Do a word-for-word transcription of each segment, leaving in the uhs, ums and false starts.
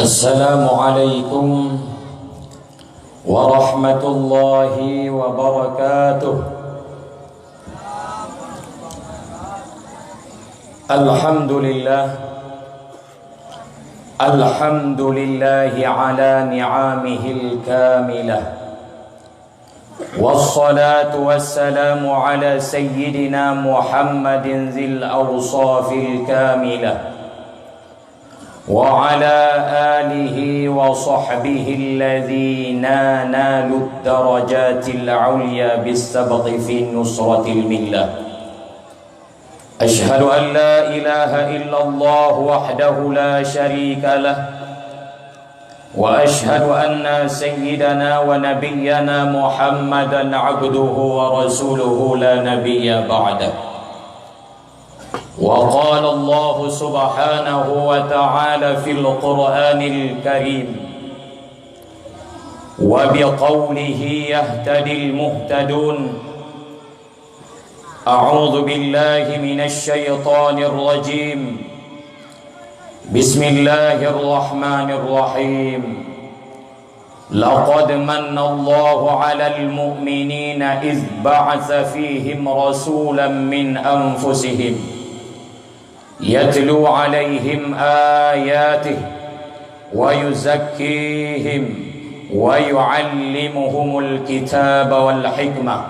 Assalamualaikum warahmatullahi wabarakatuh. Alhamdulillah. Alhamdulillahi ala ni'amihil kamilah. Wassalatu wassalamu ala sayyidina Muhammadin zil awsafil kamilah. Wa ala alihi wa sahbihi alladhina nalu darajatil ulya bis sabqi fi nusratil millah. Asyhadu an la ilaha illallah wahdahu la syarika lah. Wa asyhadu anna sayyidana wa nabiyyana Muhammadan abduhu wa rasuluhu la nabiyya ba'dah. Wa qala Allahu subhanahu wa ta'ala fil Qur'anil Karim, wa biqaulihi yahtadil muhtadun. A'udzu billahi minasy syaithanir rajim. Bismillahirrahmanirrahim. Laqad manna Allahu 'alal mu'minina idz ba'atsa fihim rasulan min anfusihim yatlu 'alaihim ayatihi wa yuzakkihim wa yu'allimuhumul kitaba wal hikmah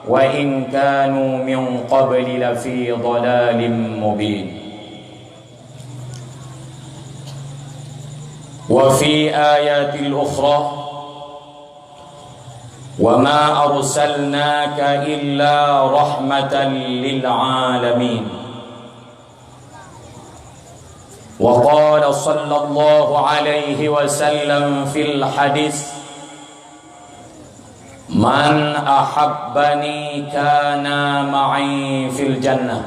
wa in kanu min qabli lafi dhalalin mubin. Wa fi ayatil ukhra, wa ma arsalnaka illa rahmatan lil alamin. Wa qala sallallahu alaihi wasallam fil hadis, "Man ahabbani kana ma'i fil jannah."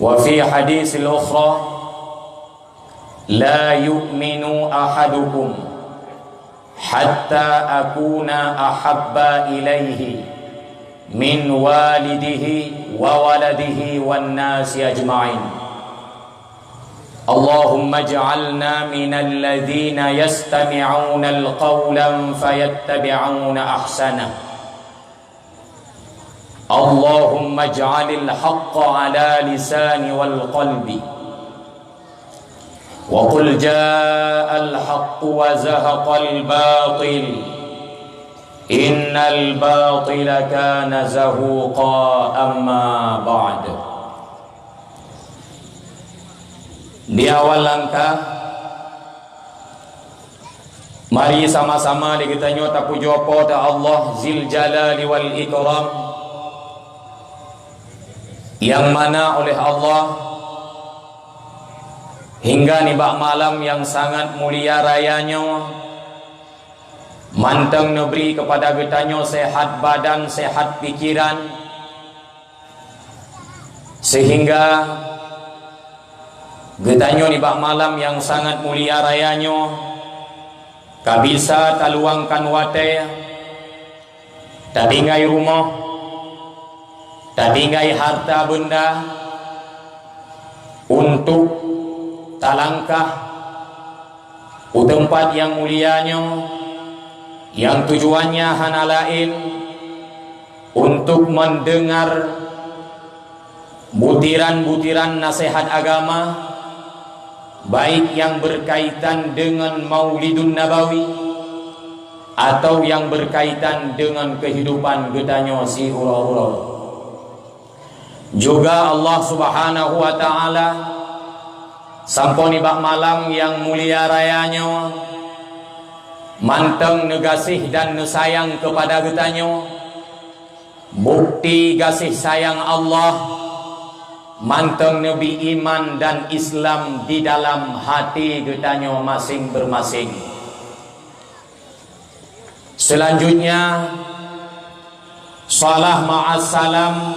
Wa fi hadisil ukhra, "La yu'minu ahadukum hatta akuna ahabba ilaihi min walidihi wa waladihi wan nasi ajma'in." Allahumma ij'alna minal ladzina yastami'unal qawla fayattabi'una ahsanah. Allahumma ij'alil haqqa ala lisani wal qalbi. Wa qul ja'al haqqu wa zahaqal batil. Innal batila kana zahuqa, amma ba'd. Di awal langkah, mari sama-sama lé geutanyoe tapujoe Po teu Allah Zil Jalali wal Ikram, nyang mana oleh Allah hingga nibak malam nyang sangat mulia raya nyoe, mantong neubri keupada geutanyoe sehat badan, sehat pikiran, sehingga geutanyoe nibak malam nyang sangat mulia raya nyoe ka bisa taluangkan watée, tatinggai rumoh, tatinggai harta beunda, untuk talangkah u teumpat nyang mulia nyoe, nyang tujuannya hana laén untuk mendengar butiran-butiran nasihat agama, baik yang berkaitan dengan Maulidun Nabawi atau yang berkaitan dengan kehidupan geutanyoe siuroe-uroe. Juga Allah Subhanahu wa Ta'ala, sampoe nibak malam nyang mulia raya nyoe, mantong neugaséh dan neusayang keupada geutanyoe. Bukti gaséh sayang Allah, mantong neubi iman dan Islam di dalam hati geutanyoe maséng-maséng. Selanjutnya, salam ma'as salam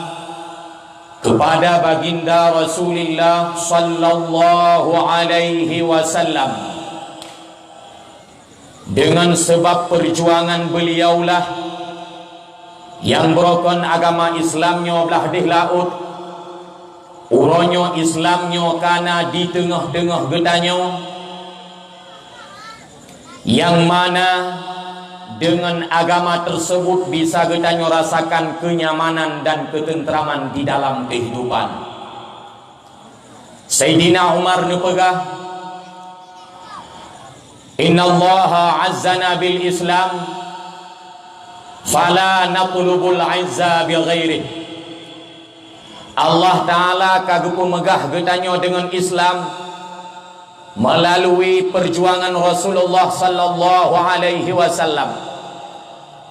kepada Baginda Rasulullah sallallahu alaihi wasallam. Dengan sebab perjuangan beliaulah nyang beurokon agama Islam nyoe blah deh laôt, Uroe nyoe Islam nyoe kana di teungoh-teungoh geutanyoe, nyang mana deungon agama teurseubut bisa geutanyoe rasakan keunyamanan dan keuteuntraman di dalam keuhidupan. Saidina Umar neupeugah, "Innallaha azzana bil Islam, fala natlubul izza bi ghairih." Allah Ta'ala ka geupeumeugah geutanyoe deungon Islam meulalu peujuangan Rasulullah sallallahu alaihi wasallam,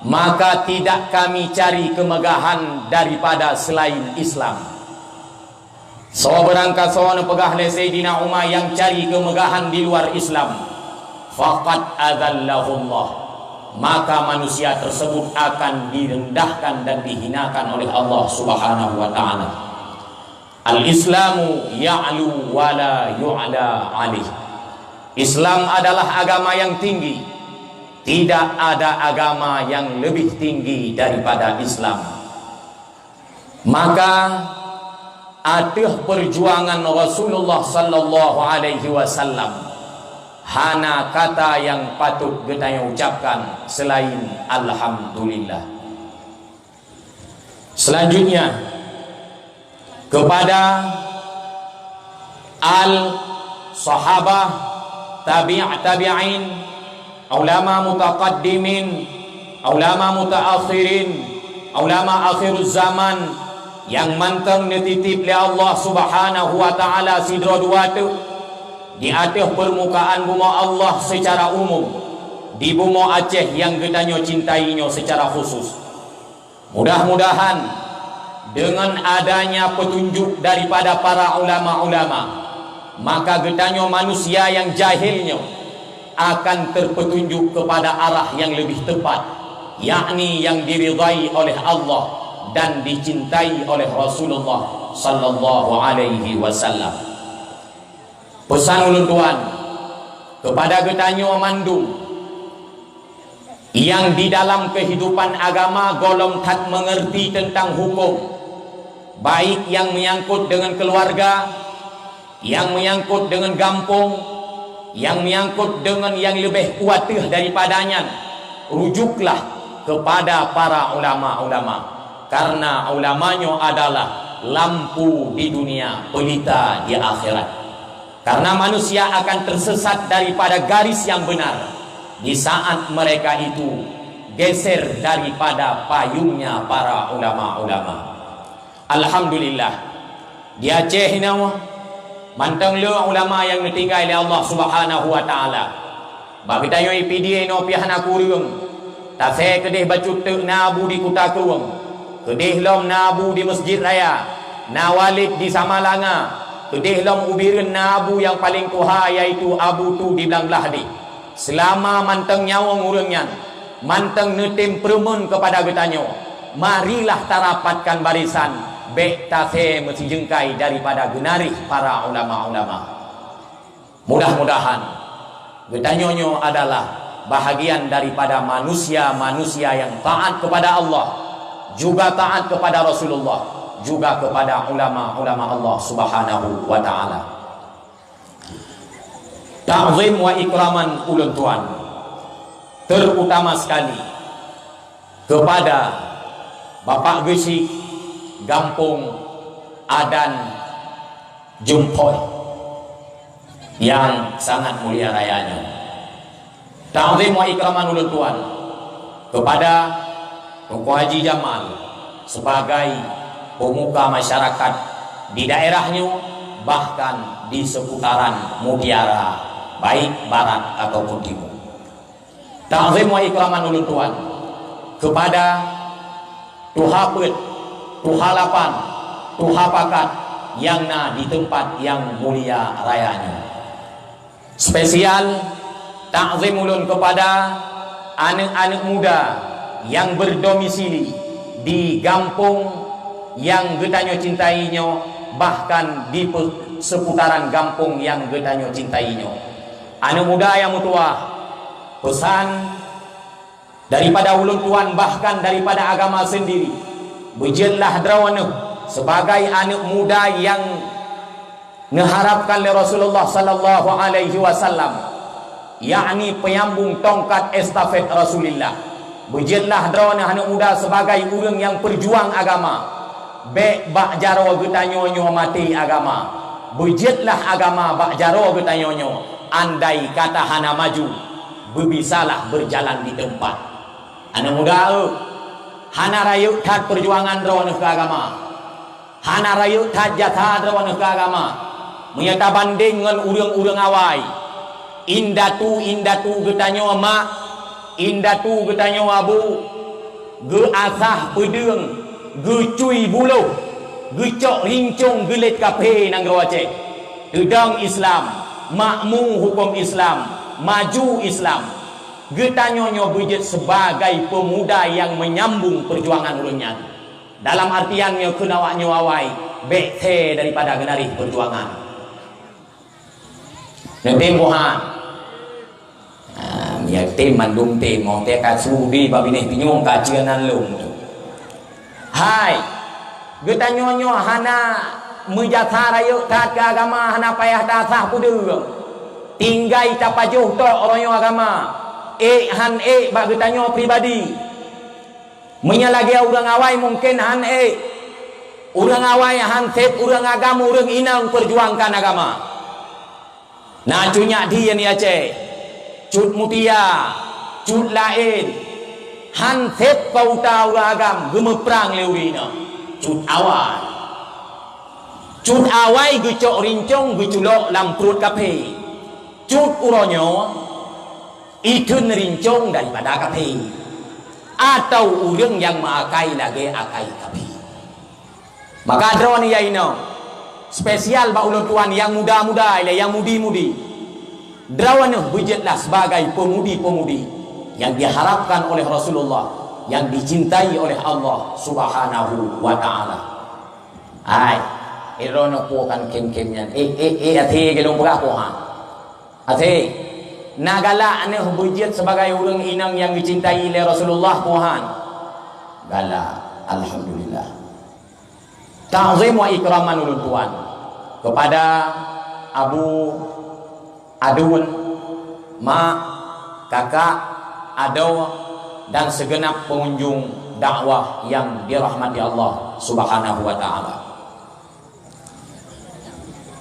maka tidak kami cari kemegahan daripada selain Islam. Soe beurangkasoe neupeugah lé Saidina Umar nyang cari kemegahan di luar Islam, faqad adzallahullah, maka manusia tersebut akan direndahkan dan dihinakan oleh Allah Subhanahu wa Ta'ala. Al-Islamu ya'lu wa la yu'la alaih. Islam adalah agama yang tinggi, tidak ada agama yang lebih tinggi daripada Islam. Maka ateueh peujuangan Rasulullah sallallahu alaihi wasallam hana kata nyang patut geutanyoe ucapkan selain alhamdulillah. Selanjutnya, kepada al-sahabah, tabi' tabi'in, ulama mutaqaddimin, ulama mutaakhirin, ulama akhiruz zaman nyang mantong neutitip lé Allah Subhanahu wa Ta'ala sidroe dua teuk di ateueh peurmukaan bumoe Allah seucara umum, di bumoe Aceh nyang geutanyoe cintai nyoe seucara khusus. Mudah-mudahan deungon adanya peutunjuk daripada para ulama-ulama, maka geutanyoe manusia nyang jahil nyoe akan teupeutunjuk keupada arah nyang leubeh teupat, yakni nyang diridhai oleh Allah dan dicintai oleh Rasulullah sallallahu alaihi wasallam. Peusan ulôn tuan keupada geutanyoe mandum nyang di dalam keuhidupan agama gohlom that meungeurti teuntang huköm, baik nyang meunyangkot deungon keuluwarga, nyang meunyangkot deungon gampông, nyang meunyangkot deungon nyang leubeh ku ateueh daripada nyan, rujuklah keupada para ulama-ulama, kareuna ulama nyoe adalah lampu di dunia, peulita di akhirat. Karena manusia akan tersesat daripada garis yang benar di saat mereka itu geser daripada payungnya para ulama-ulama. Alhamdulillah, di Aceh inoe mantong le ulama nyang neutinggai lé Allah Subhanahu wa Ta'ala. Bak geutanyoe i Pidie nyoe pih hana kureueng. Tasé keudeh bacut teuk na Abu di Kuta Krueng, keudeh lom na Abu di Masjid Raya, na Walid di Samalanga, keudeh lom u Bireuen na Abu nyang paleng tuha, yaitu Abu Tu di Blang Blah deh. Seulama mantong nyawöng ureuëng nyan, mantong neutem peureumeun keupada geutanyoe, marilah tarapatkan barisan, bék tasé meusijeungkai daripada geunaréh para ulama-ulama. Mudah-mudahan geutanyoe nyoe adalah bahagian daripada manusia-manusia nyang taat keupada Allah, juga taat keupada Rasulullah, juga keupada ulama-ulama Allah Subhanahu wa Ta'ala. Ta'zim wa ikraman ulôn tuan, terutama sekali kepada Bapak Geuchik Gampông Adan Jumphôi nyang sangat mulia raya nyoe. Ta'zim wa ikraman ulôn tuan kepada Teungku Haji Jamal sebagai pemuka masyarakat di daerah nyoe, bahkan di seputaran Mutiara, baik barat ataupun timur. Ta'zim wa ikraman ulôn tuan kepada tuha peuet, tuha lapan, tuha pakat nyang na di teumpat nyang mulia raya nyoe. Spesial ta'zim ulôn kepada aneuëk-aneuëk muda nyang berdomisili di gampông nyang geutanyoe cintai nyoe, bahkan di pe-, seputaran gampông nyang geutanyoe cintai nyoe. Aneuëk muda nyang meutuwah, peusan daripada ulôn tuan, bahkan daripada agama sendiri, beujeuetlah droeneuh Sebagai aneuk muda nyang neuharapkan lé Rasulullah sallallahu alaihi wasallam, yakni penyambung tongkat estafet Rasulillah. Beujeuetlah droeneuh aneuk muda sebagai ureuëng nyang peujuang agama. Bék bak jaroe geutanyoe nyoe maté agama. Beujeuetlah agama bak jaroe geutanyoe nyoe. Andai kata hana maju, beubisalah berjalan di tempat. Aneuk muda, eu, hana rayeuk that peujuangan droeneuh keu agama. Hana rayeuk that jasa droeneuh keu agama. Meunyoe tabandeng ngon ureuëng-ureuëng awai, indatu-indatu geutanyoe mak, indatu geutanyoe abu, geuasah peudeueng, geucui buloh, geucok rincong geulet kaphé nanggroe Aceh. Teudong Islam, makmu huköm Islam, maju Islam. Geutanyoe nyoe beujeuet sebagai peumuda nyang meunyambong peujuangan ureuëng nyan. Dalam artian nyoe kheun awak nyoe awai, bék thee daripada geunaréh peujuangan. Neutem bohan. Ah, ya tem mandum tem, mau teka sudi babinéh pinyueng ka cia nan lom tu. Hai, geutanyoe nyoe hana meujasa rayeuk that keu agama, hana payah tasah peudeueng. Tinggai tapajoh tok uroe nyoe agama. Ék han ék bak geutanyoe pribadi. Meunyoe lagée ureuëng awai mungken han ék. Ureuëng awai han sép ureuëng agam ureuëng inong peujuangkan agama. Na cut nyak di Aceh, cut mutia, cut laén, han sép kota ureuëng agam geumeuprang lé ureuëng inong. Cut awai. Cut awai geucok rincong geuculok lam pruet kaphé. Cut uroe nyoe, ikheun rincong daripada kaphé, atau ureuëng nyang meuakai lagée akai kaphé. Maka droeneuh ya inong, spesial bak ulôn tuan nyang muda-muda ilée nyang mudi-mudi. Droeneuh beujeuetlah sebagai peumudi-peumudi nyang diharapkan oleh Rasulullah, nyang dicintai oleh Allah Subhanahu wa Ta'ala. Hai, droeneuh po kan kem-kem nyan. Eh, eh, eh, até gelong peugah po ha. Até, na galak neuh beujeuet sebagai ureuëng inong nyang geucintai lé Rasulullah Tuhan? Galak, alhamdulillah. Ta'zim wa ikraman ulôn tuan kepada Abu Adun, Mak, Kakak, Adoe, dan segenap pengunjung dakwah yang dirahmati Allah Subhanahu wa Ta'ala.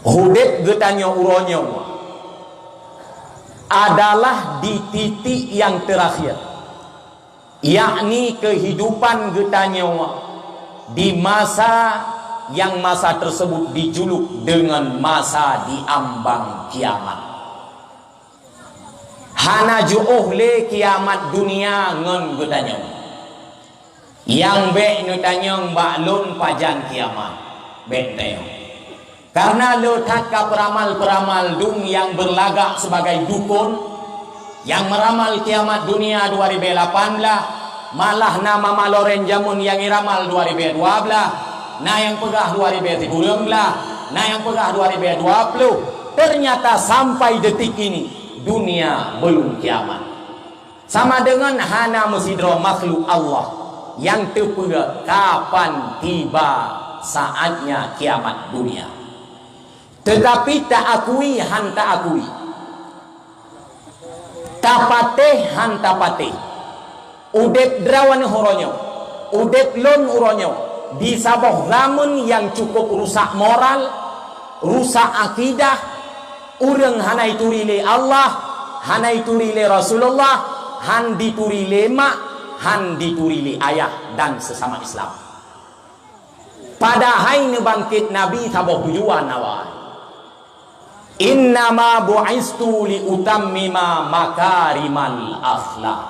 Udeb geutanyoe uroe nyoe adalah di titik nyang teurakhir, yakni keuhidupan geutanyoe di masa nyang masa teusebut dijuluk deungon masa di ambang kiamat. Hana jiôh lé kiamat dunia ngon geutanyoe. Nyang bék neutanyong bak lôn pajan kiamat. Bék neutanyong. Kareuna le that ka peuramal-peuramal dum nyang beulagak sibagai dukon, nyang meuramal kiamat dunia dua ribée lapan blaih, malah na Mama Loren jameun nyang iramal dua ribée dua blaih, na nyang peugah dua ribée sikureueng blaih, na nyang peugah dua ribée dua ploh. Teunyata sampai detik ini, dunia beulom kiamat. Sama deungon hana meusidroe makhluk Allah nyang teupeue kapan tiba saatnya kiamat dunia. Teutapi taakui han taakui, tapatéh han tapatéh, udeb droeneuh uroe nyoe, udeb lôn uroe nyoe, di saboh zameun nyang cukup rusak moral, rusak akidah, ureuëng hana ituri lé Allah, hana ituri lé Rasulullah, han dituri lé mak, han dituri lé ayah dan sesama Islam. Padahai neubangkét Nabi saboh tujuan awai. "Innama bu'istu li utammima makarimal akhlak."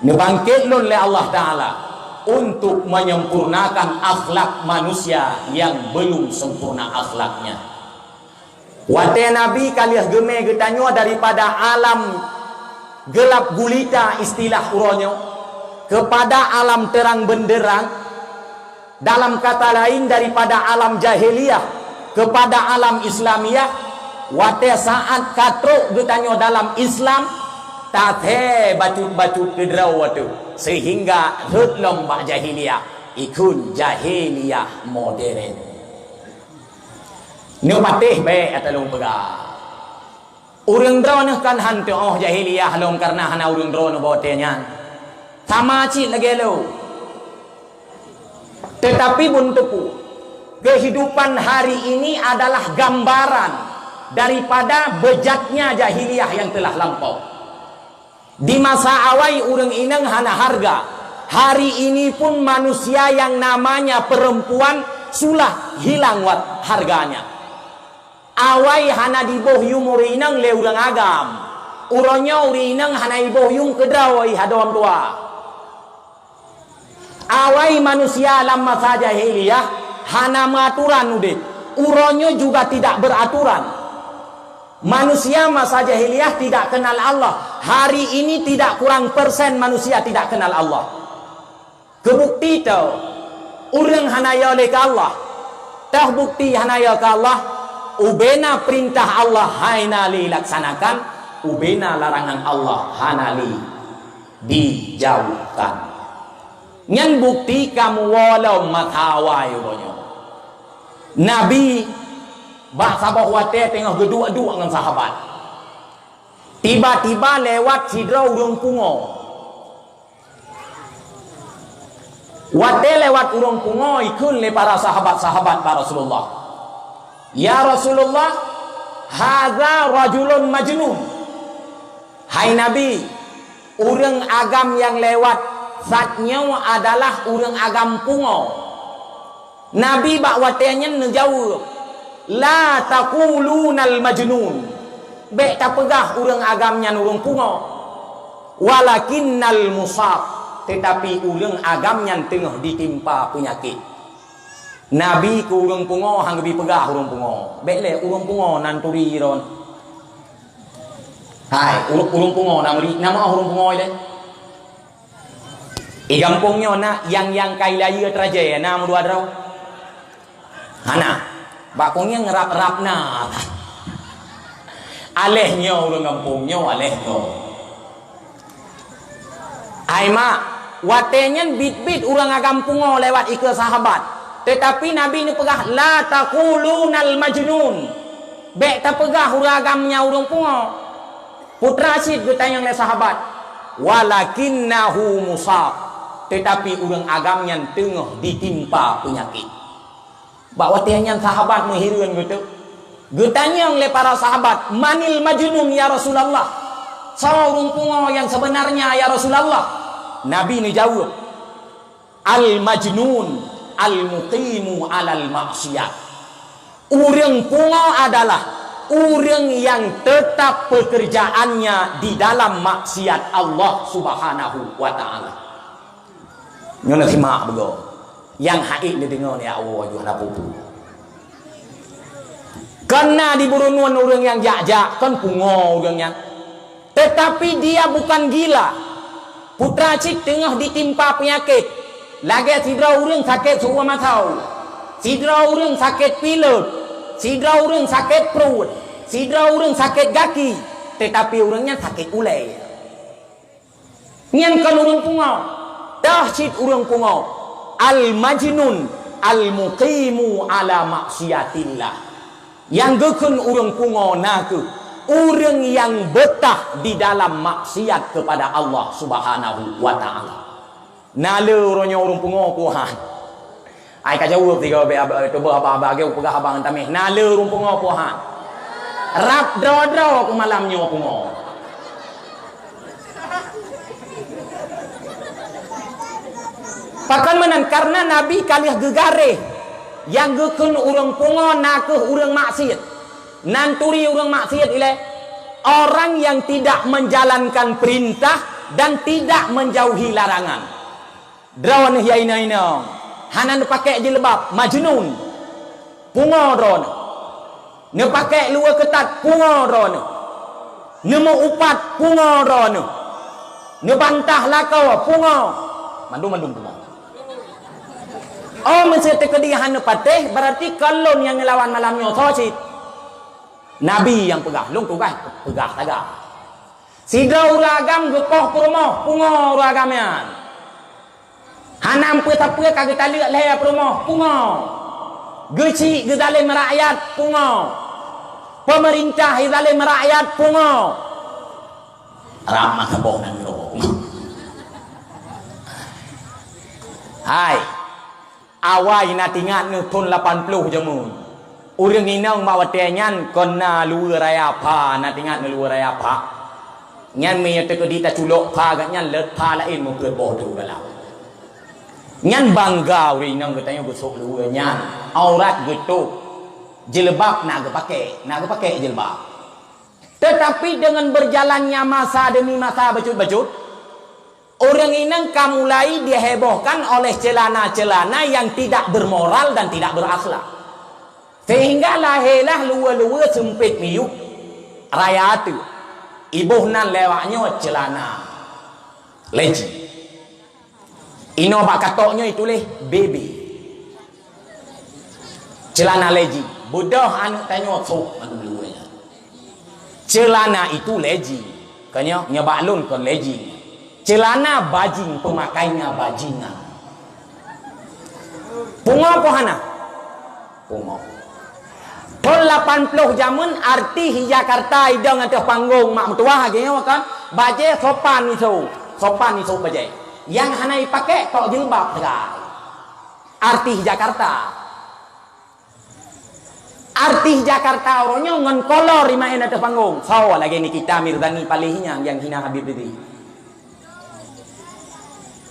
Neubangkét lôn lé Allah Ta'ala untuk menyempurnakan akhlak manusia yang belum sempurna akhlaknya. Watée Nabi ka lheueh geumé geutanyoe daripada alam gelap gulita istilah uroe nyoe, kepada alam terang benderang, dalam kata lain daripada alam jahiliyah kepada alam Islamiyah, watée saat ka trok geutanyoe dalam Islam, tathée bacut-bacut keudroe teuh, sehingga rhot lom bak jahiliyah. Ikheun jahiliyah modern. Neupatéh bék ata lôn peugah. Ureuëng droeneuh kan han teuôh jahiliyah lom kareuna hana ureuëng droeneuh bak watée nyan. Sama cit lagée lôn. Teutapi beuneuteupeu, kehidupan hari ini adalah gambaran daripada bejatnya jahiliyah yang telah lampau. Di masa awai ureuëng inong hana hareuga, hari ini pun manusia yang namanya perempuan sudah hilang wat harganya. Awai hana jiboh yum ureuëng inong lé ureuëng agam. Uroe nyoe ureuëng inong hana jiboh yum keudroe hadom dua. Awai manusia lam masa jahiliyah hana meuaturan udeb. Uroe nyoe juga tidak beraturan. Manusia masa jahiliyah tidak kenal Allah. Hari ini tidak kurang persen manusia tidak kenal Allah. Keubukti teu, ureuëng hana yo lé keu Allah. Teuh bukti hana yo keu Allah, ubena peurintah Allah hana lé laksanakan, ubena larangan Allah hana lé dijauhkan. Nyan bukti kamoe woe lom masa awai uroe nyoe. Nabi bak saboh watée teungoh geuduek-duek ngon sahabat. Tiba-tiba lewat sidroe ureuëng pungo. Watée lewat ureuëng pungo, ikheun lé para sahabat-sahabat bak Rasulullah, "Ya Rasulullah, hadza rajulun majnun." Hai Nabi, ureuëng agam nyang lewat saat nyoe adalah ureuëng agam pungo. Nabi bak watée nyan neujaweueb, "La taqulunal majnun." Bék tapeugah ureuëng agam nyan ureuëng pungo. "Walakinnal musab." Teutapi ureuëng agam nyan teungoh jitimpa peunyakét. Nabi keu ureuëng pungo han geubi peugah ureuëng pungo. Bék lé ureuëng pungo nan turi ron. Hai, ureuëng, ureuëng pungo nan meri, nama ureuëng pungo ilée? I gampông nyoe na nyang, nyang kai layeue teuraja na meudua droe? Hana. Bak kong nyang rab-rab na. Aléh nyoe ureuëng gampông nyoe, aléh nyoe. Hai mak, watée nyan biet-biet ureuëng agam pungo lewat ikeue sahabat. Teutapi Nabi neupeugah, "La taqulunal majnun." Bék tapeugah ureuëng agam nyan ureuëng pungo. Putra cit geutanyong lé sahabat, "Walakinnahu musab." Teutapi ureuëng agam nyan teungoh jitimpa peunyakét. Bak watée nyan sahabat meuhireuen geuteuk. Geutanyong lé para sahabat, "Manil majnun ya Rasulullah?" Soe ureuëng pungo nyang sebenarnya ya Rasulullah? Nabi neujaweueb, "Al-majnun al-muqimu alal maksiyat." Ureuëng pungo adalah ureuëng nyang teutap peukeurjaannya di dalam maksiat Allah Subhanahu wa Ta'ala. Nyoe na simak beugöt. Nyang hait neudeungoe nyan awai jih hana peue-peue. Kon na di burunon ureuëng nyang jak-jak, kon pungo ureuëng nyan. Teutapi dia bukan gila. Putra cit teungoh jitimpa peunyakét. Lagée sidroe ureuëng sakét su'ue masoe, sidroe ureuëng sakét pilot, sidroe ureuëng sakét pruet, sidroe ureuëng sakét gaki, teutapi ureuëng nyan sakét ulée. Nyan kon ureuëng pungo. Toh cit ureuëng pungo. Al-majnun al-muqimu ala maksiatillah. Nyang geukheun ureuëng pungo na kheueh ureuëng nyang beutah di dalam maksiat kepada Allah Subhanahu wa Ta'ala. Na le uroe nyoe ureuëng pungo puhan. Ai ka jaweueb tiga be, tuboh haba-haba ge peugah haba ngon tameh. Na le ureuëng pungo puhan. Rab droe-droe keu malam nyoe pungo. Pakon meunan, kareuna Nabi ka lheueh geugaréh nyang geukheun ureuëng pungo na kheueh ureuëng maksiat. Nan turi ureuëng maksiat ilée, orang yang tidak menjalankan perintah dan tidak menjauhi larangan. Droeneuh ya inong-inong, hana neupaké jilbab, majnun. Pungo droeneuh. Neupaké luweue keutat, pungo droeneuh. Neumeuupat, pungo droeneuh. Neubantah lakoe, pungo. Mandum-mandum pungo. Oh, meuseuti keudeh hana patéh, berarti kalon nyang neulawan malam nyoe soe cit? Nabi nyang peugah, lôn tugaih peugah sagai. Sidroe ureuëng agam geupoh peurumoh, pungo ureuëng agam nyan. Hana peue-sapeue ka geutaleuek lhèe peurumoh, pungo. Geuchik geuzalem rakyat, pungo. Pemerintah geuzalem rakyat, pungo. Ramah saboh nanggroe. Hai, awai na teuingat neuh thon lapan ploh jameun. Ureueng inong bak watèe nyan kon na luweue raya pha, na teuingat neuh luweue raya pha. Nyan meunyoe teukeudi taculok pha geuh nyan, leuet pha laén meupeuet boh teuh dalam. Nyan bangga ureueng inong geutanyoe geusok luweue nyan, aurat geutôp, jilbab na geupaké, na geupaké jilbab. Tetapi dengan berjalannya masa demi masa bacut-bacut, ureueng inong ka mulai dihebohkan oleh celana-celana yang tidak bermoral dan tidak berakhlak. Sehingga lahirlah luweue-luweue seumpét miyueb raya ateueh. Iboh nan lé awak nyoe celana legging. Inoe bak katok nyoe ituléh B B. Celana legging. Beudôh aneuk tanyoe sôk adu luweue nyan. Celana itu legging. Ka nyoe, nyoe bak lôn kon legging. Celana bajing, pemakainya bajingan. Pungo po hana? Pungo. Thon lapan ploh jameun artis Jakarta idong ateueh panggong mak meutuwah lagèe nyoe kan. Bajèe sopan isu. Sopan isu bajèe. Nyang hana ipaké tok jilbab sagai. Artis Jakarta. Artis Jakarta uroe nyoe ngon kolor imaén ateueh panggong. Soe lagèe Nikita Mirzani paléh nyan nyang hina Habib Rizik.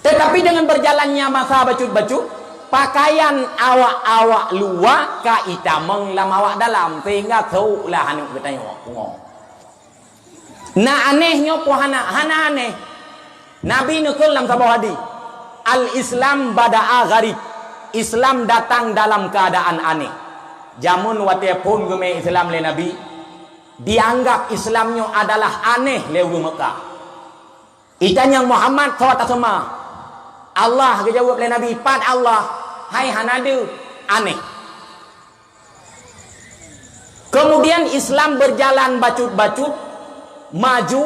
Tetapi dengan berjalannya masa bacut-bacut, pakaian awak-awak luwa ka itamong lam awak dalam, sehingga sôk lah aneuk geutanyoe pungo. Na aneh nyoe po hana? Hana aneh. Nabi neukheun lam saboh hadis, "Al-Islam bada'a gharib." Islam datang dalam keadaan aneh. Jameun watèe phon geumè Islam lé Nabi, dianggap Islam nyoe adalah aneh lé ureueng Meukah. Itanyong, "Muhammad, soe taseumah?" "Allah," geujaweueb lé Nabi. "Pat Allah?" "Hai hana deuh." Aneh. Kemudian Islam berjalan bacut-bacut, maju,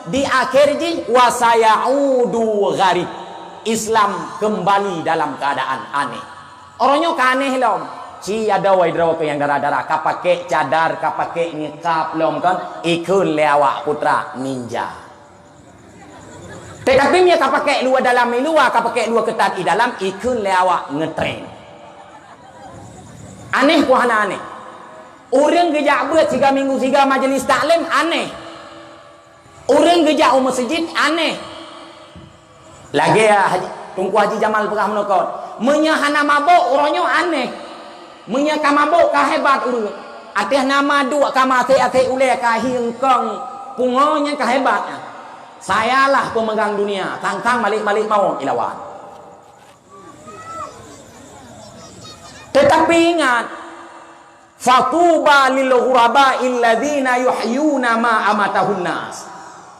di akhir jih, "Wa sayaudu gharib." Islam kembali dalam keadaan aneh. Uroe nyoe ka aneh lom. Ci adoe droe keuh nyang dara-dara, ka paké cadar, ka paké nikab lom kan, ikheun lé awak putra ninja. Tetapi meunyoe ka paké luwa dalam i luwa, ka paké luwa keutat i dalam, ikheun lé awak ngeutren. Aneh po hana aneh? Ureueng geujak beuet siga minggu siga majelis taklim, aneh. Ureueng geujak u meuseujid, aneh. Lagèe Haji, Teungku Haji Jamal peugah meunoe kon, meunyoe hana mabök, uroe nyoe aneh. Meunyoe ka mabök, ka hebat ureueng. Ateueh nama duek ka meuasèk-asèk ulèe, ka hieng kong pungo, nyan ka hebat nyan. Sayalah peumeugang dunia, sang-sang malék-malék mawöt ilawan. Tetapi ingat, "Fatuba lil ghuraba illadzina yuhyuna ma amatahun nas."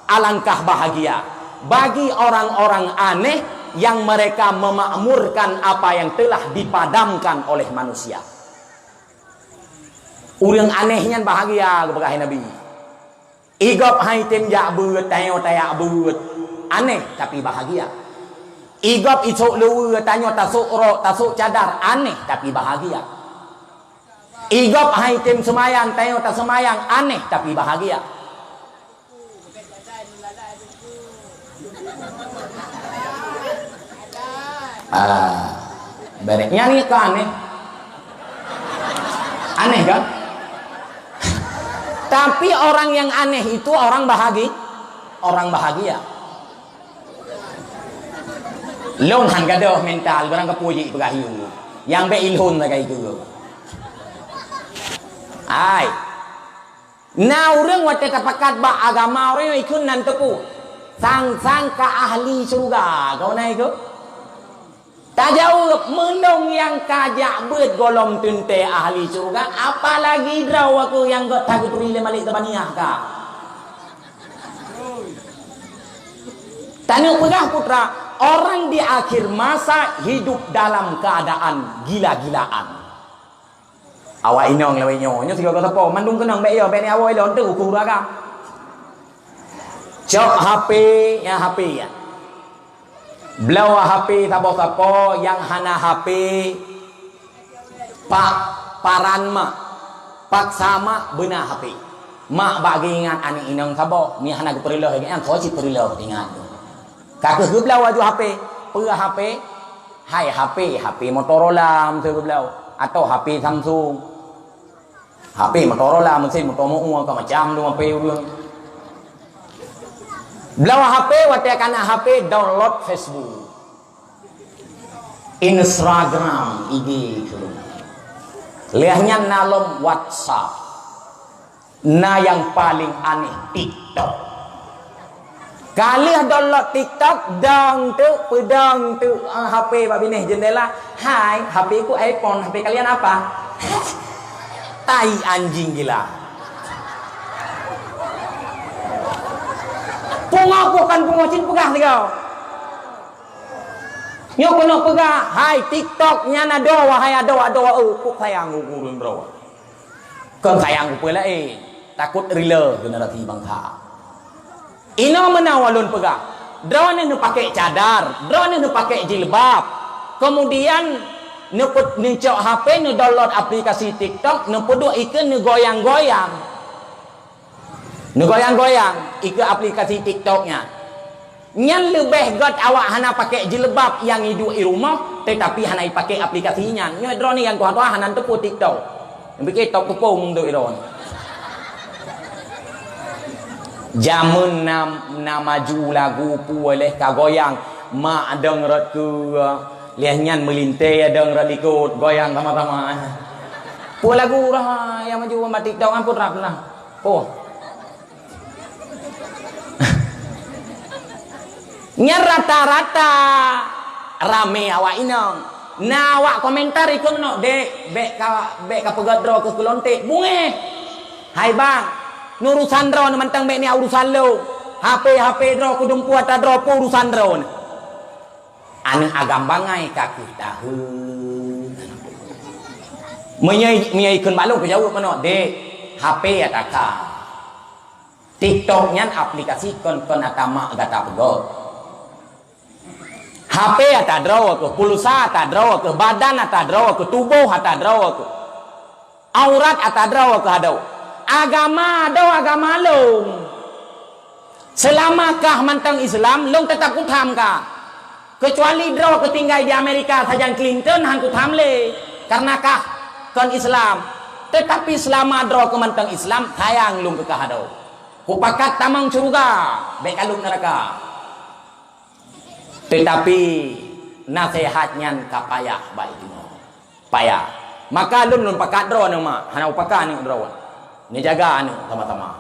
Alangkah bahagia bagi orang-orang aneh yang mereka memakmurkan apa yang telah dipadamkan oleh manusia. Ureueng aneh nyan bahagia, geupeugah Nabi. Igop hai tem jak beuet, tanyoe tajak beuet. Aneh, tapi bahagia. Igop isôk luweue, tanyoe tasôk rok, tasôk cadar. Aneh, tapi bahagia. Igop hai tem seumayang, tanyoe taseumayang. Aneh, tapi bahagia. Ah, berek. Nyan ka aneh. Aneh kan? Tapi orang yang aneh itu orang bahagi-, orang bahagia. Lôn han gadôh mental, barang kapeue jih peugah yue. Nyang bèk ilhon sagai keu. Hai. Na ureueng watèe tapakat bak agama, ureueng nyoe ikheun nan teupeu. Sang-sang ka ahli syeuruga, kawan ai keu? Tajaweueb, meunong nyang ka jak beuet gohlom teuntèe ahli syeuruga, apalagi droe keu nyang göt tageuturi lé Malik Zabaniah ka. Taneuk peugah putra, orang di akhir masa hidup dalam keadaan gila-gilaan. Awak inong lawét nyoe, nyoe sigoe sapo, mandum keunong bèk yo, bèk ni awai lôn teuh uku raga. Cok H P, ya H P ya. Bloe H P saboh sapo nyang hana H P, pak paran mak, paksa mak beuna H P. Mak bak geuingat aneuk inong saboh, mi hana geupeureuloh, ingat nyan kho cit peureuloh ingat. Ka keuh geubloe laju H P, peue H P? Hai H P, H P Motorola meuseu geubloe, atau H P Samsung. H P Motorola meuseu moto meu ka macam tu H P ureueng. Bloe H P watée kana H P download Facebook, Instagram, I G tu. Lheueh nyan na lom WhatsApp. Na nyang paleng aneh TikTok. Ka lheueh download TikTok, dong teuk, peudong teuk, ah, H P bak binéh jeundela. "Hai, H P ku iPhone, H P kalian apa?" Tai anjing gila. Pungo bukan pungo cit peugah sigoe. Nyoe keuneuk peugah, "Hai TikTok nyan adoe, wahai adoe, adoe, eu, kok sayang ureueng droe." Kon sayang keu peue laén, takot rilée generasi bansa. Inoe meunan ulôn peugah, droeneuh neupakée cadar, droeneuh neupakée jilbab, keumudian neupeu-, neucok H P, neudownload aplikasi TikTok, neupeuduek ikeue neugoyang-goyang. Neugoyang-goyang ikeue aplikasi TikTok nyan. Nyan leubeh gét awak hana pakée jilbab nyang iduek i rumoh, teutapi hana ipaké aplikasi nyan. Nyoe droeneuh nyang tuha-tuha hana teupeu TikTok. Nyang pike TikTok teupeu untuk droeneuh. Jameun na, na maju lagu peue leh ka goyang, mak dong rot keue, lheueh nyan meulintée dong rot likot, goyang sama-sama. Peue lagu dah nyang maju bak TikTok, ampôn rab lah. Oh. Nyan rata-rata ramé awak inong. Na awak komentar ikot nyoe, "Dek, bék ka, bék ka peugét droe keu keulontek." Beungéh. Hai bang, urusan droeneuh mantong bék nyan urusan lôn. H P, H P droe kudumpu ata droe peue urusan droeneuh. Aneuk agam bangai ka keuh taheun. Meunyoe, meunyoe ikheun bak lôn kujaweueb meunoe, "Dek, H P ata ka. TikTok nyan aplikasi kon, kon ata mak gata peugét. H P ata droe keuh, pulsa ata droe keuh, badan ata droe keuh, tuboh ata droe keuh." Aurat ata droe keuh adoe. Agama adoe agama lôn. Seulama kah mantong Islam, lôn teutap kutham kah. Keucuali droe keuh tinggai di Amerika sajan Clinton han kutham lé. Karena kah kon Islam. Teutapi seulama droe keuh mantong Islam, sayang lôn keu kah adoe. Kupakat tamong syeuruga, bék kalon neuraka. Teutapi naseuhat nyan ka payah bak jinoe. Payah. Maka lôn, lôn pakat droeneuh mak, hana upakat aneuk droe. Neujaga aneuk sama-sama.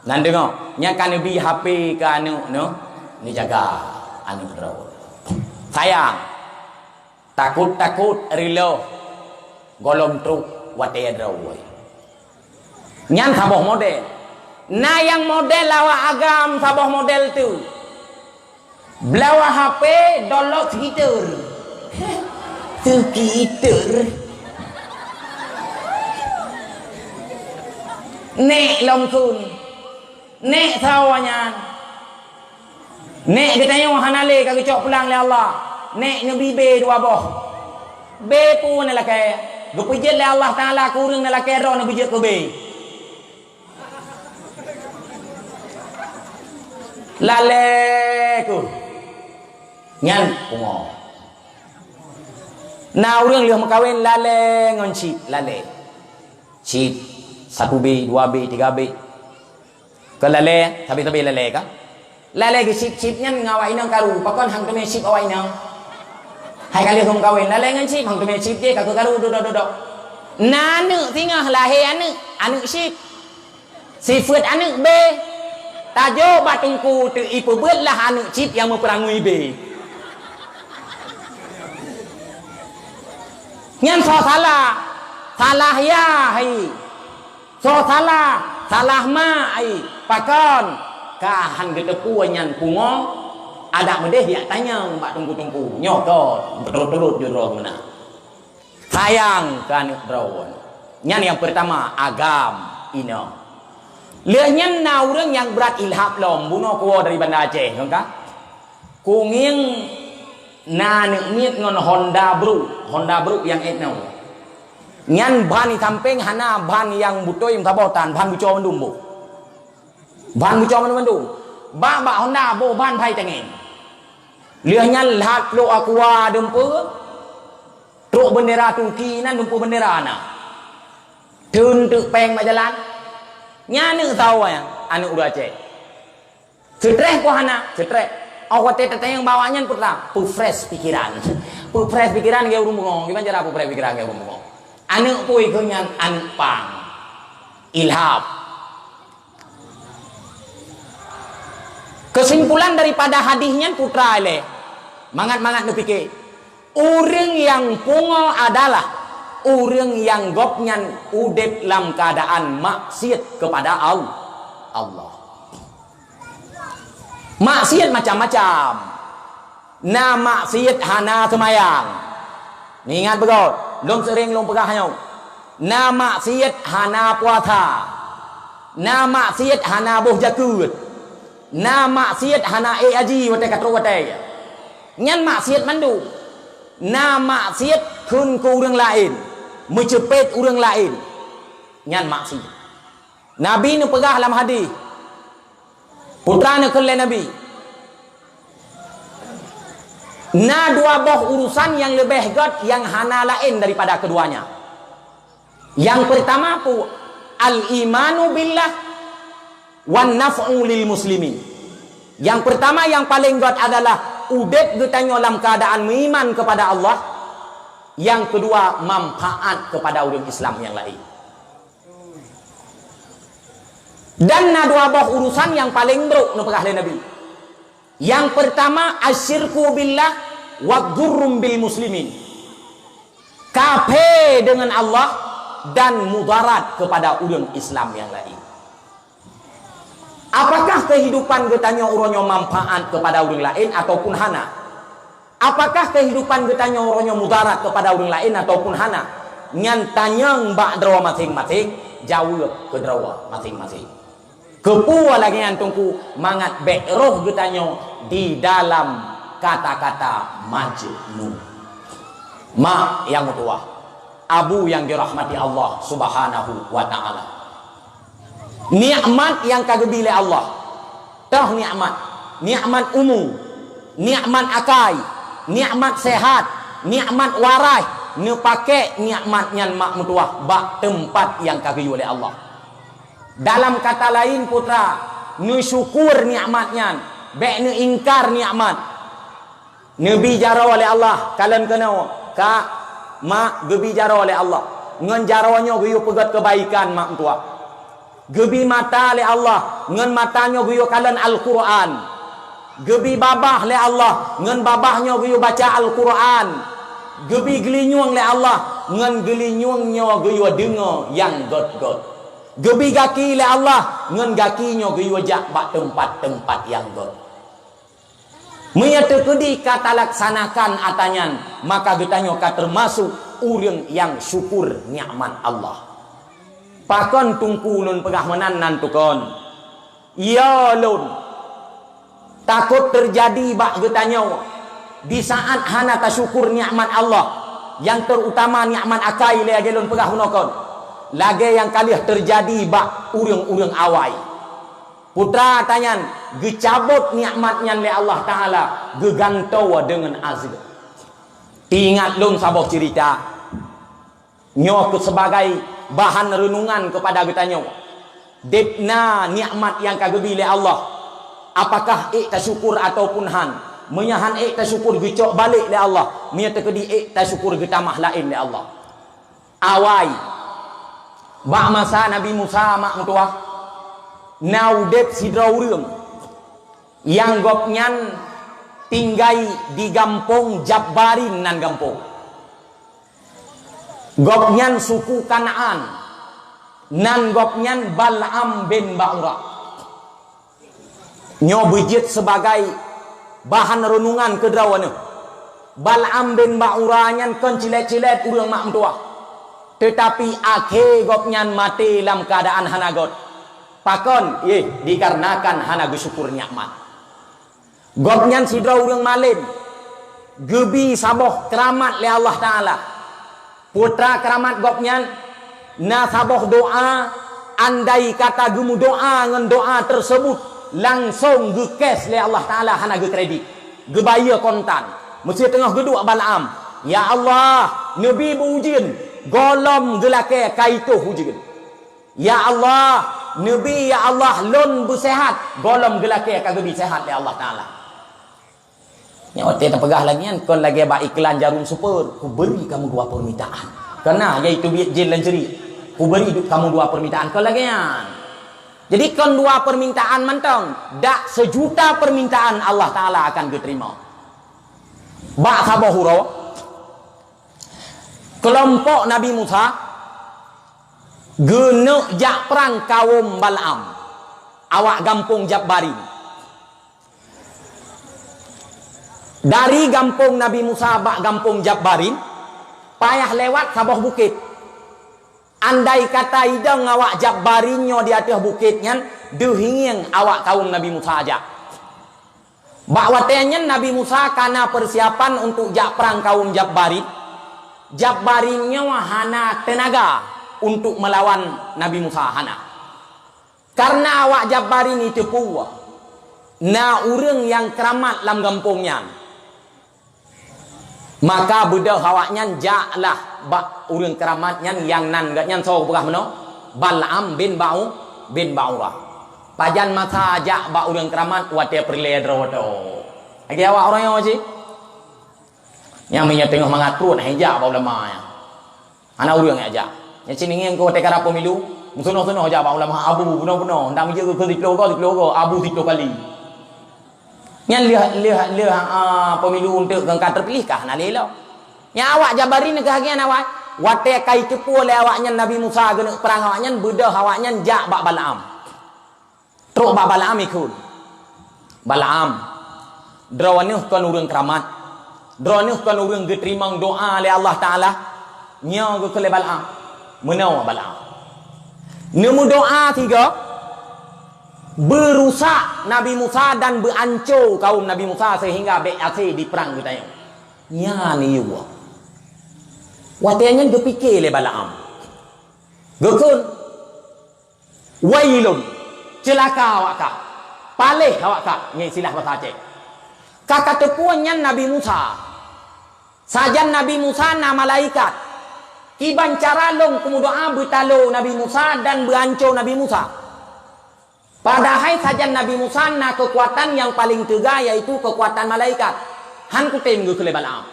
Nan deungoe, nyang ka neubi H P keu aneuk neuh, neujaga aneuk droe. Sayang, takot-takot riloh gohlom trok watée droe. Nyan saboh model. Na nyang model awak agam saboh model tu. Bloe H P download segitar. Segitar. Nék lom kheun. Nék sawa nyan. Nék geutanyoe hana lé ka geucok pulang lé Allah. Nék neubi bé dua boh. Bé peue neulakée? Geupeujeuet lé Allah Taala keu ureuëng neulakée droe neubeujeuet keu bé. Lalée keuh. Nyan pungo. Na ureuëng lheueh meukawen lalée ngon chip, lalée. Chip satu B, dua B, tiga B. Keu lalée, sabe-sabe lalée ka. Lalée geuchip-chip nyan ngon awak inong karu, pakon hang teumé chip awak inong. Hai ka lheueh meukawen, lalée ngon chip, hang teumé chip jih, ka keuh karu dudok-dudok. Na aneuk singoh lahé aneuk, aneuk chip. Sifeuet aneuk bé. Tajok bak teungku teuk ipeubeuet lah aneuk chip nyang meupeurangui bé. Nyan soe salah? Salah yah hai. Soe salah? Salah mak hai. Pakon? Ka han geuteupeue nyan pungo, adak meudeh jak tanyong bak teungku-teungku. Nyoe kon, beutôi-tôi judroe meunan. Sayang keu aneuk droe. Nyan nyang peurtama, agam inong. Lheueh nyan na ureuëng nyang brat ilhab lom, bunoe kuwoe dari Banda Aceh, ngon ka? Kungieng Na aneuk miet ngon Honda Bruk, Honda Bruk nyang inoe. Nyan ban di sampéng hana ban nyang beutôi meusaboh tan, ban buco mandum boh. Ban buco mandum-mandum. Bak, bak Honda boh ban phai tangen. Lheueh nyan lhat lok Aqua dumpeue, trok beundera Turki nan dumpeue beundera na. Teun teuk péng bak jalan. Nyan aneuk sawoe nyan, aneuk ureueng Aceh. Seutreh ku hana, seutreh. Óh watée tatanyong bak awaknyan peue teuma, peufresh pikeran. Peufresh pikeran lagée ureueng beungoh. Kiban cara peufresh pikeran lagée ureueng beungoh? Aneuk peue kheun nyan, aneuk pang. Ilham. Keusimpulan daripada hadih nyan peue teuma lé, mangat-mangat neupike. Ureueng nyang pungo adalah ureueng nyang gobnyan udeb lam keuadaan maksiet keupada Al-, Allah. Maksiet macam-macam. Na maksiet hana seumayang. Ingat beugôt, lôn seuring lôn peugah nyoe. Na maksiet hana puasa. Na maksiet hana boh jakeuet. Na maksiet hana ék haji watée ka trok watée. Nyan maksiet mandum. Na maksiet kheun keu ureueng laén, meuceupet ureueng laén. Nyan maksiet. Nabi neupeugah lam hadih, peue teuma neukheun lé Nabi, na dua boh urusan nyang leubeh gét nyang hana laén daripada keuduanya. Nyang peurtama peue? Al-imanu billah wan naf'u lil muslimin. Nyang peurtama nyang paleng gét adalah udeb geutanyoe lam keuadaan meuiman keupada Allah. Nyang keudua, manfaat keupada ureueng Islam nyang laén. Dan na dua boh urusan nyang paleng brok neupeugah lé Nabi. Nyang peurtama, asyirku billah wa ghurrum bil muslimin. Kafé deungon Allah dan mudarat keupada ureueng Islam nyang laén. Apakah keuhidupan geutanyoe uroe nyoe manfaat keupada ureueng laén ataupun hana? Apakah keuhidupan geutanyoe uroe nyoe mudarat keupada ureueng laén ataupun hana? Nyan tanyong bak droe maséng-maséng, jaweueb keu droe maséng-maséng. Keupeue lagée nyan Teungku? Mangat bék roh geutanyoe di dalam kata-kata majnun. Mak nyang meutuwah, abu nyang dirahmati Allah Subhanahu wa Ta'ala. Nikmat nyang ka geubi lé Allah. Toh nikmat, nikmat umu, nikmat akai, nikmat sehat, nikmat waréh, neupaké nikmat nyan mak meutuwah bak teumpat nyang ka geuyue lé Allah. Dalam kata laén, peue teuma, neusyukur nikmat nyan, bék neuingkar nikmat. Neubi jaroe lé Allah, kalon keunoe, kak, mak, geubi jaroe lé Allah. Ngon jaroe nyoe geuyue peugét keubaikan mak meutuwah. Geubi mata lé Allah, ngon mata nyoe geuyue kalon Al-Qur'an. Geubi babah lé Allah, ngon babah nyoe geuyue baca Al-Qur'an. Geubi geulinyueng lé Allah, ngon geulinyueng nyoe geuyue deungoe nyang gét-gét. Geubi gaki lé Allah, ngon gaki nyoe geuyue jak bak teumpat-teumpat nyang gét. Meunyoe teukeudi ka talaksanakan ata nyan, maka geutanyoe ka teumasok ureuëng nyang syukur nikmat Allah. Pakon Teungku lôn peugah meunan nan tukon? Ya lôn takot teujadi bak geutanyoe di saát hana tasyukur nikmat Allah, nyang teurutama nikmat akai lagée lôn peugah bunoe kon, lagée nyang ka lheueh teujadi bak ureuëng-ureuëng awai. Putra tanyan geucabot nikmat nyan lé Allah Taala, geugantoe deungon azeub. Ingat lôn saboh ceurita, nyoe keu sebagai bahan reunungan keupada geutanyoe. Deb na nikmat nyang ka geubi lé Allah, apakah ék tasyukur ataupun han? Meunyoe han ék tasyukur, geucok balek lé Allah. Meunyoe teukeudi ék tasyukur, geutamah laén lé Allah. Awai, bak masa Nabi Musa mak meutuwah, na udeb sidroe ureuëng nyang gobnyan tinggai di gampông Jabbarin nan gampông. Gobnyan suku Kanaan, nan gobnyan Bal'am bin Ba'ura. Nyoe beujeuet sebagai bahan reunungan keu droeneuh. Bal'am bin Ba'ura nyan kon cilet-cilet ureuëng mak meutuwah, teutapi akhé gobnyan maté lam keuadaan hana gét. Pakon? Yeh, dikarenakan hana geusyukur nikmat. Gobnyan sidroe ureuëng malém. Geubi saboh keuramat lé Allah Taala. Peue treuk keuramat gobnyan, na saboh doa, andai kata geumeudoa ngon doa tersebut, langsong geukes lé Allah Taala, hana geukredit. Geubayeue kontan. Meuseuti teungoh geuduek Balaam, "Ya Allah, neubi beu ujeuen, gohlom geulakée ka itoh ujeuen. Ya Allah, neubi, ya Allah, lôn beuseuhat, gohlom geulakée ka geubi seuhat lé Allah Taala." Nyoe watée tapeugah lagée nyan, kon lagée bak iklan jarum super, "Kuberi kamu dua permintaan." Kon na, yaitu biet jén lam ceurik, "Kuberi du-, kamu dua permintaan." Kon lagée nyan. Jadi, kon dua permintaan mantong, dak seujuta permintaan Allah Taala akan geuteurimong. Bak saboh uroe, keulompok Nabi Musa geuneuk jak prang kawom Balaam, awak gampông Jabbarin. Dari gampông Nabi Musa bak gampông Jabbarin, payah lewat saboh bukét. Andai kata idong awak Jabbarin nyoe di ateueh bukét nyan, deuh ingieng awak kawom Nabi Musa jak. Bak watée nyan Nabi Musa kana peusiapan untuk jak prang kawom Jabbarin. Jabbarin nyoe hana teunaga untuk meulawan Nabi Musa, hana. Kareuna awak Jabbarin jiteupeue na ureuëng nyang keuramat lam gampông nyan. Maka beudôh awaknyan jaklah bak ureuëng keuramat nyan nyang nan geuh nyan soe peugah meunoe, Balaam bin Ba'u-, bin Ba'urah. Pajan masa jak bak ureuëng keuramat watée peureulée droe tho. Lagée awak uroe nyoe cit. Nyang meunyoe teungoh mangat pruet hai jak bak ulama nyan. Hana ureuëng nyang jak. Nyan cit ngieng keu watée ka rab pemilu, meusunoh-sunoh jak bak ulama, abu bunoe-bunoe, ndak meujeuet keu siploh go, siploh go, abu siploh kali. Nyan lheueh, lheueh, lheueh, a, pemilu eunteuk keu ka teupiléh ka hana lé lom. Nyan awak Jabbarin ka lagée nyan awai. Watée ka jiteupeue lé awaknyan Nabi Musa geuneuk prang awaknyan, beudôh awaknyan jak bak Balaam. Trok bak Balaam ikheun, "Balaam, droeneuh kon ureuëng keuramat, droeneuh kon ureuëng geuteurimong doá lé Allah Taala." Nyoe geukheun lé Balaam, "Meunoe Balaam, neumeudoá sigoe, beurusak Nabi Musa dan beuanco kawom Nabi Musa seuhingga bék hase diprang geutanyoe." Nyan iyue. Watée nyan geupike lé Balaam. Geukheun, "Wailun, ceulaka awak kah! Paléh awak kah!" Nyan istilah basa Aceh. Ka kateupeue nyan Nabi Musa. Sajan Nabi Musa na malaikat. Kiban cara lôn kumeudoá beutalo Nabi Musa dan beuanco Nabi Musa. Padahai sajan Nabi Musa na keukuatan nyang paleng teuga, yaitu keukuatan malaikat. Han kutem geukheun lé Balaam.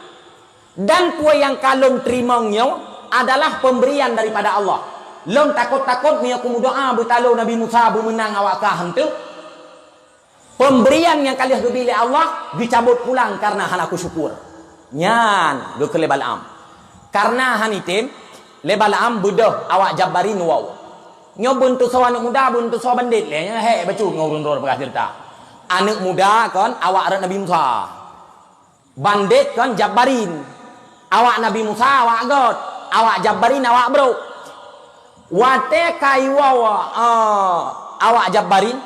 Dan peue nyang ka lôn teurimong nyoe adalah peumberian daripada Allah. Lôn takot-takot meunyoe kumeudoá beutalo Nabi Musa beumeunang awak kah heunteu. Peumberian nyang ka lheueh geubi lé Allah geucabot pulang kareuna hana kusyukur. Nyan geukheun lé Balaam. Kareuna han item, lé Balaam beudôh awak Jabbarin woe. Nyoe beuneusoe aneuëk muda, beuneusoe bandét lé, nyan hék bacut ngon ureuëng droe peugah ceurita. Aneuëk muda kon awak rot Nabi Musa. Bandét kon Jabbarin. Awak Nabi Musa awak göt, awak Jabbarin awak brok. Watée ka iwoe, eh, awak Jabbarin,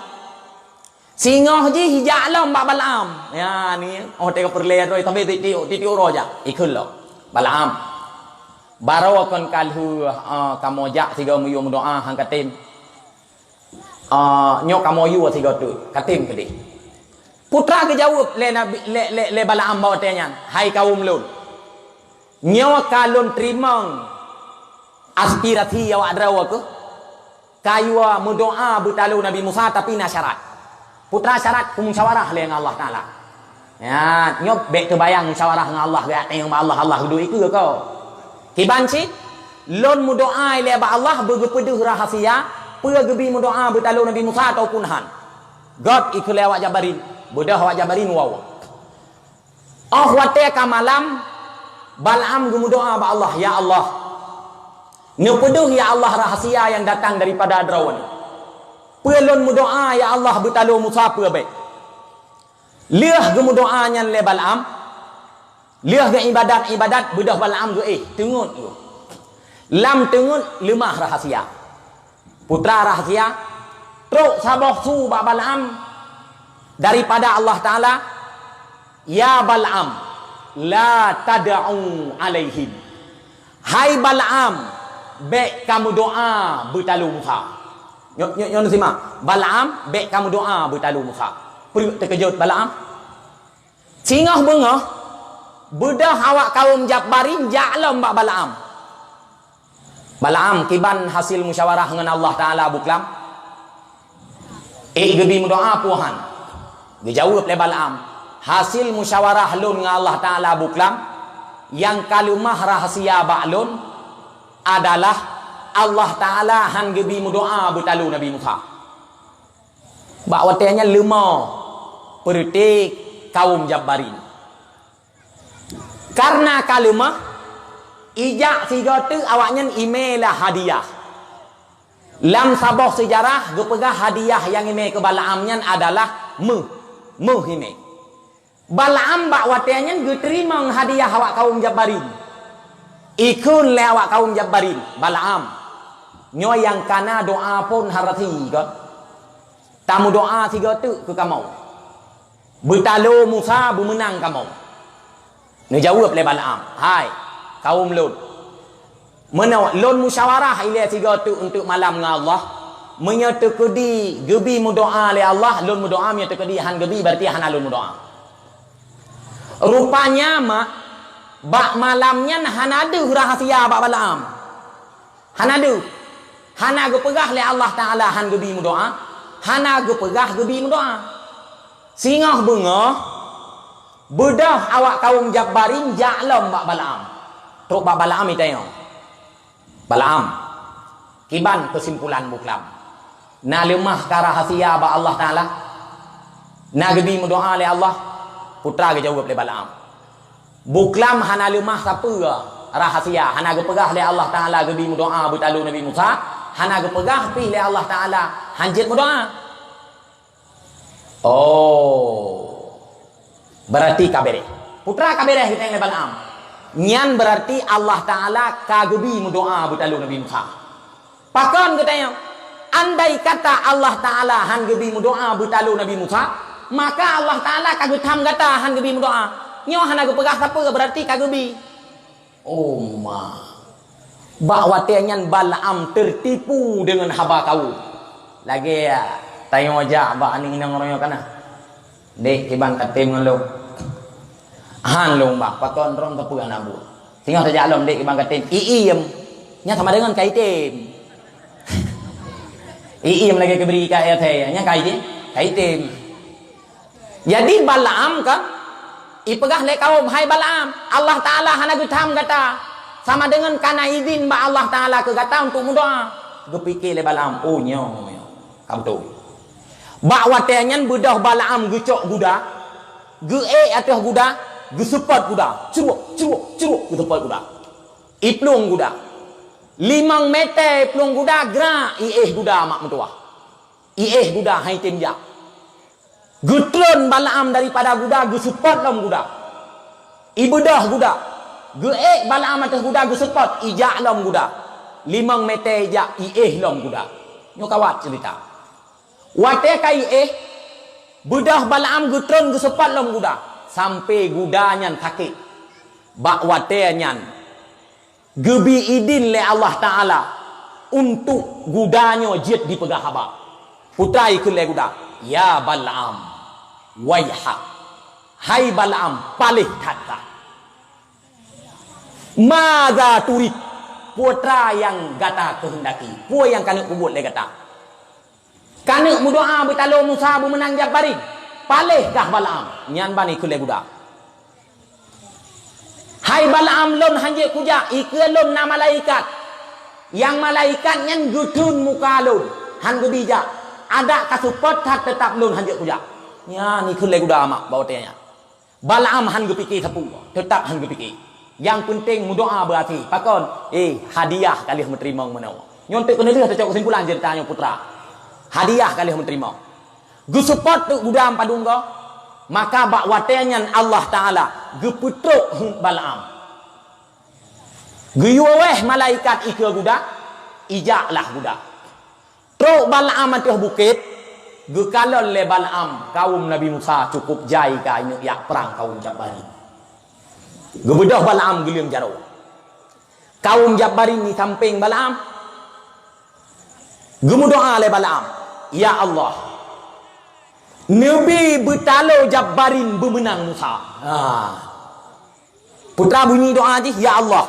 singoh jih ijak lom bak Balaam. Ya, ni, oh, teuka peureulée droe, tapi tiek-tiek, tiek-tiek uroe jak. Ikheun lom. "Balaam, baroe kon ka lheueh, eh, kamoe jak sigoe meuyue meudoá han katem. Ah, nyoe kamoe yue sigoe teuk, katem keudeh." Putra geujaweueb lé Nabi, lé, lé, lé Balaam bak watée nyan, "Hai kawom lôn, nyoe ka lôn teurimong aspirasi awak droe keuh, kayue meudoá beutalo Nabi Musa, tapi na syarat. Putra syarat kumusyawarah lé ngon Allah Taala." Ya, nyoe bék teubayang musyawarah ngon Allah, geuyak tanyong bak Allah, Allah geuduek ikeue ko. Kiban cit, lôn meudoá ilée bak Allah beugeupeudeuh rahsia, peue geubi meudoá beutalo Nabi Musa ataupun han. Göt ikheun lé awak Jabbarin, beudôh awak Jabbarin woe. Oh watée ka malam, Balaam geumeudoá bak Allah, "Ya Allah, neupeudeuh ya Allah rahsia nyang datang daripada droeneuh. Peue lôn meudoá ya Allah beutalo Musa peue bék." Lheueh geumeudoá nyan lé Balaam, lheueh geuibadat-ibadat beudôh Balaam geuéh, teungeut geuh. Lam teungeut leumah rahsia. Putra rahsia, trok saboh su bak Balaam daripada Allah Taala, "Ya Balaam, "La tad'u 'alaihim." Hai Balaam, bék kamu doa beutalo Musa. Nyoe, nyoe, nyoe simak. Balaam, bék kamu doa beutalo Musa. Peue teukeujot Balaam? Singoh beungoh, beudôh awak kawöm Jabbarin jak lom bak Balaam. "Balaam, kiban hasil musyawarah ngon Allah Taala buklam?" "Ék geubi meudoa peue han?" Geujaweueb lé Balaam, "Hasil musyawarah lôn ngon Allah Taala buklam, nyang ka leumah rahsia bak lôn adalah Allah Taala han geubi meudoa beutalo Nabi Musa." Bak watée nyan leumah peureuté kawöm Jabbarin. Kareuna ka leumah, ijak sigoe teuk awaknyan imé lah hadiah. Lam saboh seujarah geupeugah hadiah nyang imé keu Balaam nyan adalah méuh, méuh imé. Balaam bak watée nyan geuteurimong hadiah awak kawöm Jabbarin. Ikheun lé awak kawöm Jabbarin, "Balaam, nyoe nyang kana doa phon harati kon. Tameudoa sigoe teuk keu kamoe. Beutalo Musa beumeunang kamoe." Neujaweueb lé Balaam, "Hai kawöm lôn, meunoe lôn musyawarah ilée sigoe teuk untuk malam ngon Allah. Meunyoe teukeudi geubi meudoa lé Allah, lôn meudoa, meunyoe teukeudi han geubi, berarti hana lôn meudoa." Rupanya mak, bak malam nyan hana deuh rahsia bak Balaam. Hana deuh. Hana geupeugah lé Allah Taala han geubi meudoa, hana geupeugah geubi meudoa. Singoh beungoh, beudôh awak kawöm Jabbarin jak lom bak Balaam. Trok bak Balaam itanyong, "Balaam, kiban keusimpulan buklam? Na leumah ka rahsia bak Allah Taala? Na geubi meudoa lé Allah?" Putra geujaweueb lé Balaam, "Buklam hana leumah sapeue rahsia, hana geupeugah lé Allah Taala geubi meudoa beutalo Nabi Musa, hana geupeugah pih lé Allah Taala han jeuet meudoa." "Oh, berarti ka béréh." Putra ka béréh geutanyong lé Balaam. "Nyan berarti Allah Taala ka geubi meudoa beutalo Nabi Musa." "Pakon?" geutanyong. "Andai kata Allah Taala han geubi meudoa beutalo Nabi Musa, maka Allah Taala ka geutham gata han geubi meudoa. Nyoe hana geupeugah sapeue, berarti ka geubi." Oh ma. Bak watée nyan Balaam teutipu deungon haba kawöm. Lagée tanyoe jak bak aneuk inong roh nyoe kana. "Dek, kiban katem ngon lôn?" "Han lôn, Bah, pakon droe kapeugah na buet. Singoh tajak lom, Dek, kiban katem." "Iem." Nyan sama deungon ka item. Iem lagée keubri ka até, nyan ka item. Ka item. Jadi Balaam kan ipeugah lé kawöm, "Hai Balaam, Allah Taala hana geutham gata, sama deungon kana idhin bak Allah Taala keu gata untuk meudoa." Geupike lé Balaam, "Oh, nyoe, nyoe. Ka beutôi." Bak watée nyan beudôh Balaam geucok guda, geuék ateueh guda, geuseupôt guda, cruok, cruok, cruok geuseupôt guda. Iplueng guda. Limong mete iplueng guda, grak iéh guda mak meutuwah. Iéh guda hai tem jak. Geutreun Balaam daripada guda, geuseupôt lom guda. Ibeudôh guda. Geuék Balaam ateueh guda, geuseupôt, ijak lom guda. Limong mete ijak, iéh lom guda. Nyoe kawat ceurita. Watée ka iéh, beudôh Balaam geutreun geuseupôt lom guda, sampoe guda nyan sakét. Bak watée nyan, geubi idhin lé Allah Taala untuk guda nyoe jeuet jipeugah haba. Putra ikheun lé guda, "Ya Balaam, waihak! Hai Balaam, paléh that kah! Maza turid? Peue nyang gata keuheundaki? Peue nyang keuneuk peubuet lé gata? Keuneuk meudoa beutalo Musa beumeunang Jabarin? Paléh kah Balaam?" Nyan ban ikheun lé guda. "Hai Balaam, lôn hanjeuet kujak, ikeu lôn na malaikat. Nyang malaikat nyan geutreun muka lôn, han geubi jak. Adak ka seupôt that, teutab lôn hanjeuet kujak." Nyan ikheun lé guda mak bak watée nyan. Balaam han geupike sapeue, teutab han geupike. Nyang peunteng meudoa beuakhé. Pakon? Eh, hadiah ka lheueh meuteurimong meunoe. Nyoe teuk keuneulheueh teucok keusimpulan ceurita nyoe, putra. Hadiah ka lheueh meuteurimong. Geuseupôt teuk guda padum goe, maka bak watée nyan Allah Taala geupeutrok heuet Balaam. Geuyue wéh malaikat ikeu guda, ijaklah guda. Trok Balaam ateueh bukét, geukalon lé Balaam kawöm Nabi Musa cukôp jai ka ineuk jak prang kawöm Jabarin. Geubeudôh Balaam geuleum jaroe. Kaum Jabbarin di sampéng Balaam. Geumeudoá lé Balaam, "Ya Allah, neubi beutalo Jabbarin beumeunang Musa." Ha. Peue teuma bunyi doá jih, "Ya Allah,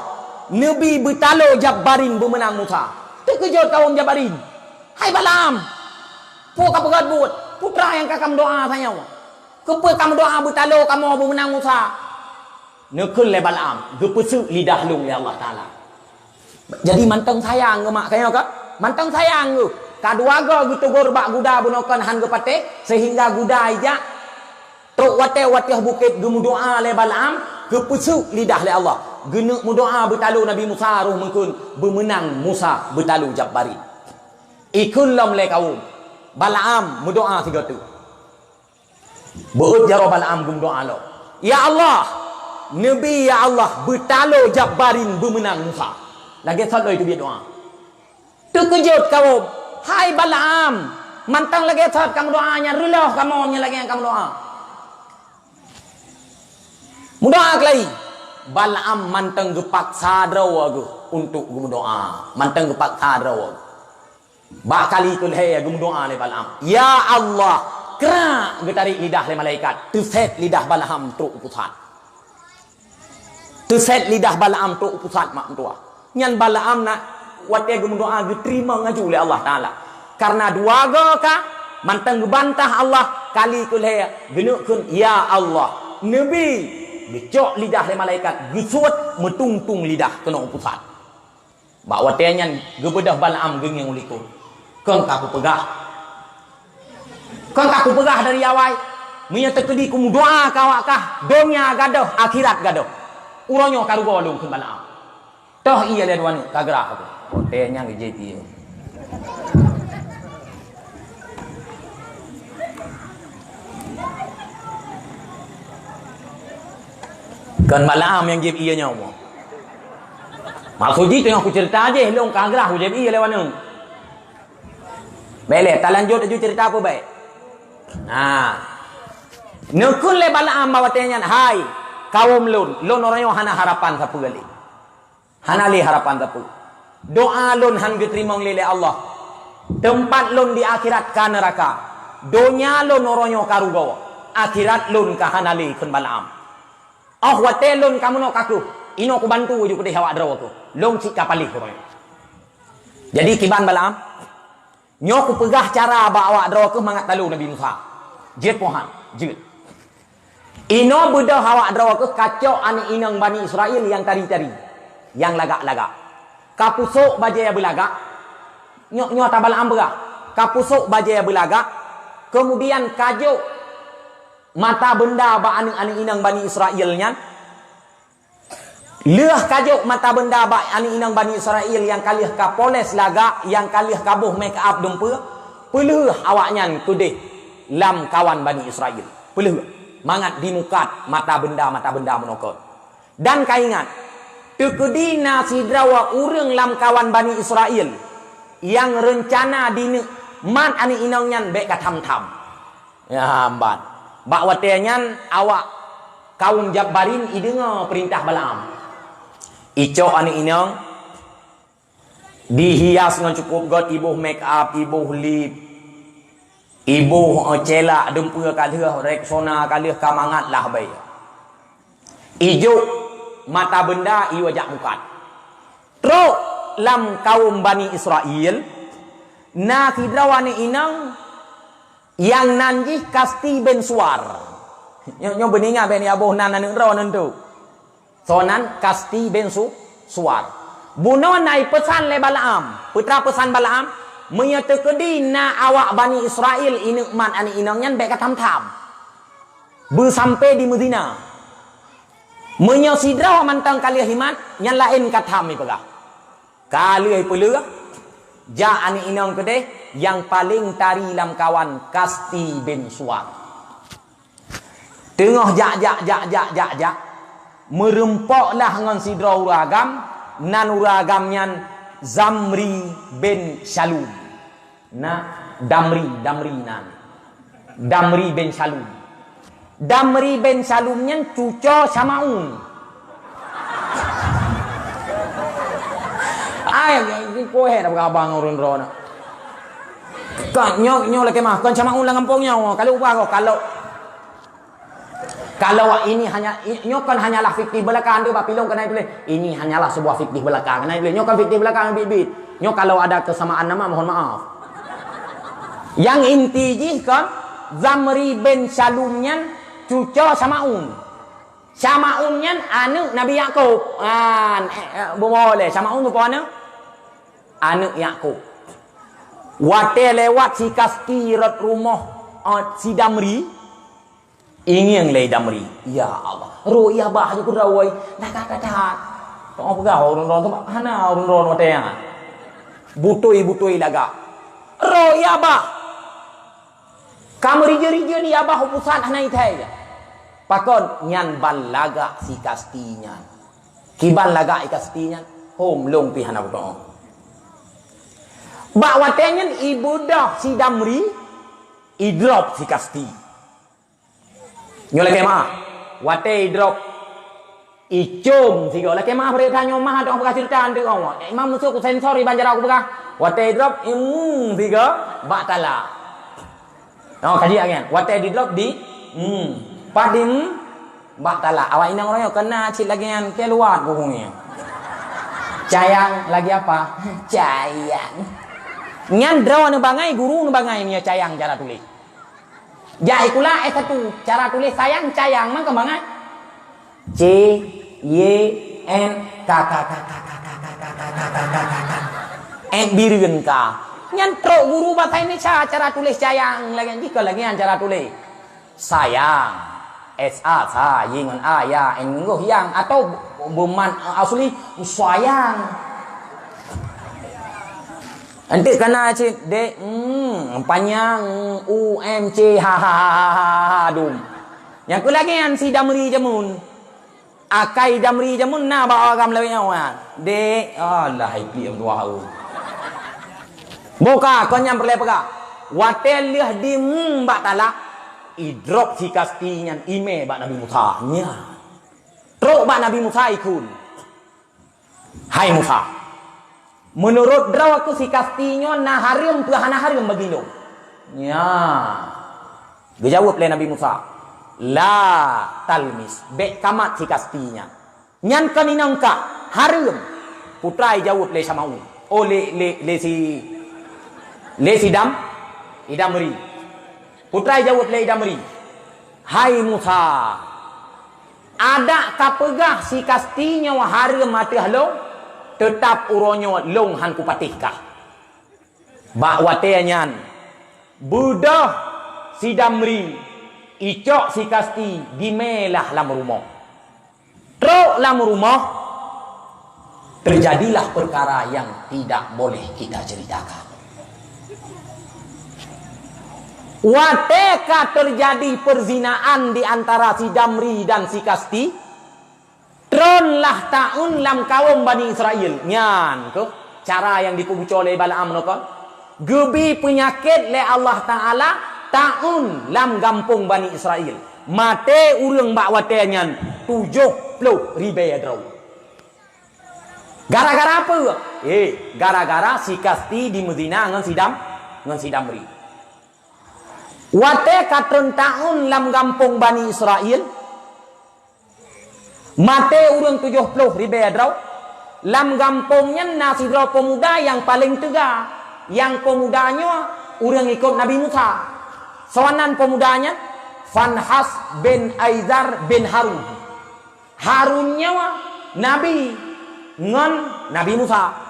neubi beutalo Jabbarin beumeunang Musa." Teukeujot kaum Jabbarin. "Hai Balaam, peue ka peugét buet? Peue teuma nyang ka kameudoá tanyoe? Keupeue kameudoá beutalo kamoe beumeunang Musa?" Neukheun lé Balaam, "Geupeuseuk lidah lôn lé Allah Taala." Jadi mantong sayang geuh mak kayong ka? Mantong sayang geuh. Ka dua go geuteugor bak guda bunoe kon han geupatéh, sehingga guda ijak trok watée-watée bukét geumeudoá lé Balaam, geupeuseuk lidah lé Allah. Geuneuk meudoá beutalo Nabi Musa roh meukheun, beumeunang Musa beutalo Jabbarin. Ikheun lom lé kaum, Balaam meudoá sigoe teuk. Beuet jaroe Balaam geumeudoá lom, "Ya Allah, neubi ya Allah beutalo Jabbarin beumeunang Musa." Lagée thot lom teubiet doá. Teukeujot kaum, "Hai Balaam, mantong lagée thot kameudoá nyan reuloh kamoe nyang lagée nyang kameudoá." Meudoá keulai, Balaam mantong geupaksa droe geuh untuk geumeudoá. Mantong geupaksa droe geuh. Bak kali keulhée geumeudoá lé Balaam, "Ya Allah!" Krak geutarek lidah lé malaikat, teusét lidah Balaam trok u pusat. Teusét lidah Balaam trok u pusat mak meutuah. Nyan Balaam na watée geumeudoá geuteurimong laju lé Allah Taala. Kareuna dua go ka mantong geubantah Allah, kali keulhée geuneuk kheun, "Ya Allah, neubi!" Geucok lidah lé malaikat, geusuet meutung-tung lidah keunoe u pusat. Bak watée nyan geubeudôh Balaam geungieng u likot. "Kon ka kupeugah. Kon ka kupeugah dari awai, meunyoe teukeudi kumeudoá keu awak kah, donya gadôh, akhirat gadôh. Uroe nyoe ka rugoe lôn," kheun Balaam. Toh ié lé dua nyoe ka grah aku. Watée nyan geujép ié. Kon Balaam nyang jép ié nyoe. Maksud jih teungoh kuceurita jih, lôn ka grah kujép ié lé waneuk. Bék lé, talanjut laju ceurita peue bék. Nah. Neukheun lé Balaam bak watée nyan, "Hai, kawöm lôn, lôn uroe nyoe hana harapan sapeue lé. Hana lé harapan sapeue. Doá lôn han geuteurimong lé, lé Allah. Teumpat lôn di akhirat ka neuraka. Donya lôn uroe nyoe ka rugoe. Akhirat lôn ka hana lé," kheun Balaam. "Óh watée lôn ka meunoe ka kheueh, inoe kubantu ju keudeh awak droe kheueh. Lôn cit ka paléh uroe nyoe." Jadi kiban Balaam, "Nyoe kupeugah cara bak awak droe kheueh mangat talo Nabi Musa. Jeuet pohan, jeuet. Inoe beudôh awak droe kheueh kacok aneuëk inong Bani Israel nyang tari-tari, nyang lagak-lagak. Kapusok bajée beulagak." Nyoe, nyoe ata Balaam peugah. "Kapusok bajée beulagak, keumudian kajok mata beunda bak aneuëk-aneuëk inong Bani Israel nyan. Lheueh kajok mata beunda bak aneuëk inong Bani Israel nyang ka lheueh kapoles lagak, nyang ka lheueh kaboh make up dumpeue, peulheueh awaknyan keudeh lam kawan Bani Israel. Peulheueh, mangat dimukat mata beunda-mata beunda meunoe kon. Dan kaingat, teukeudi na sidroe ureuëng lam kawan Bani Israel nyang reuncana dineuk mat aneuëk inong nyan, bék katham-tham." Ya, mbat. Bak watée nyan awak kaum Jabbarin ideungoe peurintah Balaam. Icok aneuëk inong, dihias ngon cukup göt, iboh make up, iboh lip, iboh, eh, celak, dumpeue ka lheueh, Rexona ka lheueh, ka mangat lah bai. Ijok mata beunda, iyue jak mukat. Trok lam kaum Bani Israel, na sidroe aneuëk inong nyang nan jih Kasti bin Suar. Nyoe, nyoe beuningat bék ni aboh nan aneuëk droe nuntu. Soe nan Kasti bin Su-, Suar. Bunoe na ipeusan lé Balaam. Peue teuma peusan Balaam, "Meunyoe teukeudi na awak Bani Israel ineuk mat aneuëk inong nyan, bék katham-tham. Beusampe dimeuzina. Meunyoe sidroe mantong ka lheueh imat, nyan laén katham ipeugah." Ka lheueh ipeuleueh, jak aneuëk inong keudeh nyang paleng tari lam kawan Kasti bin Suar. Teungoh jak, jak, jak, jak, jak, jak, meurumpok lah ngon sidroe ureuëng agam, nan ureuëng agam nyan Zamri bin Syalum. Na Damri, Damri nan. Damri bin Syalum. Damri bin Syalum nyan cuco Syamaun. Hai, ko hai dah beurabang ureuëng droe na. Kan nyoe, nyoe lakée meu'ah, kon Syamaun lam gampông nyoe. Kalau ubah ko, kalau, kalau ini hanya, i-, nyoe kan hanyalah fiktif belaka, tu bak pilong keunan tuléh. Ini hanyalah sebuah fiktif belaka, keunan tuléh. Nyoe kan fiktif belaka, bit-bit. Nyoe kalau ada kesamaan nama, mohon maaf. Yang inti jih kan, Zamri bin Syalum nyan cuco Syamaun. Syamaun nyan aneuëk Nabi Yakub. Ah, eh, eh, bumoe lé. Syamaun tu aneuëk? Aneuëk Yakub. Watée lewat si Kasti rot rumoh, eh, si Damri, ingieng lé Damri. Ya Allah. Roh ya bah ju kudawai. Lagak that-that. Tong peugah ureuëng droe tu hana ureuëng droe watée nyan. Butôi-butôi lagak. Roh ya bah. Ka meurije-rije di abah u pusat hana ithai. Pakon nyan ban lagak si Kasti nyan. Kiban lagak i Kasti nyan, hom lông pih hana beutôi. Bak watée nyan ibeudôh si Damri, idrop si Kasti. Nyoe lakée meu'ah, watée idrop, icom sigoe. Lakée meu'ah, bret tanyoe mah dong peugah ceurita anteuk Allah. Imam Yusuf ku sensor iban cara ku peugah. Watée idrop, imum sigoe bak tala. Oh, kaji lagée nyan. Watée didrop di, hmm. Pas di, hmm, bak tala. Awak inong royok kena cit lagée nyan, keluar kuhungnya. Cayang lagi apa? Cayang. Nyan droe neubangai, guru neubangai meunyoe cayang cara tuléh. Jak ikula S satu, cara tuléh sayang, cayang, mangkeumangat. C, Y, N, K, K, K. N bireuen ka. Nyan trok guru bahasa Indonesia cara tuléh cayang lagée jih, kon lagée nyan cara tuléh. Sayang. S A, sa, Y ngon A, ya, N ngon goh, yang. Atau beumat asli, sayang. Anteuk kana cit, dek, hmm, panyang, U M C, ha, ha, ha, dum. Nyang keu lagée nyan si Damri jameun. Akai Damri jameun na bak agam lawét nyoe, dek, alah, ipi dua hau. Boka, kon nyan peureulée peugah. Watée lheueh di, hmm, bak tala, idrop si Kasti nyan imé bak Nabi Musa. Nya. Trok bak Nabi Musa ikheun. Hai Musa, meunurot droe keuh si Kasti nyoe na hareuem peu hana hareuem bagi lôn? Nya. Geujaweueb lé Nabi Musa, "La talmis, bék kamat si Kasti nyan. Nyan kon inong kah, hareuem." Putra ijaweueb lé Syamaun. Oh, lé, lé, lé si, lé si Dam, i Damri. Putra ijaweueb lé i Damri, "Hai Musa, adak kapeugah si Kasti nyoe hareuem ateueh lôn, teutab uroe nyoe lôn han kupatéh kah." Bak watée nyan, beudôh si Damri, icok si Kasti, dimé lah lam rumoh. Trok lam rumoh, terjadilah perkara yang tidak boleh kita ceritakan. Watée ka terjadi perzinaan di antara si Damri dan si Kasti, tron lah taun lam kawöm Bani Israel. Nyan keuh cara nyang jipeubuco lé Balaam nyoe kon. Geubi peunyakét lé Allah Taala taun lam gampông Bani Israel. Maté ureuëng bak watée nyan tujoh ploh ribée droe. Gara-gara apa? Eh, gara-gara si Kasti jimeuzina ngon si Dam, ngon si Damri. Watée ka tron taun lam gampông Bani Israel, maté ureuëng tujoh ploh ribée droe. Lam gampông nyan na sidroe peumuda nyang paleng teuga. Nyang peumuda nyoe ureuëng ikot Nabi Musa. Soe nan peumuda nyan? Fanhas bin Aizar bin Harun. Harun nyoe nabi ngon Nabi Musa.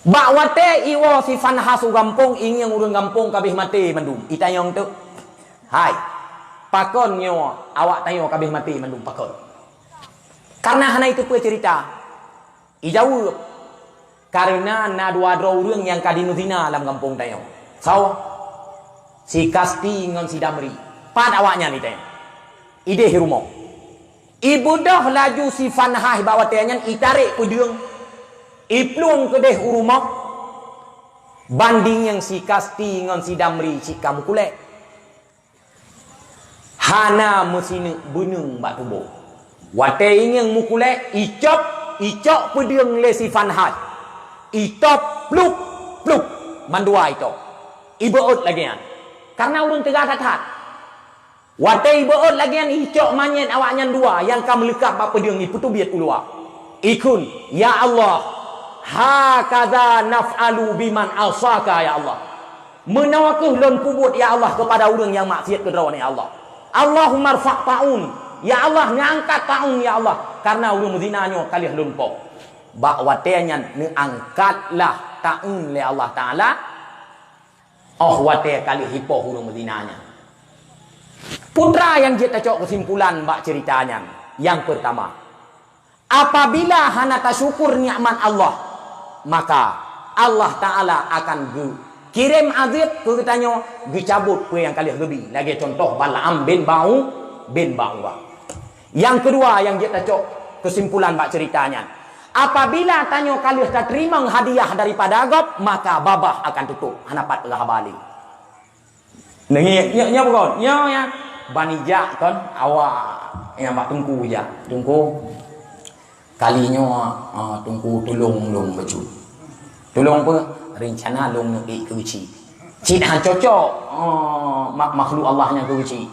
Bak watée iwoe si Fanhas u gampông, ingieng ureuëng gampông kabeh maté mandum. Itanyong teuk, "Hai, pakon nyoe awak tanyoe kabeh maté mandum, pakon?" Karena hana iteupeue ceurita. Ijaweueb, "Kareuna na dua droe ureuëng nyang ka jimeuzina lam gampông tanyoe. Soe? Si Kasti ngon si Damri." "Pat awaknyan?" itanyong. "Ideh rumoh." Ibeudôh laju si Fanhas bak watée nyan itarek peudeueng, iplueng keudeh u rumoh, banding nyang si Kasti ngon si Damri cit ka meukulét. Hana meusineuk beuneueng bak tuboh. Watée ingieng meukulét, icok, icok peudeueng lé si Fanhas. Itôb plup, plup, mandua itôb. Ibeuôt lagée nyan. Karena ureuëng teuga that-that. Watée ibeuôt lagée nyan, icok manyét awaknyan dua nyang ka meuleukah bak peudeueng ipeuteubiet u luwa. Ikheun, "Ya Allah, hakaza naf'alu biman asaka, ya Allah." Meunoe kheueh lôn peubuet, ya Allah, keupada ureuëng nyang maksiat keu Droeneuh, ya Allah. Allahumma rfa' Taun. Ya Allah, neuangkat Taun, ya Allah, karena ureuëng meuzina nyoe ka lheueh lôn po. Bak watée nyan neuangkatlah Taun lé Allah Taala, óh watée ka lheueh jipoh ureuëng meuzina nyan. Peue teuma nyang jeuet tacok keusimpulan bak ceurita nyan? Nyang peurtama, apabila hana tasyukur nikmat Allah, maka Allah Taala akan geukirém azab keu geutanyoe, geucabot peue nyang ka lheueh geubi, lagée cuntoh Balaam bin Bau-, bin Ba'ura. Nyang keudua nyang jeuet tacok keusimpulan bak ceurita nyan, apabila tanyoe ka lheueh tateurimong hadiah daripada gob, maka babah akan tutup, hana pat peugah haba lé. Neungiek, nyoe, nyoe bukan, nyoe ya. Ban ijak kon, awak nyang bak teungku ijak. Teungku, kali nyoe, ah, teungku tulông lôn bacut. Tulông peue? Rencana lôn neuék keu geuchik. Cit han cocok, ah, ma-, makhluk Allah nyan keu geuchik.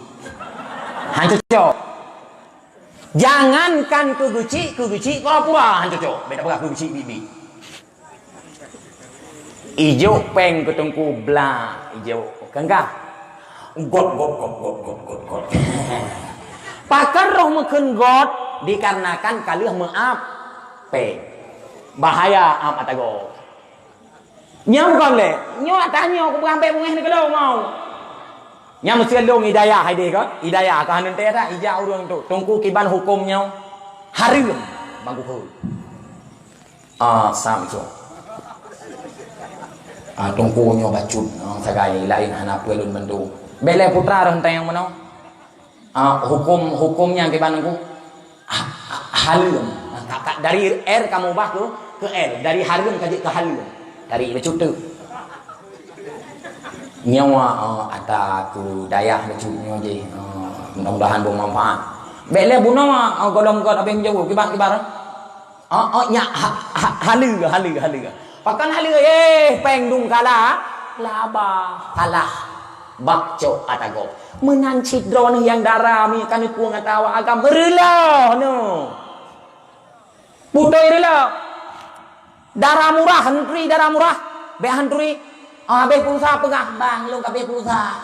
Han cocok. Jangankan keu geuchik, keu geuchik pura-pura han cocok. Bék tapeugah keu geuchik biet-biet. Ijok péng keu teungku bla, ijok. Kan kah? Got, got, got, got, got, got, got. Pakon roh meukheun got? Dikarenakan ka lheueh meuap péng. Bahaya ap ata gob. Nyoe bukan lé. Nyoe tanyoe kupeugah bék beungéh neukeulong mau. Nyan meusti lôn hidayah hai deh kon. Hidayah ka hana teuh dah ijak ureuëng tu. Teungku kiban huköm nyoe hareuem bang kuhôi. Ah, sam itu. Ah, teungku nyoe bacut. Ah, sagai laén hana peue lôn bantu. Bék lé putra roh teuh nyang meunoe. Ah, huköm, huköm nyang kiban teungku. Ha-, ha-, hareuem. Ka, ka, dari R kamu ubah ke, ke L. Dari hareuem ka jeuet ke hareuem. Dari bacut tu. Nyoe, ah, ata keu dayah bacut nyoe jih. Ah, mudah-mudahan bermanfaat. Bék lé bunoe, ah, golom got habéh menjaweueb. Kiban, kiban. Ah, ah, nyak ha-, ha-, haleue, haleue, haleue. Pakon haleue, eh, péng dum kala, laba, salah. Bak cok ata gob. Meunan cit droeneuh nyang dara mi ka neupueng ata awak agam reuloh nyoe. Putôi reuloh. Dara murah, han turi dara murah. Bék han turi. Ah, habéh pulsa peugah, "Bang, lôn ka habéh pulsa.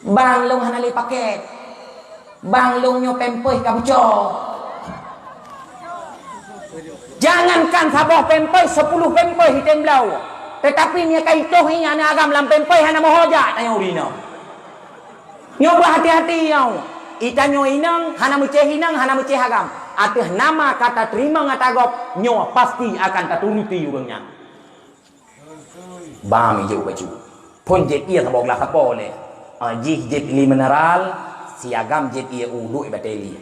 Bang, lôn hana lé pakét. Bang, lôn nyoe pampers ka buco." Jangankan saboh pampers, sepuluh pampers item bloe. Teutapi meunyo ka itoh ié aneuk agam lam pampers hana meuho jak tanyoe ureueng inong. Nyoe beuhati-hati nyoe. Itanyoe inong, hana meucéh inong, hana meucéh agam. Ateueh nama ka tateurimong ata gob, nyoe pasti akan taturuti ureueng nyan. Bam ijok bacut. Phon jép ié saboh glah sapo lé. Ah, jih jép ié mineral, si agam jép ié uduk ié bateli.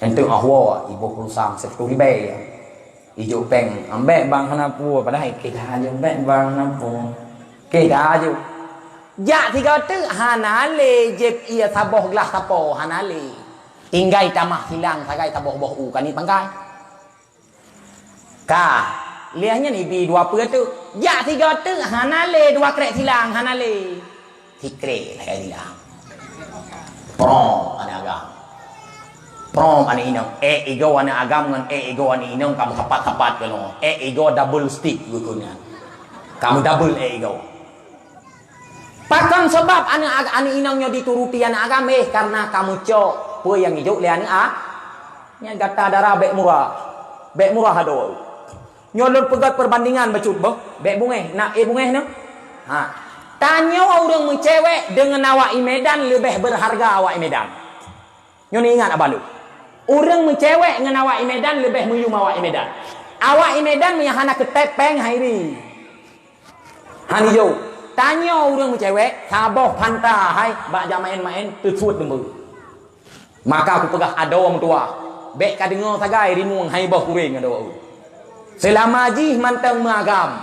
Enteuk ahwa, iboh pulsa siploh ribèe. Ijok péng, ambek bang hana peue, padahai keu ka jok, ambek bang hana peue. Keu ka jok. Jak sigoe teuk hana lé jép ié saboh glah sapo, hana lé. Tinggai tamah silang sagai saboh-boh u kani pangkai. Ka, lheueh nyan ibi dua peue teuk. Jak sigoe teuk hana lé, dua krek silang hana lé. Sikrek sagai silang. Prom aneuk agam. Prom aneuk inong. Ék igoe aneuk agam ngon ék igoe aneuk inong ka meusapat-sapat keunoe. Ék igoe double stick geukheun nyan. Ka meudouble ék igoe. Pakon sabab aneuk ag-, aneuk inong nyoe dituruti aneuk agam? Eh, karena ka meucok peue nyang ijok lé aneuk a-, nyan gata dara bék murah. Bék murah adoe. Nyoe lôn peugét perbandingan bacut boh. Bék beungéh, na éh beungéh nyoe. Ha. Tanyoe ureueng meucewek deungon awak i Medan leubeh beurharga awak i Medan. Nyoe ingat abah lôn. Ureueng meucewek ngon awak i Medan leubeh meuyuem awak i Medan. Awak i Medan meunyo hana keutép péng hai ri. Han ijok. Tanyoe ureueng meucewek, saboh phanta hai bak jak maén-maén teusuet deungon. Maka kupeugah adoe meutuwah, bék ka deungoe sagai rimueng hai boh kureng adoe. Seulama jih mantong meuagam,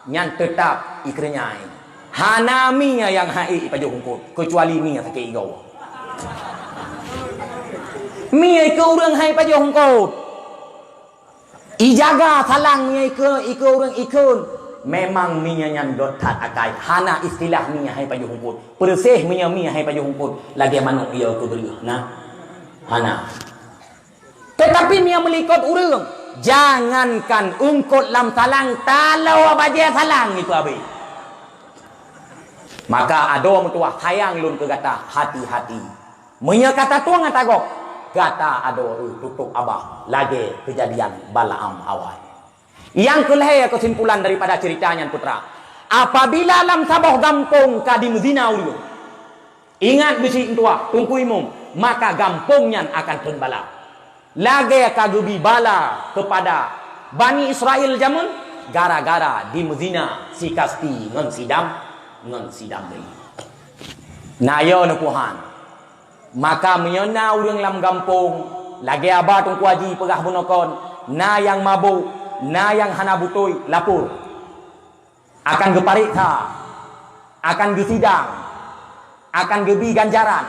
nyan teutab ikreunyan. Hana mi nyang hai ipajoh eungkôt, keucuali mi nyang sakét igoe. Mi keu ureueng hai ipajoh eungkôt. Ijaga salang meunyoe ikeue, ikeue ureuëng ikheun. Memang meunyoe nyan dot that akai, hana istilah meunyoe hai pajoh hungkot. Peureuséh meunyoe meunyoe hai pajoh hungkot, lagée manok iyö keu beureueh. Nah, hana. Teutapi meunyoe meulikot ureuëng, jangankan eungkot lam salang, taloe bajée salang ipeuabéh. Maka adoe meutuwah, sayang lôn keu gata, hati-hati. Meunyoe ka tatueng ata gob, gata adoe reuh tutôp abah lagée keujadian Balaam awai. Nyang keulhée keusimpulan daripada ceurita nyan, putra, apabila lam saboh gampông ka jimeuzina ureuëng, ingat beusiek meutuwah, Teungku Imum, maka gampông nyan akan treun bala. Lagée ka geubi bala keupada Bani Israel jameun gara-gara jimeuzina si Kasti ngon si Dam, ngon si Damri. Na yo neukuhan. Maka meunyoe na ureuëng lam gampông, lagée haba Teungku Haji peugah bunoe kon, na nyang mabök, na nyang hana beutôi, lapor. Akan geupareksa, akan geusidang, akan geubi ganjaran.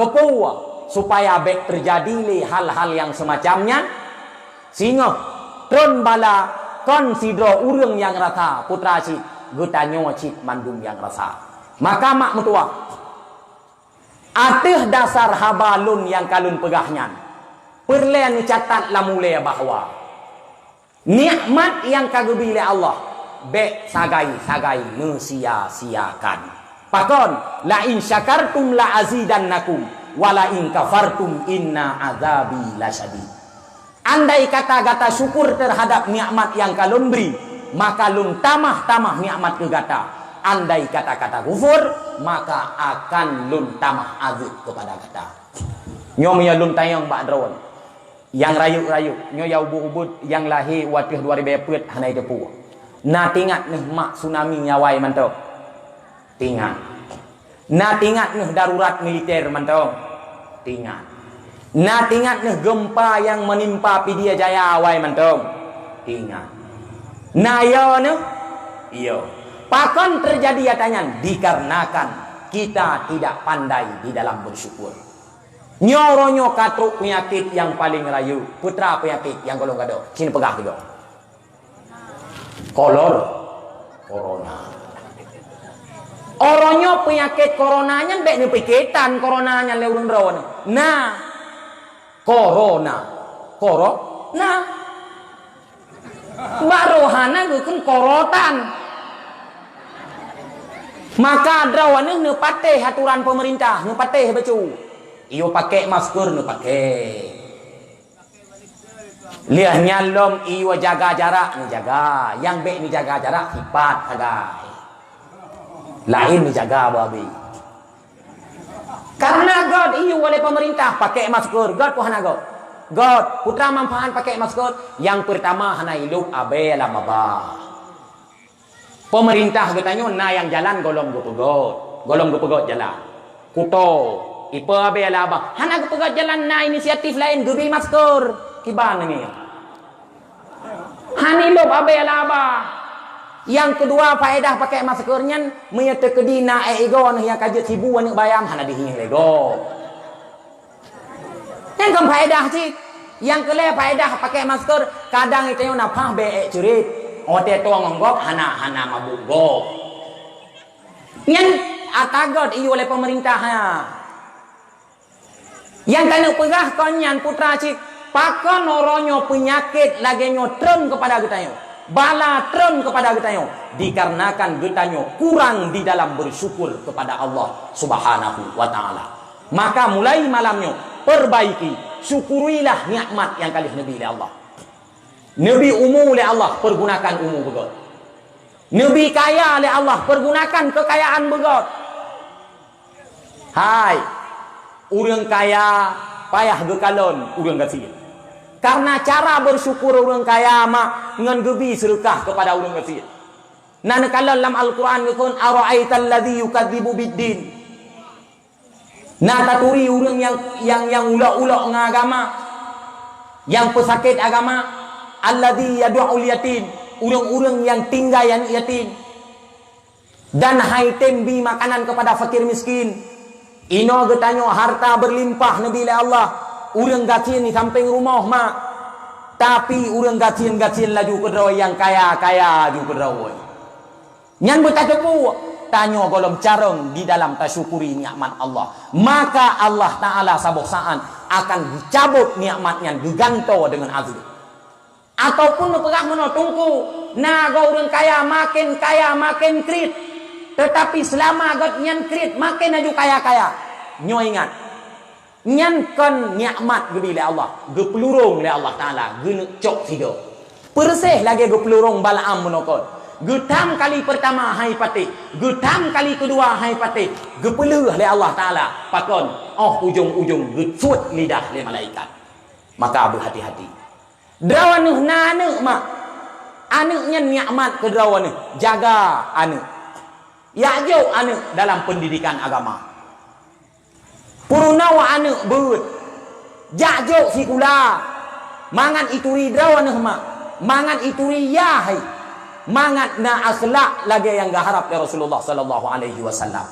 Keupeue? Supaya bék teujadi lé hal-hal nyang seumacam nyan. Singoh treun bala kon sidroe ureuëng nyang rasa, putra cit, geutanyoe cit mandum nyang rasa. Maka mak meutuwah, ateueh dasar haba lôn nyang ka lôn peugah nyan, peureulée neucatat lam ulée bahwa nikmat nyang ka geubi lé Allah bék sagai-sagai neusia-siakan. Pakon? "La in syakartum la azidannakum, wa la in kafartum inna azabi lasyadid." Andai kata gata syukur teuhadab nikmat nyang ka lôn bri, maka lôn tamah-tamah nikmat keu gata. Andai kata gata kufur, maka akan lôn tamah azeueb keupada gata. Nyoe meunyoe lôn tanyong bak droeneuh, nyang rayeuk-rayeuk, nyoe nyang ubit-ubit, nyang lahé u ateueh dua ribée peuet hana jiteupeue. Na teuingat neuh mak tsunami nyang awai mantong? Teuingat. Na teuingat neuh darurat militer mantong? Teuingat. Na teuingat neuh geumpa nyang meunimpa Pidie Jaya awai mantong? Teuingat. Na yo neuh? Iyo. Pakon teujadi ata nyan? Dikarenakan kita tidak pandai di dalam bersyukur. Nyoe uroe nyoe ka trok peunyakét nyang paleng rayeuk. Peue teuma peunyakét nyang gohlom gadôh? Ci neupeugah keudroe. Kolor, korona. Uroe nyoe peunyakét korona nyan bék neupike tan korona nyan lé ureuëng droeneuh. Na, korona, korona. Bak roh hana geukheun korotan. Maka droeneuh neupatéh aturan peumeurintah, neupatéh bacut. Iyo pakai masker, neupakai. Lheueh nyan lom iyo jaga jarak, neujaga. Nyang bék neujaga jarak sipat sagai. Laén neujaga bak abéh. Karena göt iyo oleh pemerintah pakai masker, göt pun hana göt. Göt, peue teuma manfaat pakai masker? Nyang pertama hana ilôp abée lam babah. Pemerintah geutanyoe na nyang jalan gohlom geupeugöt, gohlom geupeugöt jalan. Kuto, ipe abée lam babah, hana geupeugöt jalan, na inisiatif laén geubi masker. Kiban nyoe. Hana ilôp abée lam babah. Nyang keudua, faedah pakai masker nyan, meunyoe teukeudi na ék igoe nyang ka jeuet sibu aneuk bayam, hana dihieng lé gob. Nyan kon faedah cit. Nyang keulhée faedah pakai masker, kadang geutanyoe na paih bék ék ceurit. Watée toe ngon gob, hana, hana mabök gob. Nyan ata göt iyue lé pemerintah nyan. Nyang taneuk peugah kon nyan peue teuma cit, pakon uroe nyoe peunyakét lagée nyoe treun keupada geutanyoe, bala treun keupada geutanyoe, dikarenakan geutanyoe kurang di dalam bersyukur kepada Allah Subhanahu wa Ta'ala. Maka mulai malam nyoe, perbaiki, syukurilah nikmat nyang ka lheueh neubi lé Allah. Neubi umu lé Allah, pergunakan umu beugöt. Neubi kaya lé Allah, pergunakan keukayaan beugöt. Hai, ureuëng kaya payah geukalon ureuëng gasien. Karena cara bersyukur ureuëng kaya mak ngon geubi seudeukah keupada ureuëng gasien. Na neukalon lam Al-Quran geukheun, "Ara'aital ladzi yukadzibu biddin." Na taturi ureuëng nyang, nyang, nyang ulok-ulok ngon agama, nyang peusakét agama, "Alladzi yadu'ul yatim," ureuëng-ureuëng nyang tinggai aneuk yatim, dan hai tem bi makanan keupada fakir miskin. Inoe geutanyoe harta berlimpah neubi lé Allah, ureuëng gasien di sampéng rumoh mak. Tapi ureuëng gasien-gasien laju keudroe, nyang kaya-kaya laju keudroe. Nyan beutateupeue, tanyoe gohlom carông di dalam tasyukuri nikmat Allah. Maka Allah Ta'ala saboh saát akan geucabot nikmat nyan, geugantoe deungon azeueb. Ataupun neupeugah meunoe, Teungku, na goe ureuëng kaya, maken kaya, maken kriet. Teutapi seulama gobnyan kriet, maken laju kaya-kaya. Nyoe ingat, nyan kon nikmat geubi lé Allah, geupeulurong lé Allah Ta'ala, geuneuk cok sigoe. Peureuseh lagée geupeulurong Balaam meunoe kon. Geutam kali peurtama hai patéh, geutam kali keudua hai patéh, geupeuleueh lé Allah Ta'ala. Pakon? Óh ujong-ujong geusuet lidah lé malaikat. Maka beuhati-hati. Droeneuh na aneuëk, mak. Aneuëk nyan nikmat keu droeneuh. Jaga aneuëk. Jak jok aneuëk dalam pendidikan agama. Peurunoe aneuëk beuet. Jak jok sikula. Mangat ituri droeneuh, mak. Mangat ituri yah hai. Mangat na akhlak lagée nyang geuharab lé Rasulullah sallallahu alaihi wasallam.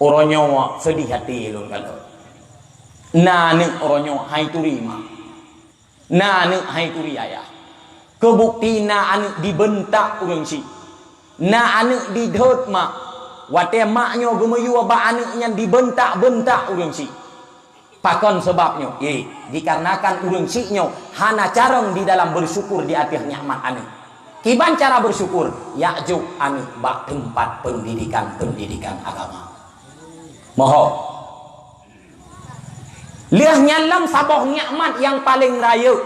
Uroe nyoe seudeh até lôn kalon. Na aneuëk uroe nyoe han ituri, mak. Na aneuëk han ituri ayah. Keu bukeuti na aneuëk dibeuntak ureuëng syiek. Na aneuëk didhôt mak. Watée mak nyoe geumeuyue bak aneuëk nyan dibeuntak-beuntak ureuëng syiek. Pakon seubab nyoe? Eh, dikarenakan ureuëng syiek nyoe hana carông di dalam beusyukur di ateueh nikmat aneuëk. Kiban cara beusyukur? Jak jok aneuëk bak teumpat pendidikan-pendidikan agama. Moho. Lheueh nyan lom saboh nikmat nyang paleng rayeuk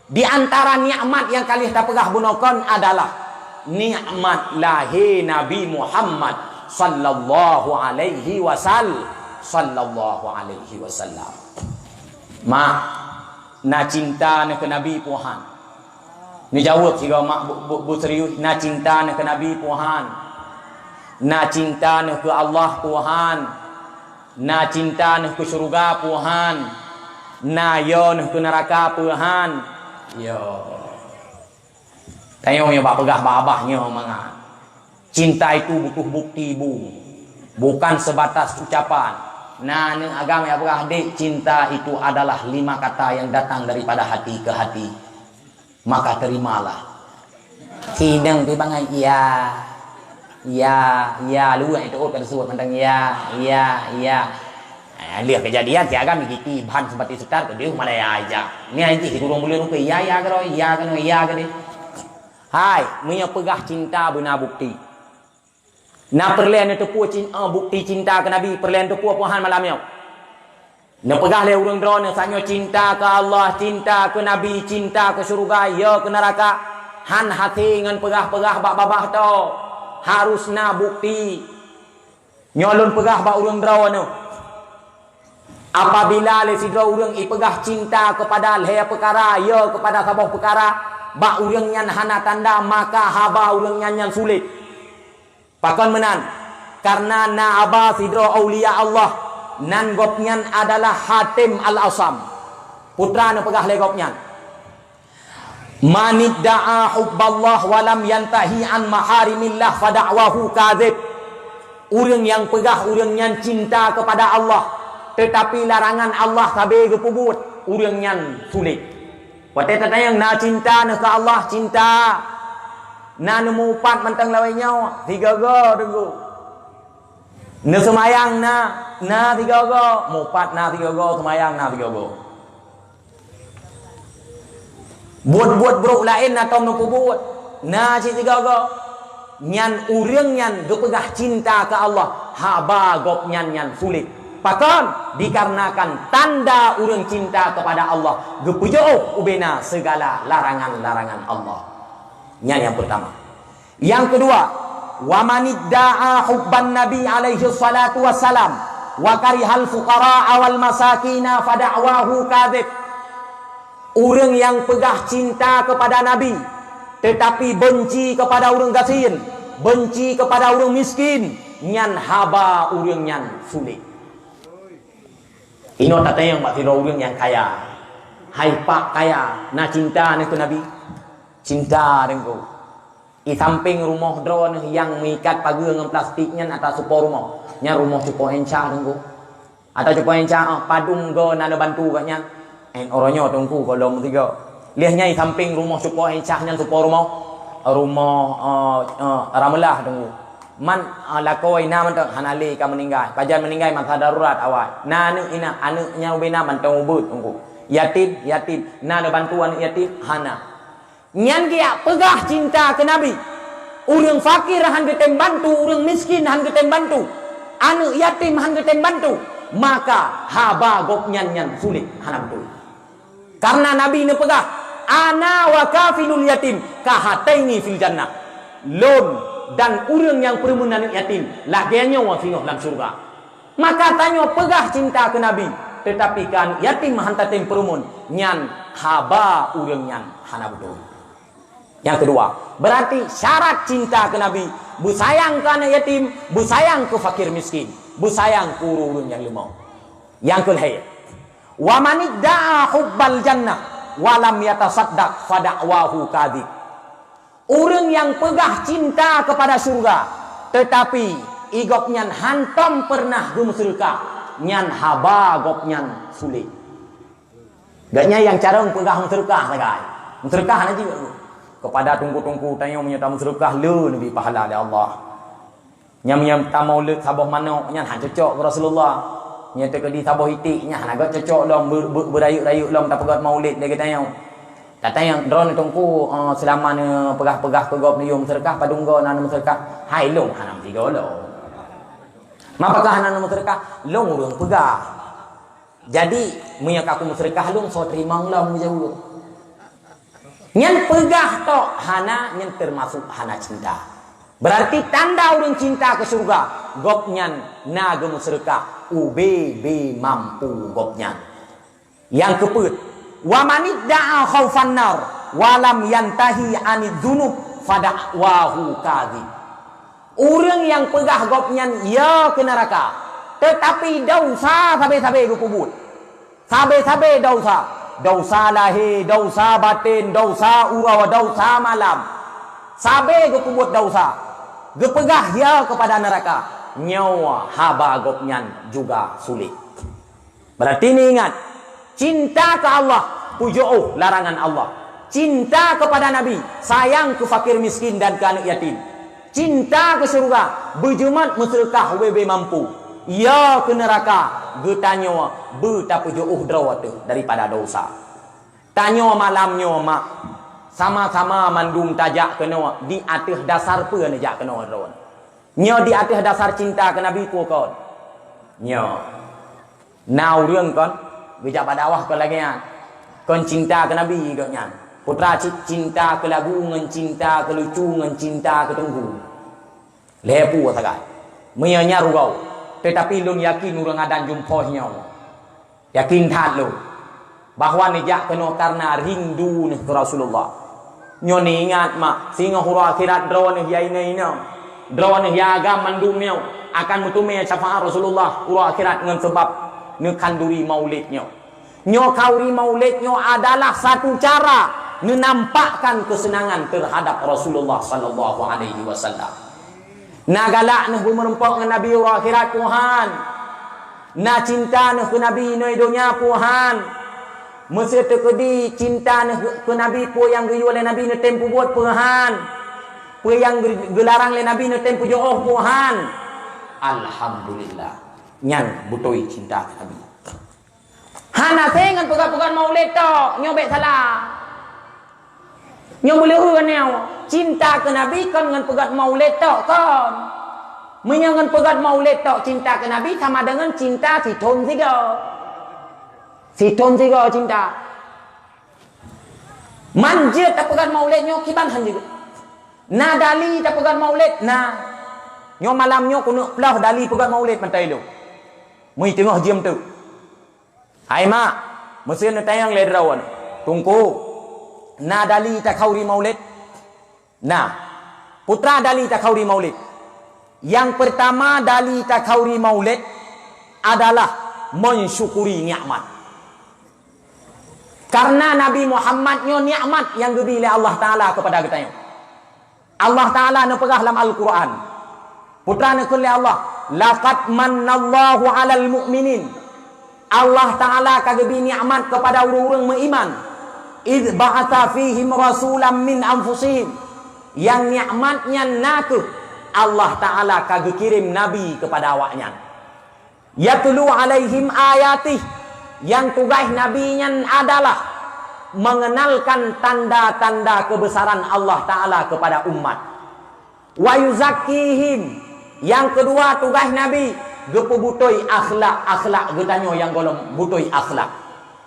di antara nikmat nyang ka lheueh tapeugah bunoe kon adalah nikmat lahé Nabi Muhammad sallallahu alaihi wasal-, sallallahu alaihi wasallam. Mak, na cinta neuh keu Nabi peue han? Neujaweueb sigoe mak bu-, bu-, bu serius, na cinta neuh keu Nabi peue han? Na cinta neuh keu Allah peue han? Na cinta neuh keu syeuruga peue han? Na yo neuh keu neuraka peue han? Yo. Tanyoe nyoe bak peugah bak babah nyoe mangat. Cinta itu butuh bukti, Bu. Bukan sebatas ucapan. Na aneuëk agam nyang peugah, "Dek, cinta itu adalah lima kata yang datang daripada hati ke hati." Maka terimalah. Sidang tu bangai, "Ya, ya, ya." Luwah itu, oh, ka disebut mantong, "Ya, ya, ya." Eh, lheueh kejadian, si agam giti ban seperti setar, ke dia mana ya aja. Ni aja si kurung bulan rupa, "Ya, ya, kero, ya, keno, ya, kede." Hai, meunyoe peugah cinta beuna bukti. Na peureulée neuteupeue cin-, eh, bukti cinta keu Nabi, peureulée neuteupeue peue han malam nyoe. Neupeugah lé ureuëng droeneuh, tanyoe cinta keu Allah, cinta keu Nabi, cinta keu syeuruga, yo keu neuraka. Han hasé ngon peugah-peugah bak babah to. Harus na bukti. Nyoe lôn peugah bak ureuëng droeneuh. Apabila lé sidroe ureuëng ipeugah cinta keupada lhée peukara, yo keupada saboh peukara, bak ureuëng nyan hana tanda, maka haba ureuëng nyan nyan sulet. Pakon meunan? Kareuna na haba sidroe aulia Allah, nan gobnyan adalah Hatim Al-Asam. Peue neupeugah lé gobnyan, "Man idda'a hubballah wa lam yantahi an maharimillah fa da'wahu kadzib." Ureuëng nyang peugah ureuëng nyan cinta keupada Allah, teutapi larangan Allah sabe geupeubuet, ureuëng nyan sulet. Watée tatanyong na cinta neuh keu Allah, cinta. Na neumupat mantong lawét nyoe, sigoe-goe teungku. Neuseumayang na, na sigoe-goe, mupat na sigoe-goe, seumayang na sigoe-goe. Buet-buet brok laén na tom neupeubuet, na cit sigoe-goe. Nyan ureuëng nyan geupeugah cinta keu Allah, haba gobnyan nyan sulet. Pakon? Dikarenakan tanda ureuëng cinta keupada Allah, geupeujeuôh ubena sigala larangan-larangan Allah. Nyan nyang peurtama. Nyang keudua, "Wa man idda'a hubban Nabi alaihi salatu wassalam wa karihal fuqara'a wal masakina fa da'wahu kadzib." Ureuëng nyang peugah cinta keupada Nabi, teutapi beunci keupada ureuëng gasien, beunci keupada ureuëng miskin, nyan haba ureuëng nyan sulet. Inoe tatanyong bak sidroe ureuëng nyang kaya. Hai pak kaya, na cinta neuh keu Nabi? Cinta teungku. I sampéng rumoh droeneuh nyang meuikat pageue ngon plastik nyan ata supo rumoh. Nyan rumoh cupo enca teungku. Ata cupo enca, ah, padum goe na neubantu gobnyan. En uroe nyoe teungku gohlom sigoe. Lheueh nyan sampéng rumoh cupo Aisyah nyan cupo rumoh, rumoh, eh, eh, Ramlah teungku. Man, eh, lakoe na mantong hana lé ka meuninggai. Pajan meuninggai masa darurat awai. Na aneuk inong, aneuk nyang ubé na mantong ubeuet teungku. Yatim, yatim. Na neubantu aneuk yatim? Hana. Nyan geujak peugah cinta keu Nabi. Ureuëng fakir hán geutem bantu, ureuëng miskin hán geutem bantu, aneuk yatim hán geutem bantu, maka haba gobnyan nyan sulet, hana beutôi. Karena Nabi neupeugah, "Ana wa kafilul yatim kahataini fil jannah." Lôn dan ureuëng nyang peureumeun aneuk yatim lagée nyoe singoh lam syeuruga. Maka tanyoe peugah cinta keu Nabi, teutapi keu aneuk yatim hán tatem peureumeun, nyan haba ureuëng nyan hana beutôi. Nyang keudua, berarti syarat cinta keu Nabi, beusayang keu aneuk yatim, beusayang keu fakir miskin, beusayang keu ureuëng-ureuëng nyang leumo. Nyang keulhée, "Wa manidda'a hubbal jannah wa lam yatasaddaq fada'wahu kadzib." Ureuëng nyang peugah cinta keupada syeuruga, teutapi i gobnyan hántom peureunah geumeuseudeukah, nyan haba gobnyan sulet. Gobnyan nyang carông peugah meuseudeukah sagai. Meuseudeukah hana jeuet. Keupada teungku-teungku tanyoe meunyoe tameuseudeukah le neubi pahala lé Allah. Nyang, nyang tamaulud saboh manok nyan hana cocok keu Rasulullah. Nyang teukeudi saboh iték nyan hana göt cocok lom, be-, be-, beurayeuk-rayeuk lom tapeugöt maulid lé geutanyoe. Tatanyong droeneuh teungku, eh, seulama neupeugah-peugah keu gob neuyue meuseudeukah, padum goe na neumeuseudeukah? Hai lôn hana meusigoe lom. Mapakah hana neumeuseudeukah? Lôn ureuëng peugah. Jadi, meunyoe ka kumeuseudeukah lôn, soe teurimong lom geujaweueb. Nyan peugah tok hana, nyan teumasuk hana cinta. Berarti tanda ureuëng cinta keu syeuruga, gobnyan na geumeuseudeukah ubé-bé mampu gobnyan. Nyang keupeuet, "Wa manidda'a khaufan nar wa lam yantahi anidz dzunub fada'wahu kadzib." Ureuëng nyang peugah gobnyan ya keu neuraka, teutapi desya sabe-sabe geupeubuet. Sabe-sabe desya, desya lahé, desya batén, desya uroe, desya malam. Sabe geupeubuet desya, geupeugah ya keupada neuraka, nyoe haba gobnyan juga sulet. Berarti neuingat, cinta keu Allah, peujiôh larangan Allah. Cinta keupada Nabi, sayang keu fakir miskin dan keu aneuk yatim. Cinta keu syeuruga, beujeumat meuseudeukah ubé-bé mampu. Ya keu neuraka, geutanyoe beutapeujiôh droe teuh daripada desya. Tanyoe malam nyoe mak, sama-sama mandum tajak keunoe di ateueh dasar peue neujak keunoe droe. Nyoe di ateueh dasar cinta keu Nabi peue kon? Nyoe. Na ureuëng kon geujak bak dakwah kon lagée nyan. Kon cinta keu Nabi gobnyan. Putra ci-, cinta keu lagu ngon cinta keu lucu ngon cinta keu teungku. Lhée peue sagai. Meunyoe nyan rugoe, teutapi lôn yakin ureuëng adan jumpoh nyoe. Yakin that lôn bahwa neujak keunoe kareuna rindu neuh keu Rasulullah. Nyoe neuingat mak, singoh uroe akhirat droeneuh ya inong-inong, droeneuh ya agam mandum nyoe akan meuteumé syafaat Rasulullah uroe akhirat ngon sabab neukhanduri maulid nyoe. Nyoe khanduri maulid nyoe adalah satu cara neunampakkan keuseunangan teuhadap Rasulullah sallallahu alaihi wasallam. Na galak neuh beumeureumpok ngon Nabi uroe akhirat peue han. Na cinta neuh keu Nabi inoe donya peue han. Meuseu teukeudi cinta neuh keu Nabi peue nyang geuyue lé Nabi neutem peubuet peue han. Peue nyang geu-, geularang lé Nabi neutem peujiôh peue han. Alhamdulillah. Nyan beutôi cinta keu Nabi. Hana sé ngon peugah-peugah maulid tok, nyoe bék salah. Nyoe beuleuheuen nyoe, cinta keu Nabi kon ngon peugah maulid tok kon. Meunyoe ngon peugah maulid tok cinta keu Nabi sama dengan cinta sithon sigoe. Sithon sigoe cinta. Man jeuet tapeugah maulid nyoe kiban han jeuet. Na dali tapeugah maulid, na. Nyoe malam nyoe keuneuk ploh dali peugah maulid mantong ilong. Mui teungoh jeuem teuk. Hai mak, meuseu neutanyong lé droeneuh, Teungku, na dali takhanduri maulid? Na. Putra dali takhanduri maulid. Nyang peurtama dali takhanduri maulid adalah mensyukuri nikmat. Karena Nabi Muhammad nyoe nikmat nyang geubi lé Allah Taala keupada geutanyoe. Allah Taala neupeugah lam Al-Quran, Putra neukheun lé Allah, "Laqad mannallahu 'alal mu'minin." Allah Taala ka geubi nikmat keupada ureuëng-ureuëng meuiman. "Idz ba'atsa fihim rasulam min anfusihim." Nyang nikmat nyan na kheueh Allah Ta'ala ka geukirém nabi keupada awaknyan. "Yatlu 'alaihim ayatih." Nyang tugaih nabi nyan adalah mengenalkan tanda-tanda keubeusaran Allah Ta'ala keupada umat. "Wa yuzakkihim." Nyang keudua tugaih nabi, geupeubutôi akhlak-akhlak geutanyoe nyang gohlom butôi akhlak.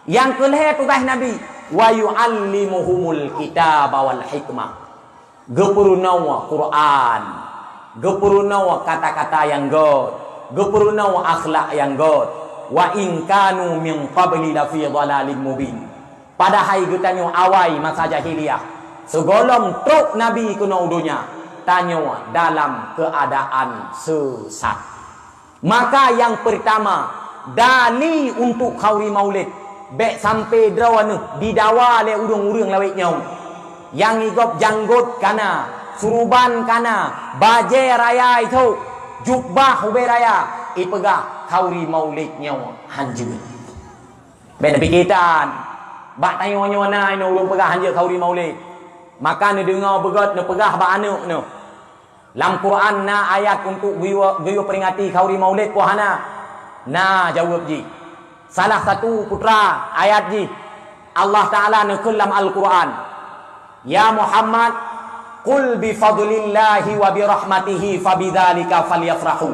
Nyang keulhée tugaih nabi, "Wa yu'allimuhumul kitaba wal hikmah." Geupeurunoe Quran, geupeurunoe kata-kata nyang göt, geupeurunoe akhlak nyang göt. "Wa in kanu min qabli lafi dhalalim mubin." Padahai geutanyoe awai masa jahiliyah, sigohlom trok nabi keunoe u donya, tanyoe dalam keuadaan seusat. Maka nyang peurtama, dali untuk khauri maulid, bék sampai droeneuh didawa lé ureuëng-ureuëng lawét nyoe. Nyang igop janggot kana, suruban kana, bajée raya ithok, jubah ubé raya, ipeugah khauri maulid nyoe hanjeuet. Bék neupike tan, bak tanyoe nyoe na inoe ureuëng peugah hanjeuet khauri maulid. Maka neudeungoe beugöt neupeugah bak aneuëk neuh. Lam Quran na ayat untuk geuyue, geuyue peuringati khauri maulid peue hana? Na jaweueb jih. Salah satu putra ayat jih, Allah Ta'ala neukheun lam Al-Quran, "Ya Muhammad, qul bi fadlillahi wa bi rahmatihi fa bidzalika falyafrahu,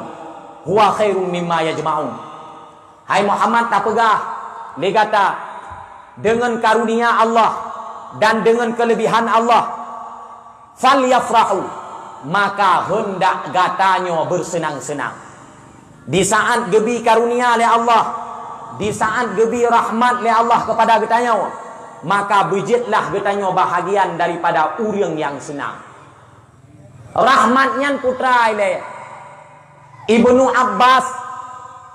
huwa khairum mimma yajma'un." Hai Muhammad, tapeugah lé gata, deungon karunia Allah dan deungon keuleubihan Allah, "Falyafrahu," maka heundak gata nyoe beuseunang-seunang. Di saat geubi karunia lé Allah, di saat geubi rahmat lé Allah keupada geutanyoe, maka beujeuetlah geutanyoe bahagian daripada ureuëng nyang seunang. Rahmat nyan putra ilée. Ibnu Abbas,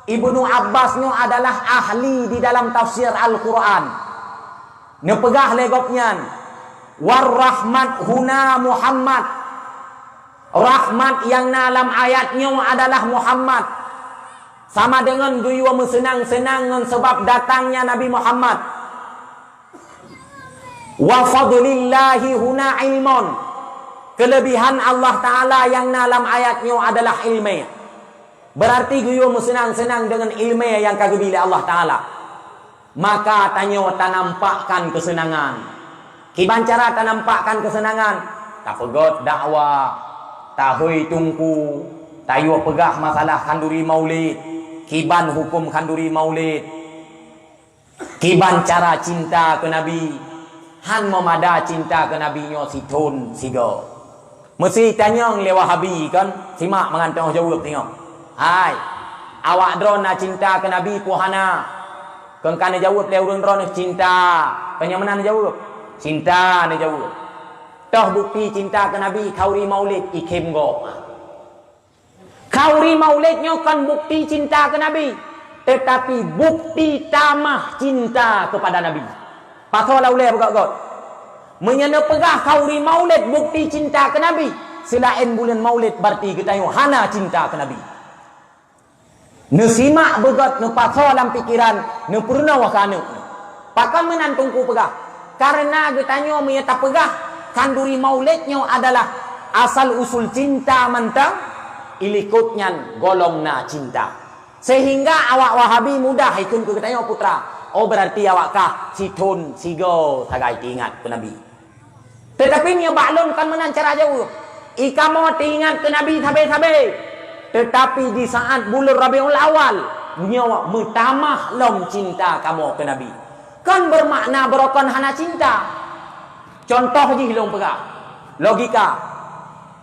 Ibnu Abbas nyoe adalah ahli di dalam tafsir Al-Quran. Neupeugah lé gobnyan, "War rahmat huna Muhammad." Rahmat nyang na lam ayat nyoe adalah Muhammad. Sama deungon geuyue meuseunang-seunang ngon sabab datangnya Nabi Muhammad. "Wa fadlillahi huna ilmun." Keuleubihan Allah Ta'ala nyang na lam ayat nyoe adalah iéleumé. Beurarti geuyue meuseunang-seunang deungon iéleumé nyang ka geubi lé Allah Ta'ala. Maka tanyoe tanampakkan keuseunangan. Kiban cara tanampakkan keuseunangan? Tapeugöt dakwah, tahôi teungku, tayue peugah masalah khanduri maulid, kiban huköm khanduri maulid, kiban cara cinta keu Nabi. Han meumada cinta keu Nabi nyoe sithon sigoe. Meusi tanyong lé Wahabi kon, simak mangat teungoh jaweueb singoh. Hai, awak droe na cinta keu Nabi peue hana? Kon ka neujaweueb lé ureuëng droeneuh cinta. Kon nyang meunan neujaweueb? Cinta neujaweueb. Toh bukti cinta keu Nabi, khauri maulid ikhém gob. Khauri maulid nyoe kon bukti cinta keu Nabi, teutapi bukti tamah cinta keupada Nabi. Pasoe lam ulée beugöt-göt. Meunyoe neupeugah khauri maulid bukti cinta keu Nabi, seulaén buleuen maulid, beurarti geutanyoe hana cinta keu Nabi. Neusimak beugöt, neupasoe lam pikeran, neupeurunoe keu aneuëk. Pakon meunan teungku peugah? Kareuna geutanyoe meunyoe tapeugah khanduri maulid nyoe adalah asal usul cinta mantong, ilikot nyan golom na cinta. Sehingga awak Wahabi mudah ikheun keu geutanyoe putra. Oh, beurarti awak kah sithon sigoe sagai teuingat keu Nabi. Teutapi nyoe bak lôn kon meunan cara jaweueb. I kamoe teuingat keu Nabi sabe-sabe. Teutapi di saat buleuen Rabiul Awal, nyoe meutamah lom cinta kamoe keu Nabi. Kon beumakna beurokon hana cinta. Cuntoh jih lôn peugah. Logika.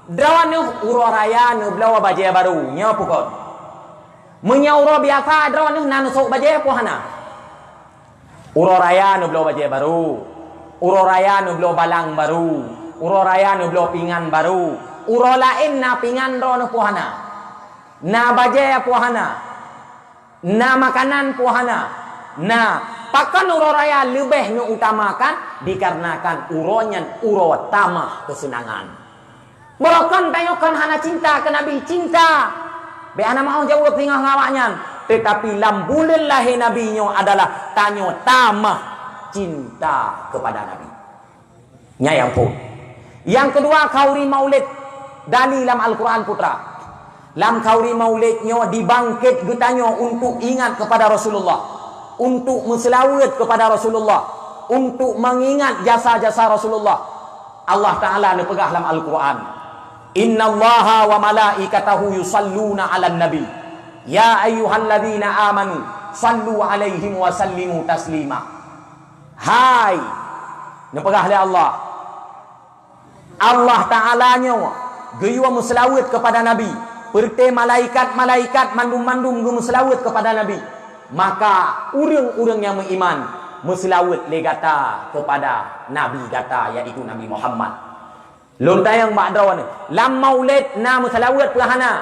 Droeneuh uroe raya neubloe bajée barô, nyoe peue kon? Meunyoe uroe biasa droeneuh na neusok bajée peue hana? Uroe raya neubloe bajée barô. Uroe raya neubloe balang barô. Uroe raya neubloe pingan barô. Uroe laén na pingan droeneuh peue hana? Na bajée peue hana? Na makanan peue hana? Na. Pakon uroe raya leubeh neuutamakan? Dikarenakan uroe nyan uroe tamah keuseunangan. Beurokon tanyoe kon hana cinta keu Nabi, cinta. Bék hana meu'oh jaweueb singoh ngon awaknyan. Teutapi lam buleuen lahé Nabi nyoe adalah tanyoe tamah cinta kepada Nabi. Nyan nyang phôn. Nyang keudua, khauri maulid, dali lam Al-Quran, putra. Lam khauri maulid nyoe dibangkét geutanyoe untuk ingat kepada Rasulullah, untuk meuseulaweuet kepada Rasulullah, untuk mengingat jasa-jasa Rasulullah. Allah Ta'ala neupeugah lam Al-Quran, "Innallaha wa malaikatahu yusalluna 'alan nabi. Ya ayyuhalladzina amanu sallu 'alaihi wa sallimu taslima." Hai, neupeugah lé Allah, Allah Ta'ala nyoe geuyue meuseulaweuet kepada Nabi, peureuté malaikat-malaikat mandum-mandum geumeuseulaweuet kepada Nabi. Maka ureuëng-ureuëng nyang meuiman meuseulaweuet lé gata kepada Nabi gata, yaitu Nabi Muhammad. Lôn tanyong bak droeneuh, lam maulid na meuseulaweuet peue hana?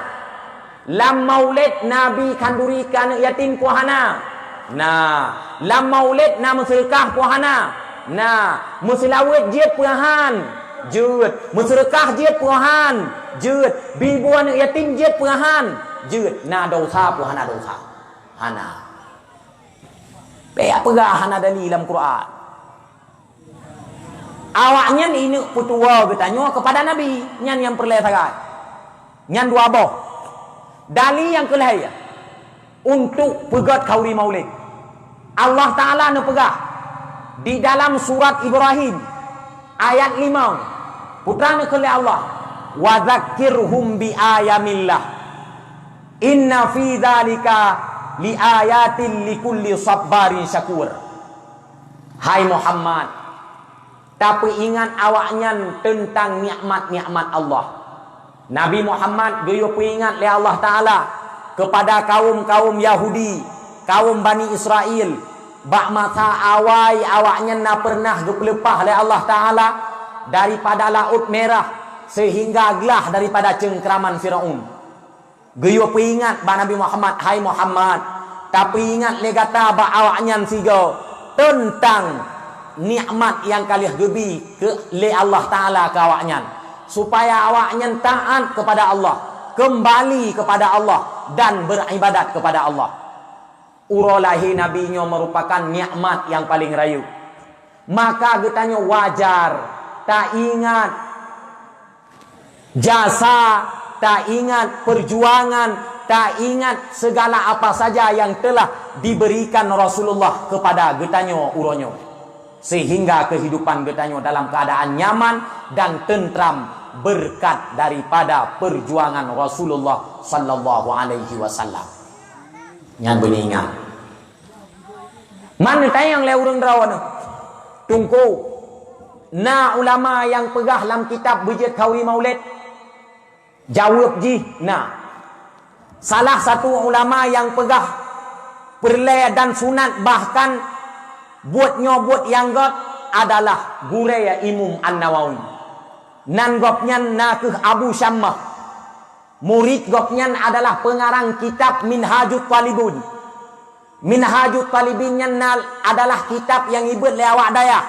Lam maulid na bi khanduri keu aneuëk yatim peue hana? Na. Lam maulid na meuseudeukah peue hana? Na. Meuseulaweuet jeuet peue han? Jeuet. Meuseudeukah jeuet peue han? Jeuet. Bi bu aneuëk yatim jeuet peue han? Jeuet. Na desya peue hana desya? Hana. Bék peugah hana dali lam Quran. Awaknyan ineuk peutuwoe geutanyoe keupada Nabi, nyan nyang peureulée sagai. Nyan dua boh. Dali nyang keulhée, untuk peugét khauri maulid. Allah Ta'ala neupeugah di dalam surat Ibrahim, ayat limong, putra neukheun lé Allah, "Wa dzakkirhum bi ayyamillah. Inna fi dzalika li ayatin likulli sabbarin syakur." Hai Muhammad, tapeuingat awaknyan teuntang nikmat-nikmat Allah. Nabi Muhammad geuyue peuingat lé Allah Ta'ala keupada kawöm-kawöm Yahudi, kawöm Bani Israel, bak masa awai awaknyan na peureunah geupeuleupah lé Allah Ta'ala daripada Laôt Mirah, seuhingga glah daripada ceungkraman Firaun. Geuyue peuingat bak Nabi Muhammad, "Hai Muhammad, tapeuingat lé gata bak awaknyan sigoe teuntang nikmat nyang ka lheueh geubi keu, lé Allah Ta'ala keu awaknyan, supaya awaknyan taát keupada Allah, keumbali keupada Allah, dan beuribadat keupada Allah." Uroe lahé Nabi nyoe meurupakan nikmat nyang paleng rayeuk. Maka geutanyoe wajar taingat jasa, taingat peujuangan, taingat segala apa saja yang telah diberikan Rasulullah kepada geutanyoe uroe nyoe, sehingga kehidupan geutanyoe dalam keadaan nyaman dan tentram berkat daripada perjuangan Rasulullah sallallahu alaihi wasallam. Nyan beuneuingat. Man neutanyong lé ureuëng droeneuh, "Teungku, na ulama nyang peugah lam kitab beujeuet khauri maulid?" Jaweueb jih, na. Salah satu ulama nyang peugah peureulée dan sunat, bahkan buet nyoe buet nyang göt, adalah gurée Imam An-Nawawi. Nan gobnyan na kheueh Abu Syammah. Murit gobnyan adalah peungarang kitab Minhajut Talibun. Minhajut Talibin nyan na, adalah kitab nyang ibeuet lé awak dayah,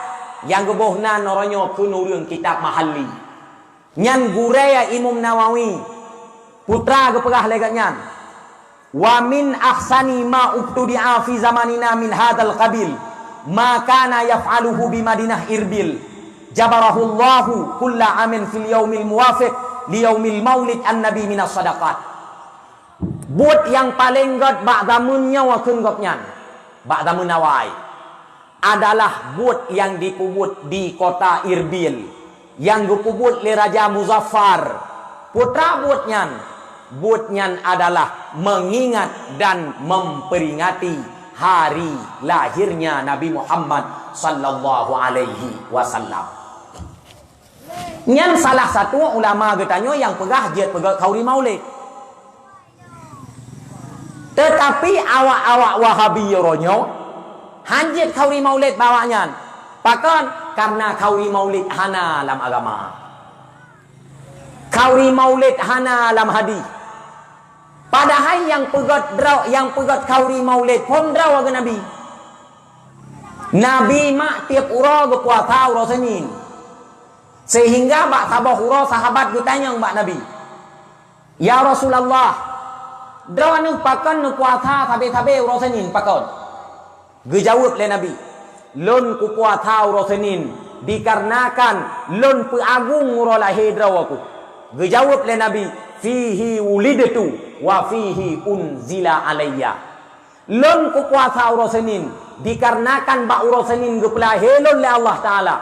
nyang geuboh nan uroe nyoe kheun ureuëng kitab Mahalli. Nyan gurée Imam Nawawi, putra geupeugah lé gobnyan, "Wa min ahsani ma ubtudi'a fi zamanina min hadzal qabil, ma kana yaf'aluhu bi Madinah Irbil, jabarahullahu kulla amin fil yaumil muwafiq li yaumil maulid an-nabi minas sadaqat." Buet nyang paleng göt bak zameun nyoe, kheun gobnyan, bak zameun awai, adalah buet nyang jipeubuet di kota Irbil, nyang geupeubuet lé Raja Muzaffar. Peue treuk buet nyan? Buet nyan adalah mengingat dan memperingati hari lahirnya Nabi Muhammad sallallahu alaihi wasallam. Nyan salah satu ulama geutanyoe nyang peugah jeuet peugét khauri maulid. Teutapi awak-awak Wahabi uroe nyoe han jeuet khauri maulid bak awaknyan. Pakon? Karena khauri maulid hana lam agama. Khauri maulid hana lam hadih. Padahai nyang peugét droe, nyang peugét khauri maulid phon droe keu Nabi. Nabi mak tieb uroe geupuasa uroe Senin. Sehingga bak saboh uroe sahabat geutanyong bak Nabi, "Ya Rasulullah, droeneuh pakon neupuasa sabe-sabe uroe Senin, pakon?" Geujaweueb lé Nabi, Lôn kupuasa uroe Senin dikarenakan lôn peuagong uroe lahé droe ku. Geujaweueb lé Nabi, "Fihi wulidtu wa fihi unzila alayya." Lôn kupuasa uroe Senin dikarenakan bak uroe Senin geupeulahé lôn lé Allah Taala,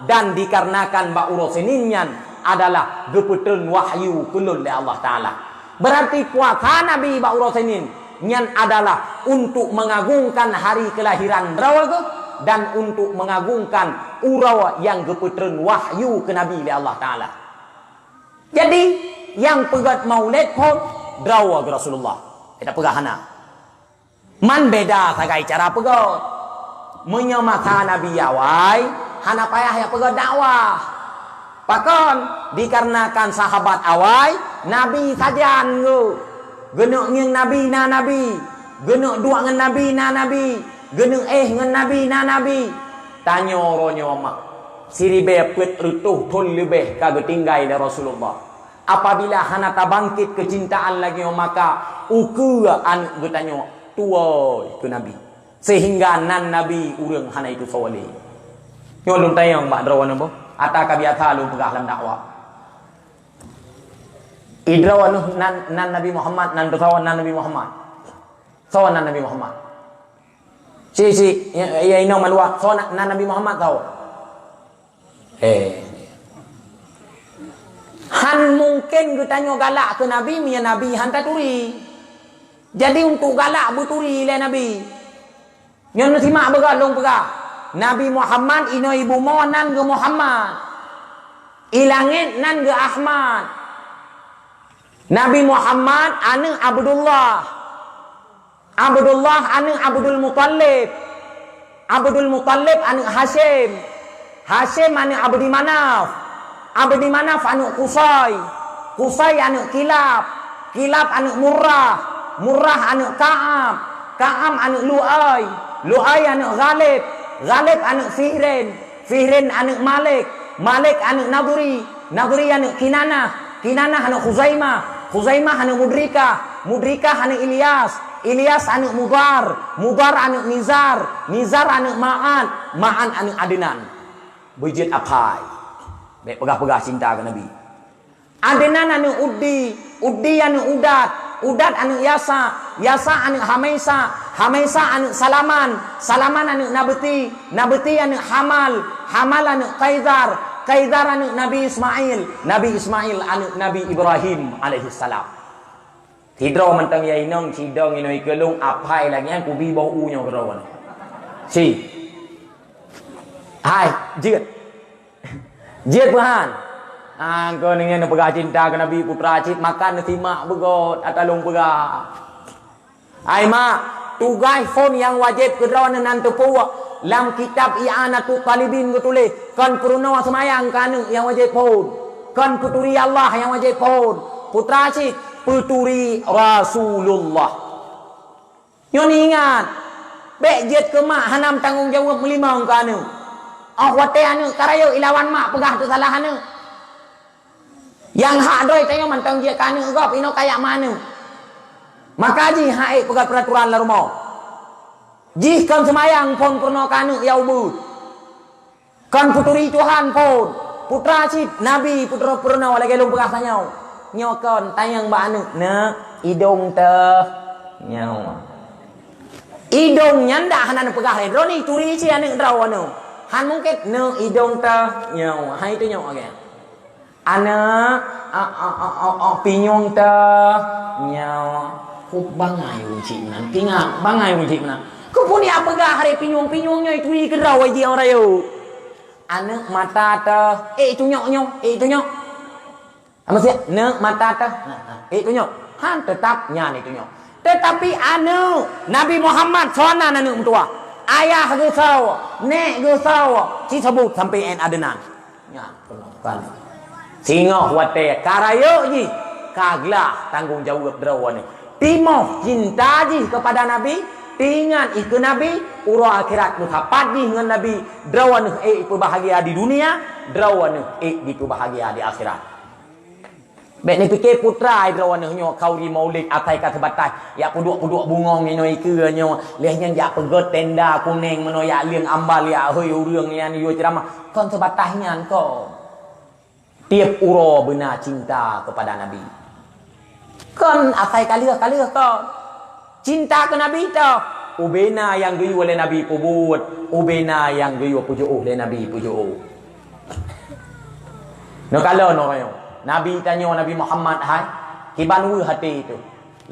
dan dikarenakan bak uroe Senin nyan adalah geupeutreun wahyu keu lôn lé Allah Taala. Beurarti puasa Nabi bak uroe Senin nyan adalah untuk mengagungkan hari kelahiran droe geuh dan untuk mengagungkan uroe nyang geupeutreun wahyu keu Nabi lé Allah Taala. Jadi, nyang peugét Maulid phon droe geuh Rasulullah. Kita peugah hana. Man beda sagai cara peugét. Meunyoe masa Nabi awai, hana payah jak peugét dakwah. Pakon? Dikarenakan sahabat awai, Nabi sajan geuh. Geuneuk ngieng Nabi na Nabi, geuneuk duek ngon Nabi na Nabi, geuneuk éh ngon Nabi na Nabi. Tanyoe uroe nyoe mak, siribée peuet reutôh thon leubeh ka geutinggai lé Rasulullah. Apabila hana tabangkét keucintaan lagée nyoe, maka ukeue aneuëk geutanyoe tuwoe keu Nabi. Sehingga nan Nabi ureuëng hana itusoe lé. Nyoe lôn tanyong bak droeneuh boh, ata ka biasa lôn peugah lam dakwah. Idroeneuh nan, nan Nabi Muhammad, nan teusoe nan Nabi Muhammad. Soe nan Nabi Muhammad? Si, si, ya, ya, inong maluwa, soe nan, nan Nabi Muhammad soe? Eh. Han mungken geutanyoe galak keu Nabi, meunyoe Nabi han taturi. Jadi, untuk galak beuturi lé Nabi. Nyoe neusimak beugah lôn peugah. Nabi Muhammad inoe ibumoe nan geuh Muhammad. Ilangét nan geuh Ahmad. Nabi Muhammad aneuëk Abdullah. Abdullah aneuëk Abdul Muthalib. Abdul Muthalib aneuëk Hasyim. Hasyim aneuëk Abdi Manaf. Abdi Manaf aneuëk Qusay. Qusay aneuëk Kilab. Kilab aneuëk Murrah. Murrah aneuëk Ka'ab. Ka'ab aneuëk Lu'ay. Lu'ay aneuëk Ghalib. Ghalib aneuëk Fihrin. Fihrin aneuëk Malik. Malik aneuëk Nadri. Nadri aneuëk Kinanah. Kinanah aneuëk Khuzaimah. Khuzaimah aneuëk Mudrikah. Mudrikah aneuëk Ilyas. Ilyas aneuëk Mudhar. Mudhar aneuëk Nizar. Nizar aneuëk Ma'ad. Ma'ad aneuëk Adnan. Beujeuet aphai. Bék peugah-peugah cinta keu Nabi. Adnan aneuëk Uddi, Uddi aneuëk Udat, Udat aneuëk Yasa, Yasa aneuëk Hamaisa, Hamaisa aneuëk Salaman, Salaman aneuëk Nabti, Nabti aneuëk Hamal, Hamal aneuëk Kaizar, Kaizar aneuëk Nabi Ismail, Nabi Ismail aneuëk Nabi Ibrahim alaihissalam. Sidroe mantong ya inong, sidong inoe ikeulong aphai lagée nyan kubi boh u nyoe keudroe. Si. Hai, jeuet. Jeuet peuhan. Angkon nyan neupeugah cinta keu Nabi putra cit makan neusimak beugôt ata lôn peugah. Hai mak, tugaih phon nyang wajéb keudroe nan teupeue lam kitab I'anatut Talibin geutuléh, kon peurunoe seumayang keu aneuëk nyang wajéb phon, kon peuturi Allah nyang wajéb phon, putra cit peuturi Rasulullah. Nyoe ingat, bék jeuet keu mak hana meutanggong jaweueb meulimong keu aneuëk. Óh watée aneuëk ka rayeuk ilawan mak peugah teusalah aneuëk. Nyang hak droe tanyoe mantong jeuet keu aneuëk gob inoe kayak ma aneuëk. Maka jih hak ék peugah peuraturan lam rumoh. Jih kon seumayang phon peurunoe keu aneuëk ya ubeuet. Kon peuturi Tuhan phon, putra cit Nabi putra peurunoe lagée lôn peugah tanyoe. Nyoe kon tanyong bak aneuëk, "Neuk, idong teuh." Nyoe. Idong nyan dak hana neupeugah lé droeneuh, ituri cit aneuëk droeneuh. Han mungken, "Neuk, idong teuh." Nyoe, hai tunyok lagée. Aneuëk, a, a, a, a, a, pinyueng teuh. Nyoe. Kok bangai ureuëng cit meunan, pingat bangai ureuëng cit meunan. Keupeue neupeugah lé pinyueng-pinyueng nyoe ituri keudroe jih orang rayeuk. Aneuëk mata teuh, ék tunyok nyoe, ék tunyok. Sama siat, neuk mata teuh, ha, ha, ék tunyok. Han teutap nyan ék tunyok. Teutapi aneuëk Nabi Muhammad soe nan aneuëk meutuwah. Ayah geuh soe, nék geuh soe, ci seubut sampoe 'an Adnan. Nyan, peunoh kali. Singoh watée ka rayeuk jih, ka glah tanggong jaweueb droeneuh. Timoh cinta jih keupada Nabi, teuingat jih keu Nabi, uroe akhirat meusapat jih ngon Nabi, droeneuh ék peubahgia di dunia, droeneuh ék dipeubahagia di akhirat. Bék neupike putra droeneuh nyoe khauri maulid asai ka seubatas jak peuduek-peuduek bungong inoe ikeue nyoe, lheueh nyan jak peugét tenda kunéng meunoe jak leueng ambal jak hôi ureuëng nyan yue ceuramah. Kon seubatas nyan kon. Tieb uroe beuna cinta keupada Nabi. Kon asai ka lheueh-ka lheueh kon. Cinta keu Nabi toh, ubena nyang geuyue lé Nabi peubuet, ubena nyang geuyue peujiôh lé Nabi peujiôh. Neukalon uroe nyoe, Nabi tanyoe Nabi Muhammad hai, kiban weueh até teuh.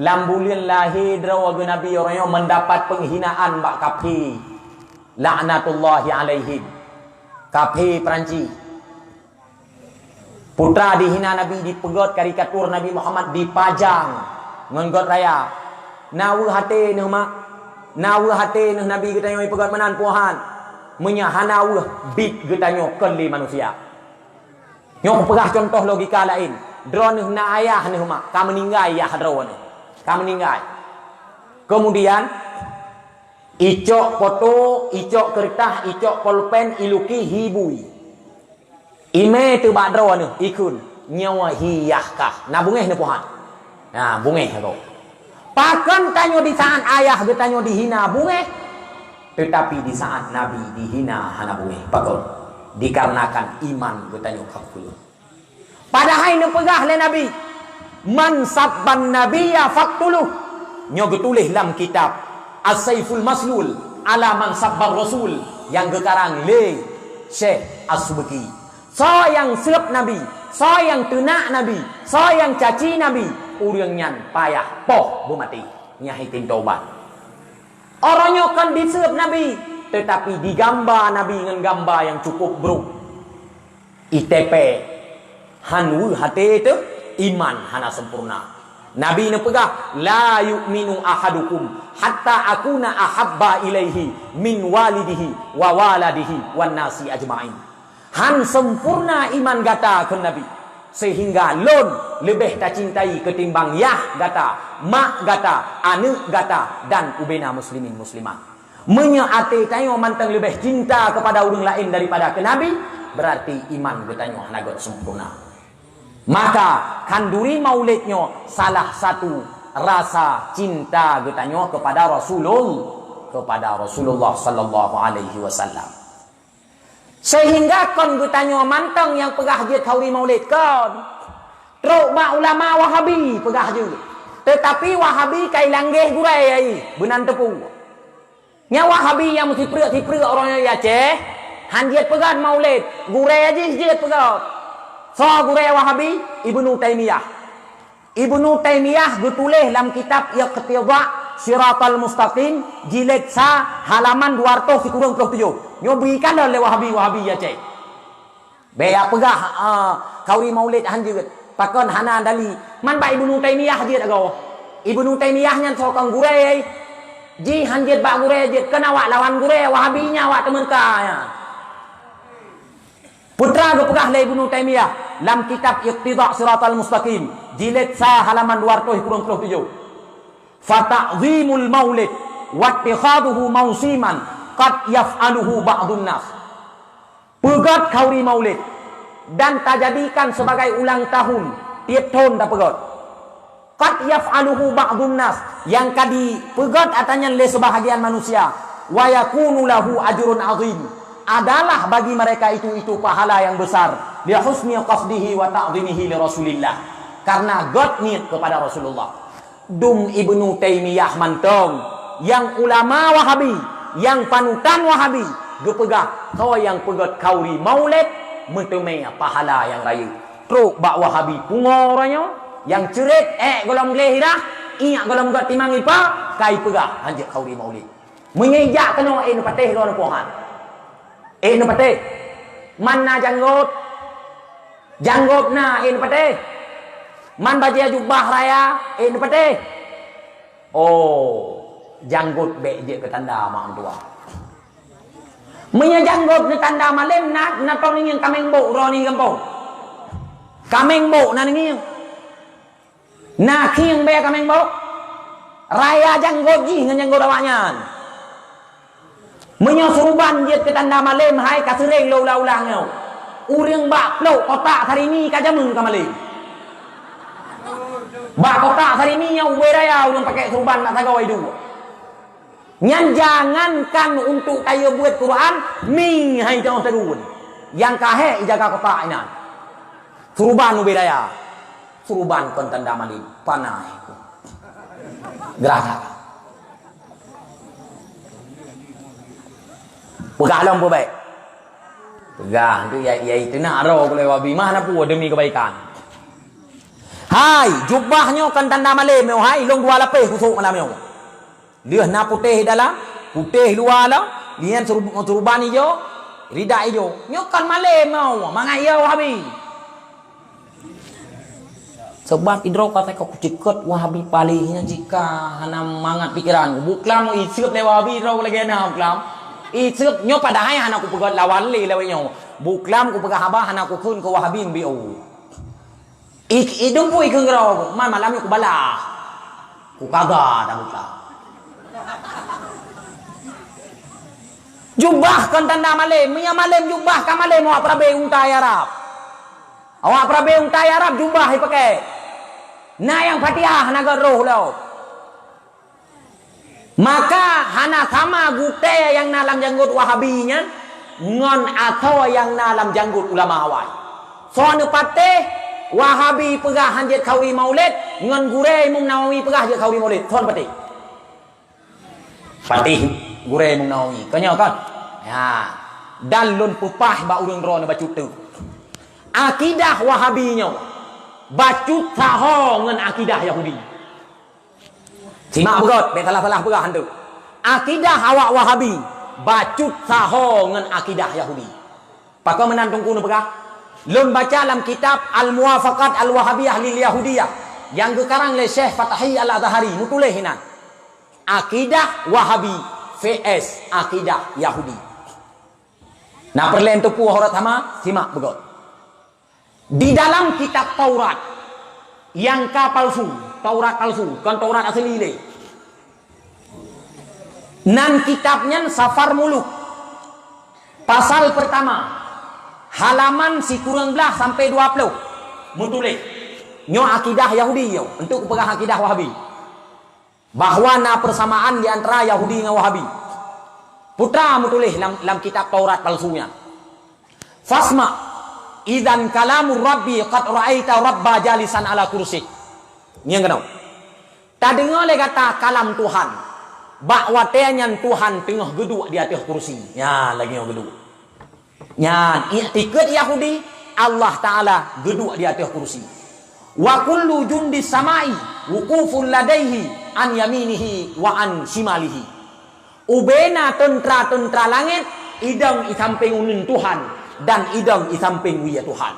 Lam buleuen lahé droe geuh Nabi uroe nyoe meudapat peunghinaan bak kaphé, laknatullahi alaihim, kaphé Perancis. Putra dihina Nabi, dipeugét karikatur Nabi Muhammad dipajang ngon gét raya. Na weueh até neuh mak, na weueh até neuh Nabi geutanyoe ipeugét meunan puhan. Meunyoe hana weueh, biet geutanyoe kon lé manusia. Nyoe kupeugah cuntoh logika laén. Droeneuh na ayah neuh mak, ka meuninggai yah droeneuh. Ka meuninggai. Kemudian, icok poto, icok keureutah, icok polpen, ilukih, ibui. Imé teuh bak droeneuh, ikheun, nyoe hi yah kah. Na beungéh neuh puhan. Na beungéh agoe. Pakon tanyoe di saát ayah geutanyoe dihina beungéh, teutapi di saát Nabi dihina hana beungéh. Pakon? Dikarenakan iman geutanyoe ka peue. Padahai neupeugah lé Nabi, "Man sabban nabiyya faqtuluh." Nyoe geutuléh lam kitab As-Saiful Maslul ala man sabbar Rasul nyang geukarang lé Syekh As-Subki. Soe nyang seueb Nabi, soe nyang teunak Nabi, soe nyang caci Nabi, ureuëng nyan payah poh beumaté, nyan item taubat. Uroe nyoe kon diseueb Nabi, teutapi digamba Nabi ngon gamba nyang cukup brok. Itepée, han weueh até teuh, iman hana sempurna. Nabi neupeugah, "La yu'minu ahadukum hatta akuna ahabba ilaihi min walidihi wa waladihi wan nasi ajma'in." Han sempurna iman gata, kheun Nabi, sehingga lôn leubeh tacintai ketimbang yah gata, mak gata, aneuëk gata, dan ubena muslimin muslimat. Meunyoe até tanyoe mantong leubeh cinta keupada ureuëng laén daripada keu Nabi, beurarti iman geutanyoe hana gét sempurna. Maka, khanduri maulid nyoe salah satu rasa cinta geutanyoe keupada Rasulul-, keupada Rasulullah sallallahu alaihi wasallam. Sehingga kon geutanyoe mantong nyang peugah jeuet khanduri maulid, kon. Trok bak ulama Wahabi peugah jeuet. Teutapi Wahabi ka ilanggeh gurée ai, beunan teupeu. Nyan Wahabi nyang meusipreuk-sipreuk uroe nyoe di Aceh, han jeuet peugét maulid, gurée jih jeuet peugét. Soe gurée Wahabi? Ibnu Taimiyah. Ibnu Taimiyah geutuléh lam kitab Iqtida' Siratal Mustaqim, jilid sa, halaman dua ratus sikureueng ploh tujoh. Nyoe bri kalon lé Wahabi-Wahabi Aceh. Bék jak peugah, ah, khanduri maulid han jeuet. Pakon hana dali? Man bak Ibnu Taimiyah jeuet agoe. Ibnu Taimiyah nyan soe kon gurée, jih han jeuet bak gurée jeuet, kon awak lawan gurée, Wahabi nyan awak teumeureuka nyan. Peue teuma geupeugah lé Ibnu Taimiyah lam kitab Iqtida' Siratal Mustaqim, jilid sa, halaman dua ratus sikureueng ploh tujoh. "Fata'zimul maulid wattikhadhuhu mausiman qad yaf'aluhu ba'dun nas." Peugét khanduri maulid dan tajadikan sebagai ulang tahun tieb thon tapeugét. Qad yaf'aluhu ba'dun nas, nyang ka dipeugét ata nyan lé seubahagian manusia, wa yakunu lahu ajrun azim, adalah bagi mereka itu, itu pahala yang besar, li husni qasdihi wa ta'zimihi li Rasulillah, karena gét niet kepada Rasulullah. Dum Ibnu Taimiyah mantong, nyang ulama Wahabi, nyang panutan Wahabi, geupeugah, soe nyang peugét khanduri maulid, meuteumé pahala nyang rayeuk. Trok bak Wahabi pungo uroe nyoe, nyang ceuret ék gohlom gleh irah, iék gohlom gét timang ipa, ka ipeugah han jeuet khanduri maulid. Meunyoe ijak keunoe, ék neupatéh droeneuh pohan. Ék neupatéh. Man na janggot. Janggot na, ék neupatéh. Man bajée jubah raya, ék neupatéh. Oh, janggot bék jeuet keu tanda mak mentua. Meunyoe janggot neutanda malém, na, na tong ngieng kaméng bok droeneuh gampông. Kaméng bok na ngieng. Na khieng bèe kaméng bok? Raya janggot jih ngon janggot awaknyan. Meunyoe suruban jeuet keu tanda malém, hai ka seuréng lôn ulang-ulang nyoe. Ureueng bak plôk kotak Sarimi ka jameun ka malém. Bak kota Sarimi nyang ubé raya ureuëng pakai surban nak sagoe iduek. Nyan jangankan untuk tayue buet Quran, mie hai teuh teurun. Nyang ka hék ijaga kota inan. Surban ubé raya. Surban kon tanda malem, panai. Gerah that. Peugah lom peubék. Peugah tu ya, ya itu nak ro gulai wabi mah na pu demi kebaikan. Hai, jubah nyoe kan tanda malem nyoe, hai, lông dua lapéh kusok malam nyoe. Lheueh na putéh dalam, putéh luwa lom, nyan surub-, surban ijo, rida ijo. Nyoe kan malem nyoe, mangat ya Wahabi. Sebab idroe ka teuka kuceukeut Wahabi paléh nyan jika hana mangat pikeran. Buklam iseup lé Wahabi droe lagée na buklam. Iseup nyoe padahai hana kupeugét lawan lé lawét nyoe. Buklam kupeugah haba hana kukheun keu Wahabi mbiu. Ik idum pui keu ngeurok, man malam nyoe kubalah. Kukaga dah buka. Jubah kon tanda malem, meunyo malem jubah ka malem awak peurabe unta Arab. Awak peurabe unta Arab jubah ipakai. Na nyang Fatihah na geuroh lom. Maka hana sama gutée nyang na lam janggot Wahabi nyan ngon asoe nyang na lam janggot ulama awai. Soe neupatéh Wahabi peugah hanjeuet khauri Maulid ngon gurée Imam Nawawi peugah jeuet khauri Maulid. Soe neupatéh? Patéh gurée Imam Nawawi. Kon nyoe kan? Ya. Dan lôn peupah bak ureuëng droeneuh bacut teuk. Akidah Wahabi nyoe bacut saho ngon akidah Yahudi. Simak beugét, bék salah-salah peugah hantu. Akidah awak Wahabi bacut saho ngon akidah Yahudi. Pakon meunan Teungku neupeugah? Lôn baca lam kitab Al-Muwafaqat Al-Wahabiyah Lil Yahudiyah nyang geukarang lé Syekh Fatahi Al-Azhari, meutuléh inan, akidah Wahabi V S akidah Yahudi. Na peureulée teupeue horot hama, simak beugét. Di dalam kitab Taurat nyang ka palsu, Taurat palsu, kon Taurat asli lé. Nan kitab nyan Safar Muluk, pasal pertama, halaman sikureueng blaih sampai dua ploh, meutuléh, nyoe akidah Yahudi nyoe, untuk peugah akidah Wahabi. Bahwa na persamaan di antara Yahudi ngon Wahabi. Putra meutuléh lam, lam kitab Taurat palsu nyan. Fasma, idzan kalamur Rabbi qad ra'aita Rabba jalisan ala kursi. Nyang keunoe. Tadeungoe lé gata kalam Tuhan. Bak watée nyan Tuhan teungoh geuduek di ateueh kursi. Nya, lagée nyoe geuduek. Nyan, iktikeuet Yahudi, Allah Ta'ala geuduek di ateueh kursi. Wa kullu jundis samai wuqufun ladaihi an yaminihi wa an shimalihi. Ubena teuntra-teuntra langét, idong i sampéng uneuen Tuhan dan idong i sampéng wie Tuhan.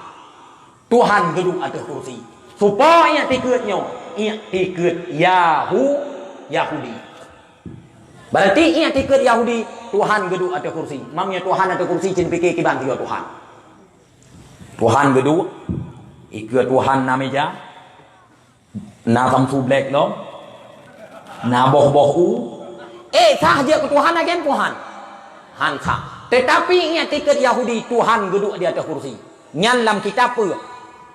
Tuhan geuduek ateueh kursi. Supaya iktikeuet nyoe, iktikeuet Yahu-, Yahudi. Berarti iktikeuet Yahudi, Tuhan geuduek ateueh kursi. Mam nyoe Tuhan ateueh kursi, cit pike kiban tiga Tuhan. Tuhan geuduek, ikeu Tuhan na meja, na samsu black lom, na boh-boh u. Eh, sah jeuet keu Tuhan agen Tuhan? Han sah. Tetapi iktikeuet Yahudi, Tuhan geuduek di ateueh kursi. Nyan lam kitab peue?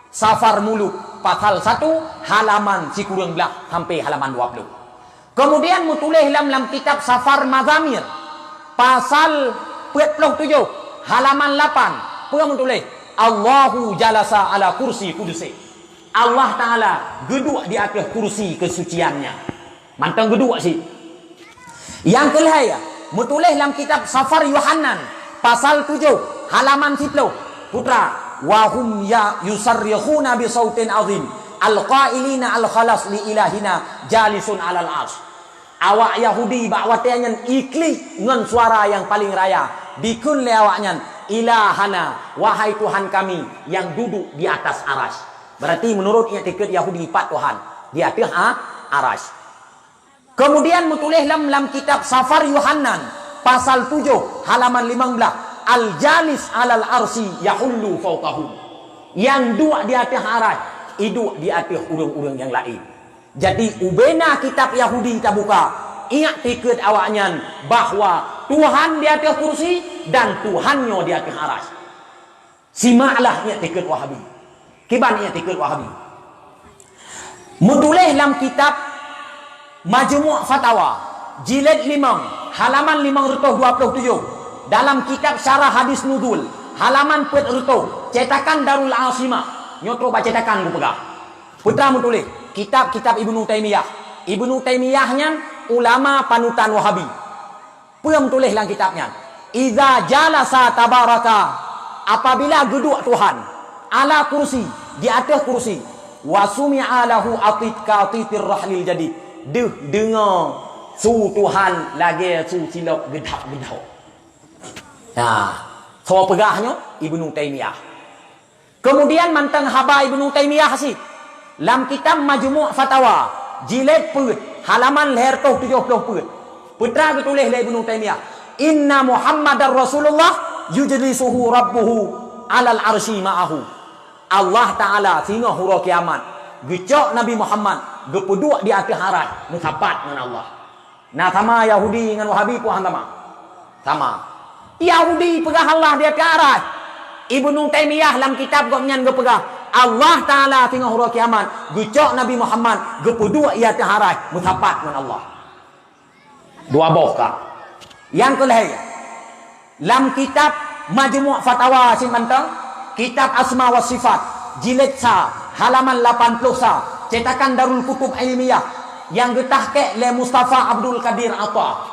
Safar Muluk, pasal satu, halaman sikureueng blaih sampai halaman dua puluh. Kemudian meutuléh lam, lam kitab Safar Mazamir, pasal peuet ploh tujoh, halaman lapan, peue meutuléh? Allahu jalasa ala kursi kudusi. Allah Ta'ala geuduek di ateueh kursi kesucian-Nya. Mantong geuduek cit. Nyang keulhèe, meutuléh lam kitab Safar Yohanan, pasal tujoh, halaman siploh, putra, "Wa hum ya yusarrihuna bi sautin azim, al-qailina al-khalas li ilahina jalisun alal arsy." Awak Yahudi bak watèe nyan iklik ngon suara nyang paleng raya, dikheun lé awaknyan, "Ilahana, wahai Tuhan kami, nyang duduek di atas Arasy." Berarti meunurot iktikeuet Yahudi, pat Tuhan di ateueh a-, Arasy. Keumudian meutuléh lam, lam kitab Safar Yohanan, pasal tujoh, halaman limong blah, "Al-jalis alal arsy yahullu fauqahu." Nyang duek di ateueh Arasy, iduek di ateueh ureuëng-ureuëng nyang laén. Jadi, ubena kitab Yahudi tabuka, iktikeuet awaknyan bahwa Tuhan di ateueh kursi dan Tuhan nyoe di ateueh Arasy. Simaklah iktikeuet Wahabi. Kiban iktikeuet Wahabi. Meutuléh lam kitab Majmu' Fatawa, jilid limong, halaman limong reutôh dua ploh tujoh, dalam kitab Syarah Hadis Nuzul, halaman peuet reutôh, cetakan Darul Asimah, nyoe trok bak cetakan kupeugah. Peue teuma meutuléh, kitab-kitab Ibnu Taimiyah. Ibnu Taimiyah nyan ulama panutan Wahabi. Peue meutuléh lam kitab nyan? "Idza jalasa tabaraka," apabila geuduek Tuhan, "ala kursi," di ateueh kursi, "wa sumi'a lahu atit ka atitir rahlil jadid," deuh deungoe su Tuhan lagée su silop geudhap-geudhop. Nah, soe peugah nyoe? Ibnu Taimiyah. Keumudian mantong haba Ibnu Taimiyah cit, lam kitab Majmu' Fatawa, jilid peuet, halaman lhée reutôh tujoh ploh peuet, peue geutuléh lé Ibnu Taimiyah, "Inna Muhammadar Rasulullah yujlisuhu rabbuhu alal arsy ma'ahu." Allah Ta'ala singoh uroe kiamat geucok Nabi Muhammad geupeuduek di ateueh Arash meusapat ngon Allah. Na sama Yahudi ngon Wahabi peue han sama? Sama. Yahudi peugah Allah di ateueh Arash. Ibnu Taimiyah lam kitab gobnyan geupeugah, Allah Ta'ala singoh uroe kiamat geucok Nabi Muhammad geupeuduek di ateueh Arash meusapat ngon Allah. Dua boh ka. Nyang keu lhée, lam kitab Majmu' Fatawa cit mantong, kitab Asma wa Sifat, jilid sa, halaman lapan ploh sa, cetakan Darul Kutub Ilmiyah, nyang geutahqiq lé Mustafa Abdul Qadir Atha.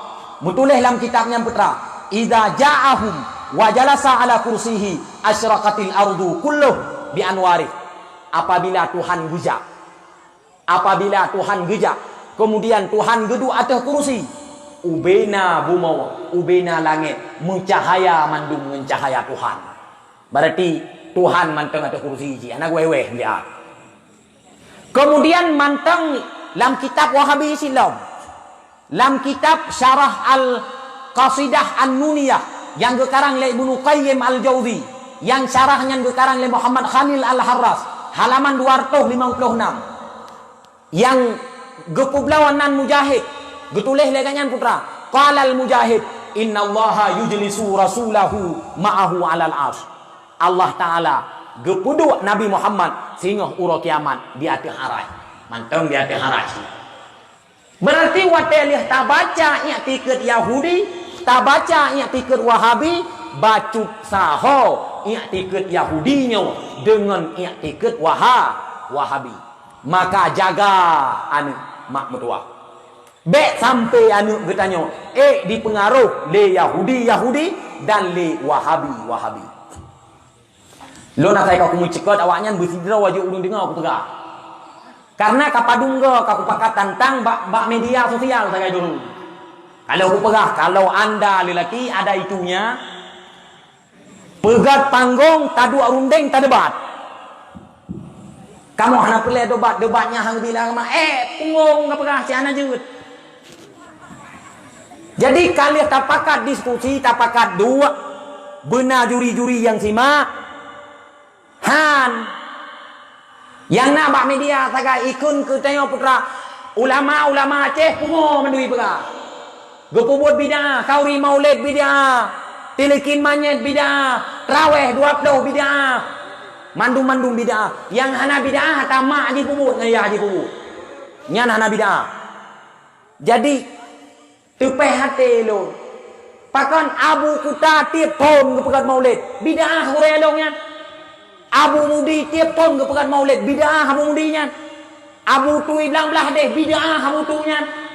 Meutuléh lam kitab nyan peue teuma, "Idza ja'ahum wa jalasa ala kursihi asyraqatil ardu kulluh bi anwarih." Apabila Tuhan geujak, Apabila Tuhan geujak, keumudian Tuhan geuduek ateueh kursi, ubena bumoe, ubena langét meucahaya mandum ngon cahaya Tuhan. Berarti Tuhan mantong ateueh kursi jih, hana geuwéh-wéh meulihat. Keumudian mantong lam kitab Wahabi silom, lam kitab Syarah Al-Qasidah An-Nuniyah nyang geukarang lé Ibnu Qayyim Al-Jauzi, nyang syarah nyan geukarang lé Muhammad Khalil Al-Harras, halaman dua reutôh limong ploh nam. Nyang geupeubloe nan Mujahid, geutuléh lé gobnyan peue teuma, qala Al-Mujahid, "Innallaha yujlisu rasulahu ma'ahu alal arsy." Allah Ta'ala geupeuduek Nabi Muhammad singoh uroe kiamat di ateueh Arash. Mantong di ateueh Arash. Berarti watée lheueh tabaca iktikeuet Yahudi, tabaca iktikeuet Wahabi, bacut saho iktikeuet Yahudi nyoe deungon iktikeuet Waha-, Wahabi. Maka jaga aneuëk mak meutuwah. Bék sampoe aneuëk geutanyoe ék dipeungaroh lé Yahudi-Yahudi dan lé Wahabi-Wahabi. Lôn asai ka kumeucukot awaknyan beusidroe jeuet ureuëng deungoe kupeugah. Karena ka padum goe ka kupakat tantang bak, bak media sosial sagai dulu. Kalau kupeugah, kalau anda lelaki ada itunya, peugét panggong, taduek rundeng, tadebat. Kamoe hana peureulée debat, debat nyan han bilang mak, eh, punggong ka peugah, si hana jeuet. Jadi, ka lheueh tapakat diskusi, tapakat duek, beuna juri-juri nyang simak, han. Nyang na bak media sagai ikheun keu tanyoe putra, ulama-ulama Aceh pungo mandum peugah. Geupeubuet bid'ah, khanduri maulid bid'ah, tilikin manyét bid'ah, traweh dua ploh bid'ah. Mandum-mandum bid'ah. Nyang hana bid'ah, tamak jipeubuet, ngon yah jipeubuet. Nyan hana bid'ah. Jadi, teupéh até lôn. Pakon Abu Kuta tieb thon geupeugét maulid? Bid'ah gurée lôn nyan. Abu Mudi tieb thon geupeugét maulid? Bid'ah Abu Mudi nyan. Abu Tui Blang Blahdeh? Bid'ah Abu Tui nyan.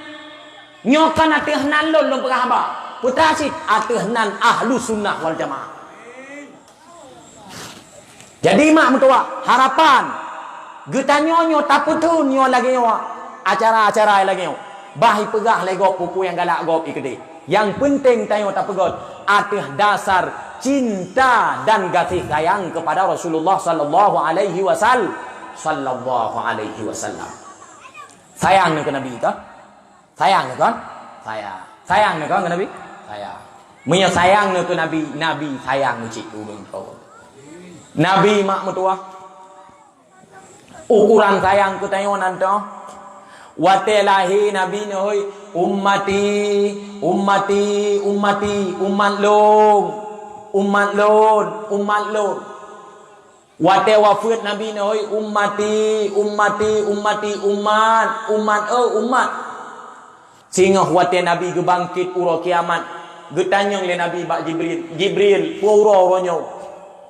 Nyoe kon ateueh nan lôn, lôn peugah haba. Putra cit ateueh nan Ahlus Sunnah wal Jamaah. Jadi mak meutuwah, harapan geutanyoe nyoe tapeutheun nyoe lagée nyoe, acara-acara lagée nyoe. Bah ipeugah lé gob peue-peue nyang galak gob ikeudeh. Nyang peunteng tanyoe tapeugét ateueh dasar cinta dan gaséh sayang kepada Rasulullah sallallahu alaihi wasal-, sallallahu alaihi wasallam. Sayang nyoe keu Nabi ka? Sayang nyoe kon? Sayang. Sayang nyoe kon keu Nabi? Sayang. Meunyoe sayang nyoe keu Nabi, Nabi sayang nyoe cit keu ureuëng ko. Nabi mak meutuwah. Ukuran sayang keu tanyoe nan toh. Watée lahé Nabi nyoe, "Ummati, ummati, ummati, umat lôn, umat lôn, umat lôn." Watée wafeuet Nabi nyoe, "Ummati, ummati, ummati, umat, umat, eh, umat." Singoh watée Nabi geubangkét uroe kiamat, geutanyong lé Nabi bak Jibril, "Jibril, peue uroe, uroe nyoe?"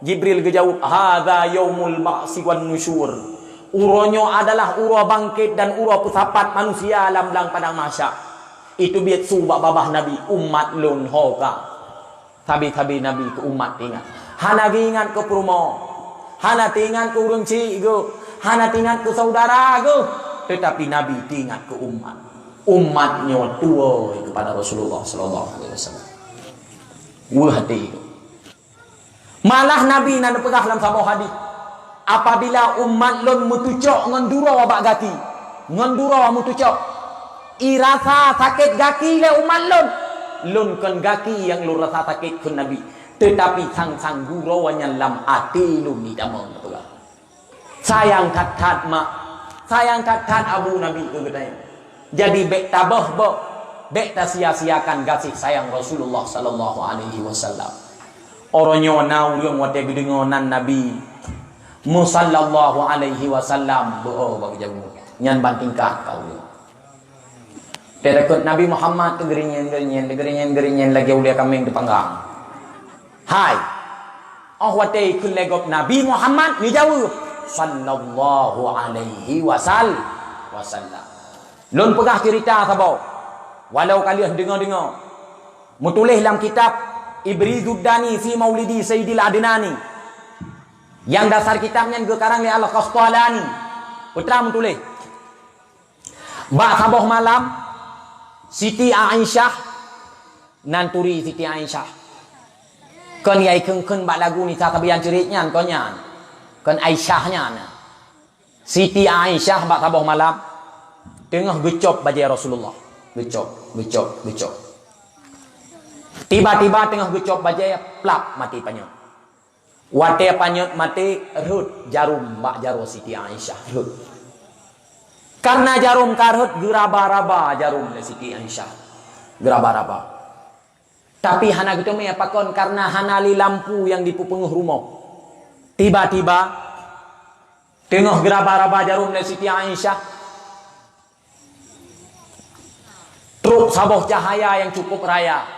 Jibril geujaweueb, "Hadza yaumul ba'si wan nusyur." Uroe nyoe adalah uroe bangkét dan uroe peusapat manusia lam blang padang mahsyar. Itu biet su bak babah Nabi, "Umat lôn ho ka." Sabe-sabe Nabi keu umat teuingat. Hana geuingat keu peurumoh, hana teuingat keu ureuëng chik geuh, hana teuingat keu saudara geuh, teutapi Nabi teuingat keu umat. Umat nyoe tuwoe keupada Rasulullah sallallahu alaihi wasallam. Weueh até geuh. Malah Nabi na neupeugah lam saboh hadis, "Apabila umat lôn meutucok ngon duroe bak gaki, ngon duroe meutucok, irasa sakét gaki lé umat lôn, lôn kon gaki nyang lôn rasa sakét," kheun Nabi, "teutapi sang-sang duroe nyan lam até lôn jitamong," geupeugah. Sayang that-that mak, sayang that-that abu Nabi keu geutanyoe. Jadi bék taböh-böh, bék tasia-siakan gaséh sayang Rasulullah sallallahu alaihi wasallam. Uroe nyoe na ureuëng watée geudeungoe nan Nabi meusallallahu alaihi wasallam beu-o bak jameun. Nyan ban tingkat ka ureuëng. Teudeungoe Nabi Muhammad teugeurinyan-geurinyan, teugeurinyan-geurinyan lagée ulée kaméng teupanggang. Hai! Óh watée kheun lé gob Nabi Muhammad neujaweueb, "Sallallahu alaihi wasal-, wasallam." Lôn peugah ceurita saboh, walau ka lheueh deungoe-deungoe. Meutuléh lam kitab Ibrizuddani fi Maulidi Sayyidil Adnani. Nyang dasar kitab nyan geukarang lé Al-Qastalani. Peue teuma meutuléh. Bak saboh malam, Siti Aisyah, nan turi Siti Aisyah. Kon nyang ikheun-kheun bak lagu Nisa Sabian Ceurit nyan, kon nyan. Kon Aisyah nyan. Siti Aisyah bak saboh malam, teungoh geucop bajée Rasulullah. Geucop, geucop, geucop. Tiba-tiba teungoh geucop bajée, plap, maté panyöt. Watée panyöt maté, rhot jarum bak jaroe Siti Aisyah, rhot. Kareuna jarum ka rhot, geuraba-raba jarum lé Siti Aisyah. Geuraba-raba. Tapi hana geuteumé pakon, kareuna hana lé lampu nyang jipeupeungeuh rumoh. Tiba-tiba, teungoh geuraba-raba jarum lé Siti Aisyah, trok saboh cahaya nyang cukup raya.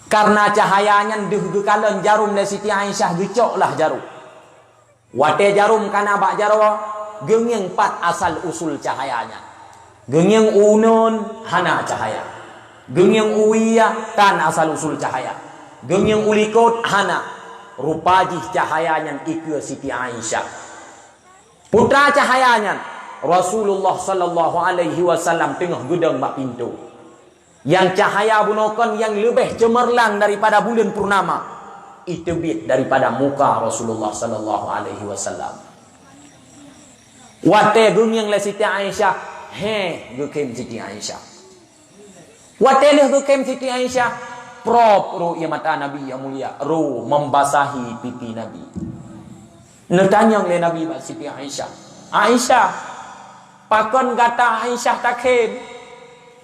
Kareuna cahaya nyan deuh geukalon jarum lé Siti Aisyah, geucoklah jarum. Watée jarum kana bak jaroe, geungieng pat asal usul cahaya nyan. Geungieng u uneuen, hana cahaya. Geungieng u wie, tan asal usul cahaya. Geungieng u likot, hana. Rupa jih cahaya nyan ikeue Siti Aisyah. Putra cahaya nyan, Rasulullah sallallahu alaihi wasallam teungoh geudong bak pintoe. Nyang cahaya bunoe kon nyang leubeh ceumeurlang daripada buleuen purnama, iteubiet daripada muka Rasulullah sallallahu alaihi wasallam. Watée geungieng lé Siti Aisyah, heh, geukhém Siti Aisyah. Watée lheueh geukhém Siti Aisyah, prop ro ie mata Nabi nyang mulia, ro membasahi pipi Nabi. Neutanyong lé Nabi bak Siti Aisyah, "Aisyah, pakon gata Aisyah takhém?"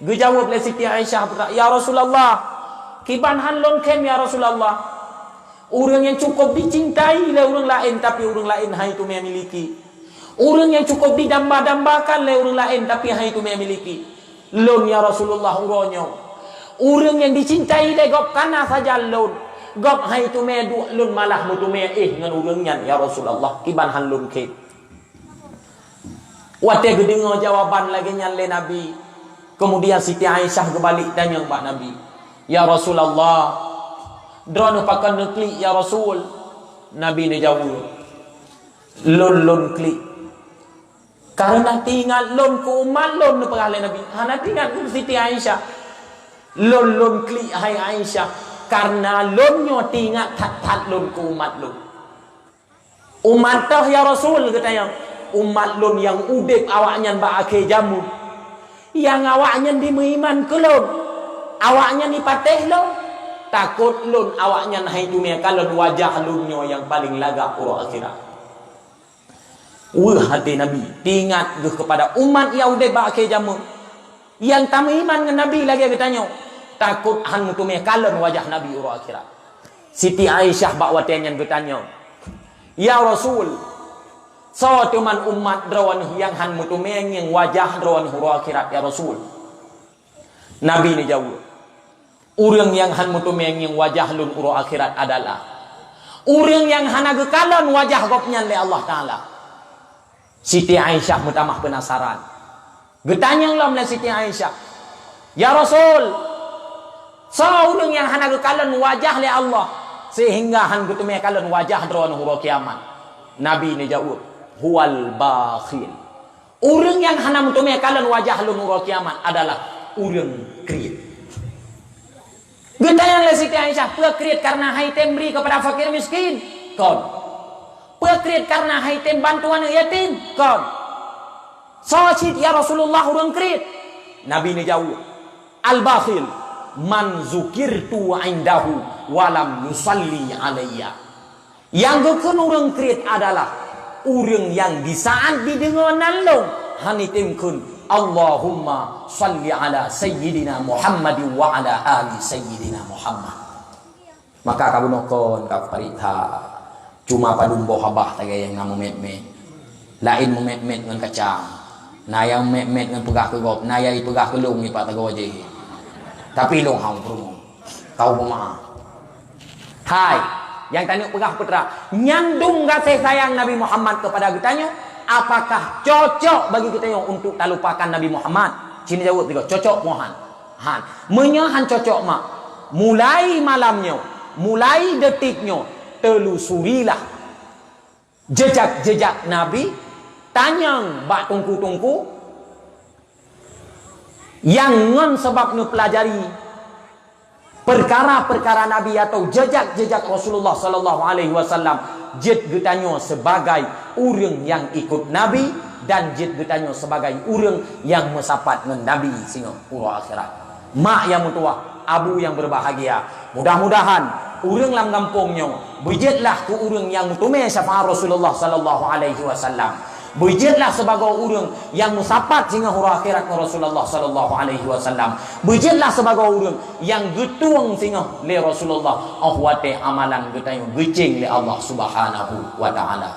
Geujaweueb lé Siti Aisyah peugah, "Ya Rasulullah, kiban han lôn khém, ya Rasulullah. Ureuëng nyang cukup dicintai lé ureuëng laén, tapi ureuëng laén han teumé miliki. Ureuëng nyang cukup didamba-dambakan lé ureuëng laén, tapi han teumé miliki. Lôn, ya Rasulullah, uroe nyoe, ureuëng nyang dicintai lé gob kana sajan lôn. Gob han teumé duek lôn, malah meuteumé éh ngon ureuëng nyan, ya Rasulullah, kiban han lôn khém." Watée geudeungoe jawaban lagée nyan lé Nabi, kemudian Siti Aisyah geubalek tanyong bak Nabi, "Ya Rasulullah, droeneuh pakon neuklik, ya Rasul?" Nabi neujaweueb, "Lôn, lôn klik. Kareuna teuingat lôn keu umat lôn," neupeugah lé Nabi. Hana teuingat keu Siti Aisyah. "Lôn, lôn klik, hai Aisyah, kareuna lôn nyoe teuingat that-that lôn keu umat lôn." "Umat toh, ya Rasul?" geutanyong. "Umat lôn nyang udeb awaknyan bak akhé jameun. Nyang awaknyan dimeuiman keu lôn. Awaknyan jipatéh lôn. Takot lôn awaknyan han teumé kalon wajah lôn nyoe nyang paleng lagak uroe akhirat." Weueh até Nabi, teuingat geuh keupada umat nyang udeb bak akhé jameun. Nyang tameuiman ngon Nabi lagée geutanyoe, takot han meuteumé kalon wajah Nabi uroe akhirat. Siti Aisyah bak watée nyan geutanyong, "Ya Rasul, soe teuma umat droeneuh nyang han meuteumé ngieng wajah droeneuh uroe akhirat, ya Rasul?" Nabi neujaweueb, "Ureuëng nyang han meuteumé ngieng wajah lôn uroe akhirat adalah ureuëng nyang hana geukalon wajah gobnyan lé Allah Taala." Siti Aisyah meutamah peunasaran. Geutanyong lom lé Siti Aisyah, "Ya Rasul, soe ureuëng nyang hana geukalon wajah lé Allah sehingga han geuteumé kalon wajah droeneuh uroe kiamat?" Nabi neujaweueb, "Huwal bakhil." Ureuëng nyang hana meuteumé kalon wajah lôn uroe kiamat adalah ureuëng kriet. Geutanyong lé Siti Aisyah, "Peue kriet kareuna han item bri keupada fakir miskin?" "Kon." "Peue kriet kareuna han item bantu aneuëk yatim?" "Kon." "Soe cit, ya Rasulullah, ureuëng kriet?" Nabi neujaweueb, "Al-bakhil man zukirtu indahu walam yusalli alayya." Nyang geukheun ureuëng kriet adalah ureuëng nyang di saát jideungoe nan lôn, han item kheun, "Allahumma salli ala Sayyidina Muhammadin wa ala ali Sayyidina Muhammad." Maka ka bunoe kon ka kuparit that. Cuma padum boh babah sagai nyang na meumet-met. Laén meumet-met ngon kacang. Na nyang meumet-met ngon peugah keu gob, na nyang ipeugah keu lôn ipat tagoe jih. Tapi lôn hana peurumoh. Kau peumaaf. Hai, nyang tanyoe peugah peutera, nyan dum gaséh sayang Nabi Muhammad keupada geutanyoe, apakah cocok bagi geutanyoe untuk talupakan Nabi Muhammad? Cit neujaweueb sigoe, cocok peue han? Han. Meunyoe han cocok mak, mulai malam nyoe, mulai detik nyoe, telusurilah jejak-jejak Nabi, tanyong bak teungku-teungku nyang ngon sabab neupeulajari peukara-peukara Nabi atau jejak-jejak Rasulullah sallallahu alaihi wasallam, jeuet geutanyoe sebagai ureuëng nyang ikot Nabi dan jeuet geutanyoe sebagai ureuëng nyang meusapat ngon Nabi singoh uroe akhirat. Mak nyang meutuwah, abu nyang berbahagia, mudah-mudahan ureuëng lam gampông nyoe beujeuetlah keu ureuëng nyang meuteumé syafaat Rasulullah sallallahu alaihi wasallam. Beujeuetlah sibagoe ureuëng nyang meusapat singoh uroe akhirat ngon Rasulullah sallallahu alaihi wasallam. Beujeuetlah sibagoe ureuëng nyang geutueng singoh lé Rasulullah óh watée amalan geutanyoe geucéng lé Allah Subhanahu wa Taala.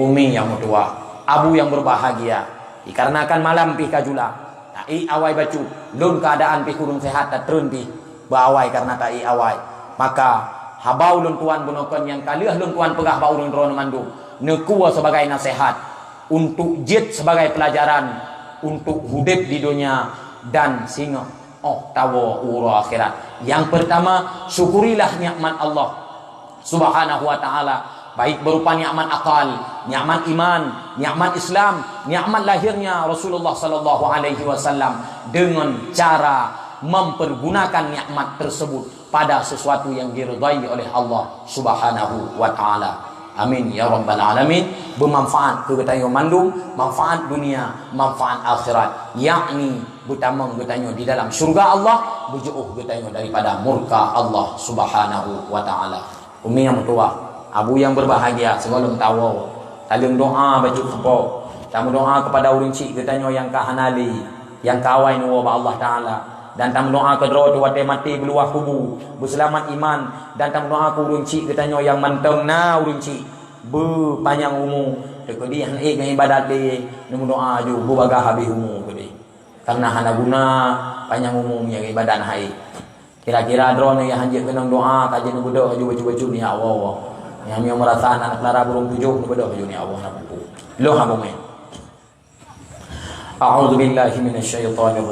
Umi nyang meutuwah, abu nyang berbahagia, dikarenakan malam pih ka jula, taék awai bacut, lôn keuadaan pih kureueng seuhat, tatreun pih beu awai kareuna taék awai. Maka haba ulôn tuan bunoe kon nyang ka lheueh lôn tuan peugah bak ureuëng droeneuh mandum, neukuwoe sibagai naseuhat, untuk jeuet sibagai peulajaran untuk udeb di donya dan singoh óh tawoe uroe akhirat. Nyang peurtama, syukurilah nikmat Allah Subhanahu wa Taala, baik berupa nikmat akal, nikmat iman, nikmat Islam, nikmat lahirnya Rasulullah sallallahu alaihi wasallam, dengan cara mempergunakan nikmat tersebut pada sesuatu yang diridai oleh Allah Subhanahu wa Taala. Amin ya rabbal alamin. Bermanfaat keu geutanyoe mandum, manfaat dunia, manfaat akhirat, yakni beutamong geutanyoe di dalam syurga Allah, beujiôh geutanyoe daripada murka Allah Subhanahu wa Taala. Umi nyang meutuwah, abu nyang berbahagia, sigohlom tawoe, taleueng doa bacut keupoh, tameudoa keupada ureuëng chik geutanyoe nyang ka hana lé, nyang ka awai neuwoe bak Allah Taala, dan tameudoa keudroe teuh watée maté beuluwah kubu, beuseulamat iman, dan tameudoa keu ureuëng chik geutanyoe nyang mantong na ureuëng chik, beupanyang umu, teukeudi han ék ngon ibadat lé, neumeudoa ju beubagaih habéh umu keudeh. Kareuna hana guna panyang umu nyang ibadat hai. Kira-kira droeneuh nyang hanjeuet keunong doa ka jeuet neubeudôh aju bacut-bacut nyan, ya Allah. Nyang meunyoe meurasa aneuk pelara burông tujoh neubeudôh aju nyan, ya Allah, na pupu. Lôn haba meu'en. A'udzubillahi minasyaitonir